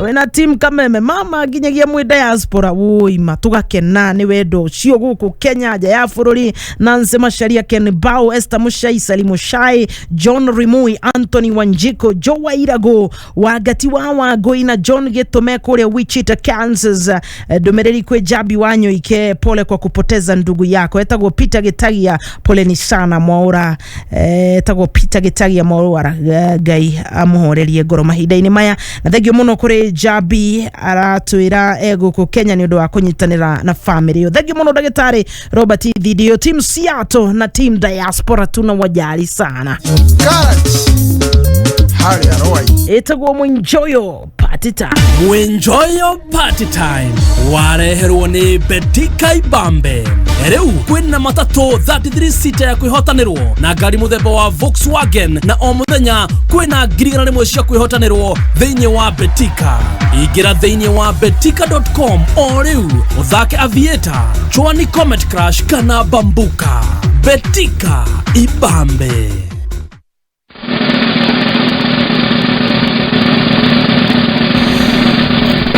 wĩna team Kameme mama nginyagia mwĩ diaspora wũima tũgakena nĩ wendo ũcio gũkũ Kenya nja ya bũrũri. Nancy Macharia, Ken Bao, Esther Mushai, Salim Mushai, John Rimui, Anthony Wanjiko, Joe Wairago, Wangati wa Wangũi na John Gĩtũme kũrĩa Wichita, Kansas. Ndũmĩrĩri kwĩ Jabi Wanyoike, pole kwa kupoteza ndugu yako. Etagwo Peter Gĩtagia, pole ni sana Mwaura. Etagwo Peter Gĩtagia Mwaura, Ngai amũhorerie ngoro mahinda-inĩ maya. Na thengio mũno kũrĩ Jabi aratwĩra egũkũ Kenya nĩ ũndũ wa kũnyitanĩra na family ĩyo. Thengio mũno ndagĩtarĩ Robert Thidio, team Seattle na team diaspora tuna wajali sana. Harĩ arwai. Ĩtagwo Mwinjoyo Party Time. Mwenjoyo Party Time wareherwo nĩ Betika Ibambe. Rĩu kwĩna matatũ 33 sita ya kwĩhotanĩrwo na ngari mũthemba wa Volkswagen, na o mũthenya kwĩna 100,000 cia kwĩhotanĩrwo thĩinĩ wa Betika. Ingĩra thĩinĩ wa betika.com o rĩu ũthake Aviator, Chwani, Comet Crash kana Bambuka. Betika Ibambe.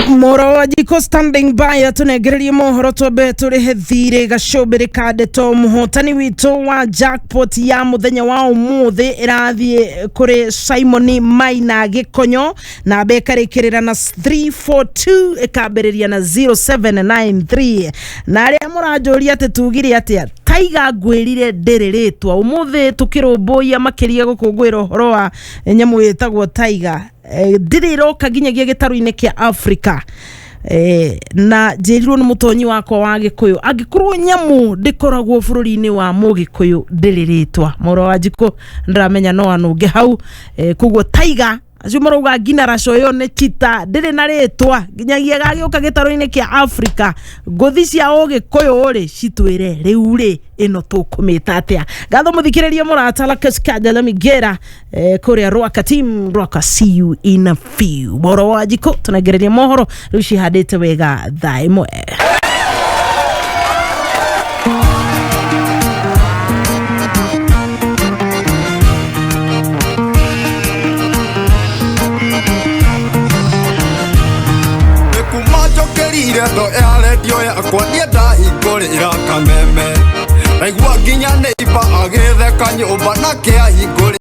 Moro wa Jiko standing by atunengererie mohoro twambe tũrĩhe thirĩ gacũmbĩrĩ ka ndeto. Mũhotani witũ wa jackpot ya mũthenya wa ũmũthĩ ĩrathiĩ kũrĩ Simon Maina Gĩkonyo, namba ĩkarĩkĩrĩra na 342 ĩkambĩrĩria na 0793. Na arĩa mũranjũria atĩ tugire atĩa taiga, ngwĩrire ndĩrĩ rĩtwa. Ũmũthĩ tũkĩrũmbũiya makĩria gũkũngũĩra ũhoro wa nyamũ ĩtagwo taiga. Ndirĩ ĩroka nginyagia gĩtarũ-inĩ kĩa Africa. Na njĩrirwo nĩ mũtonyi wakwa wa gĩkũyũ, angĩkorwo nyamũ ndĩkoragwo bũrũri-inĩ wa mũgĩkũyũ ndĩrĩ rĩtwa. Mũro wa Njikũ ndĩramenya no anũnge hau. Koguo taiga acio marauga ngina raco ĩyo nĩ chita ndĩrĩ na rĩtwa nginyagia gagĩũka gĩtarũ-inĩ kĩa Africa. Ngũthi cia ũgĩkũyũ rĩ citwĩre rĩu rĩ ĩno tũkũmĩta atĩa. Ngatho mũthikĩrĩria mũrata Lakeskada Migera, kũrĩa Rwaka team Rwaka, see you in a few. Mũro wa Njikũ tũnengereria mohoro rĩu cihandĩte wega thaa 1. Nĩkuma njokerire ndo ya redio yakwa niĩ ndahingũrĩra Kameme, ndaigua nginya neighbour agĩtheka nyũmba nake ahingũrĩra.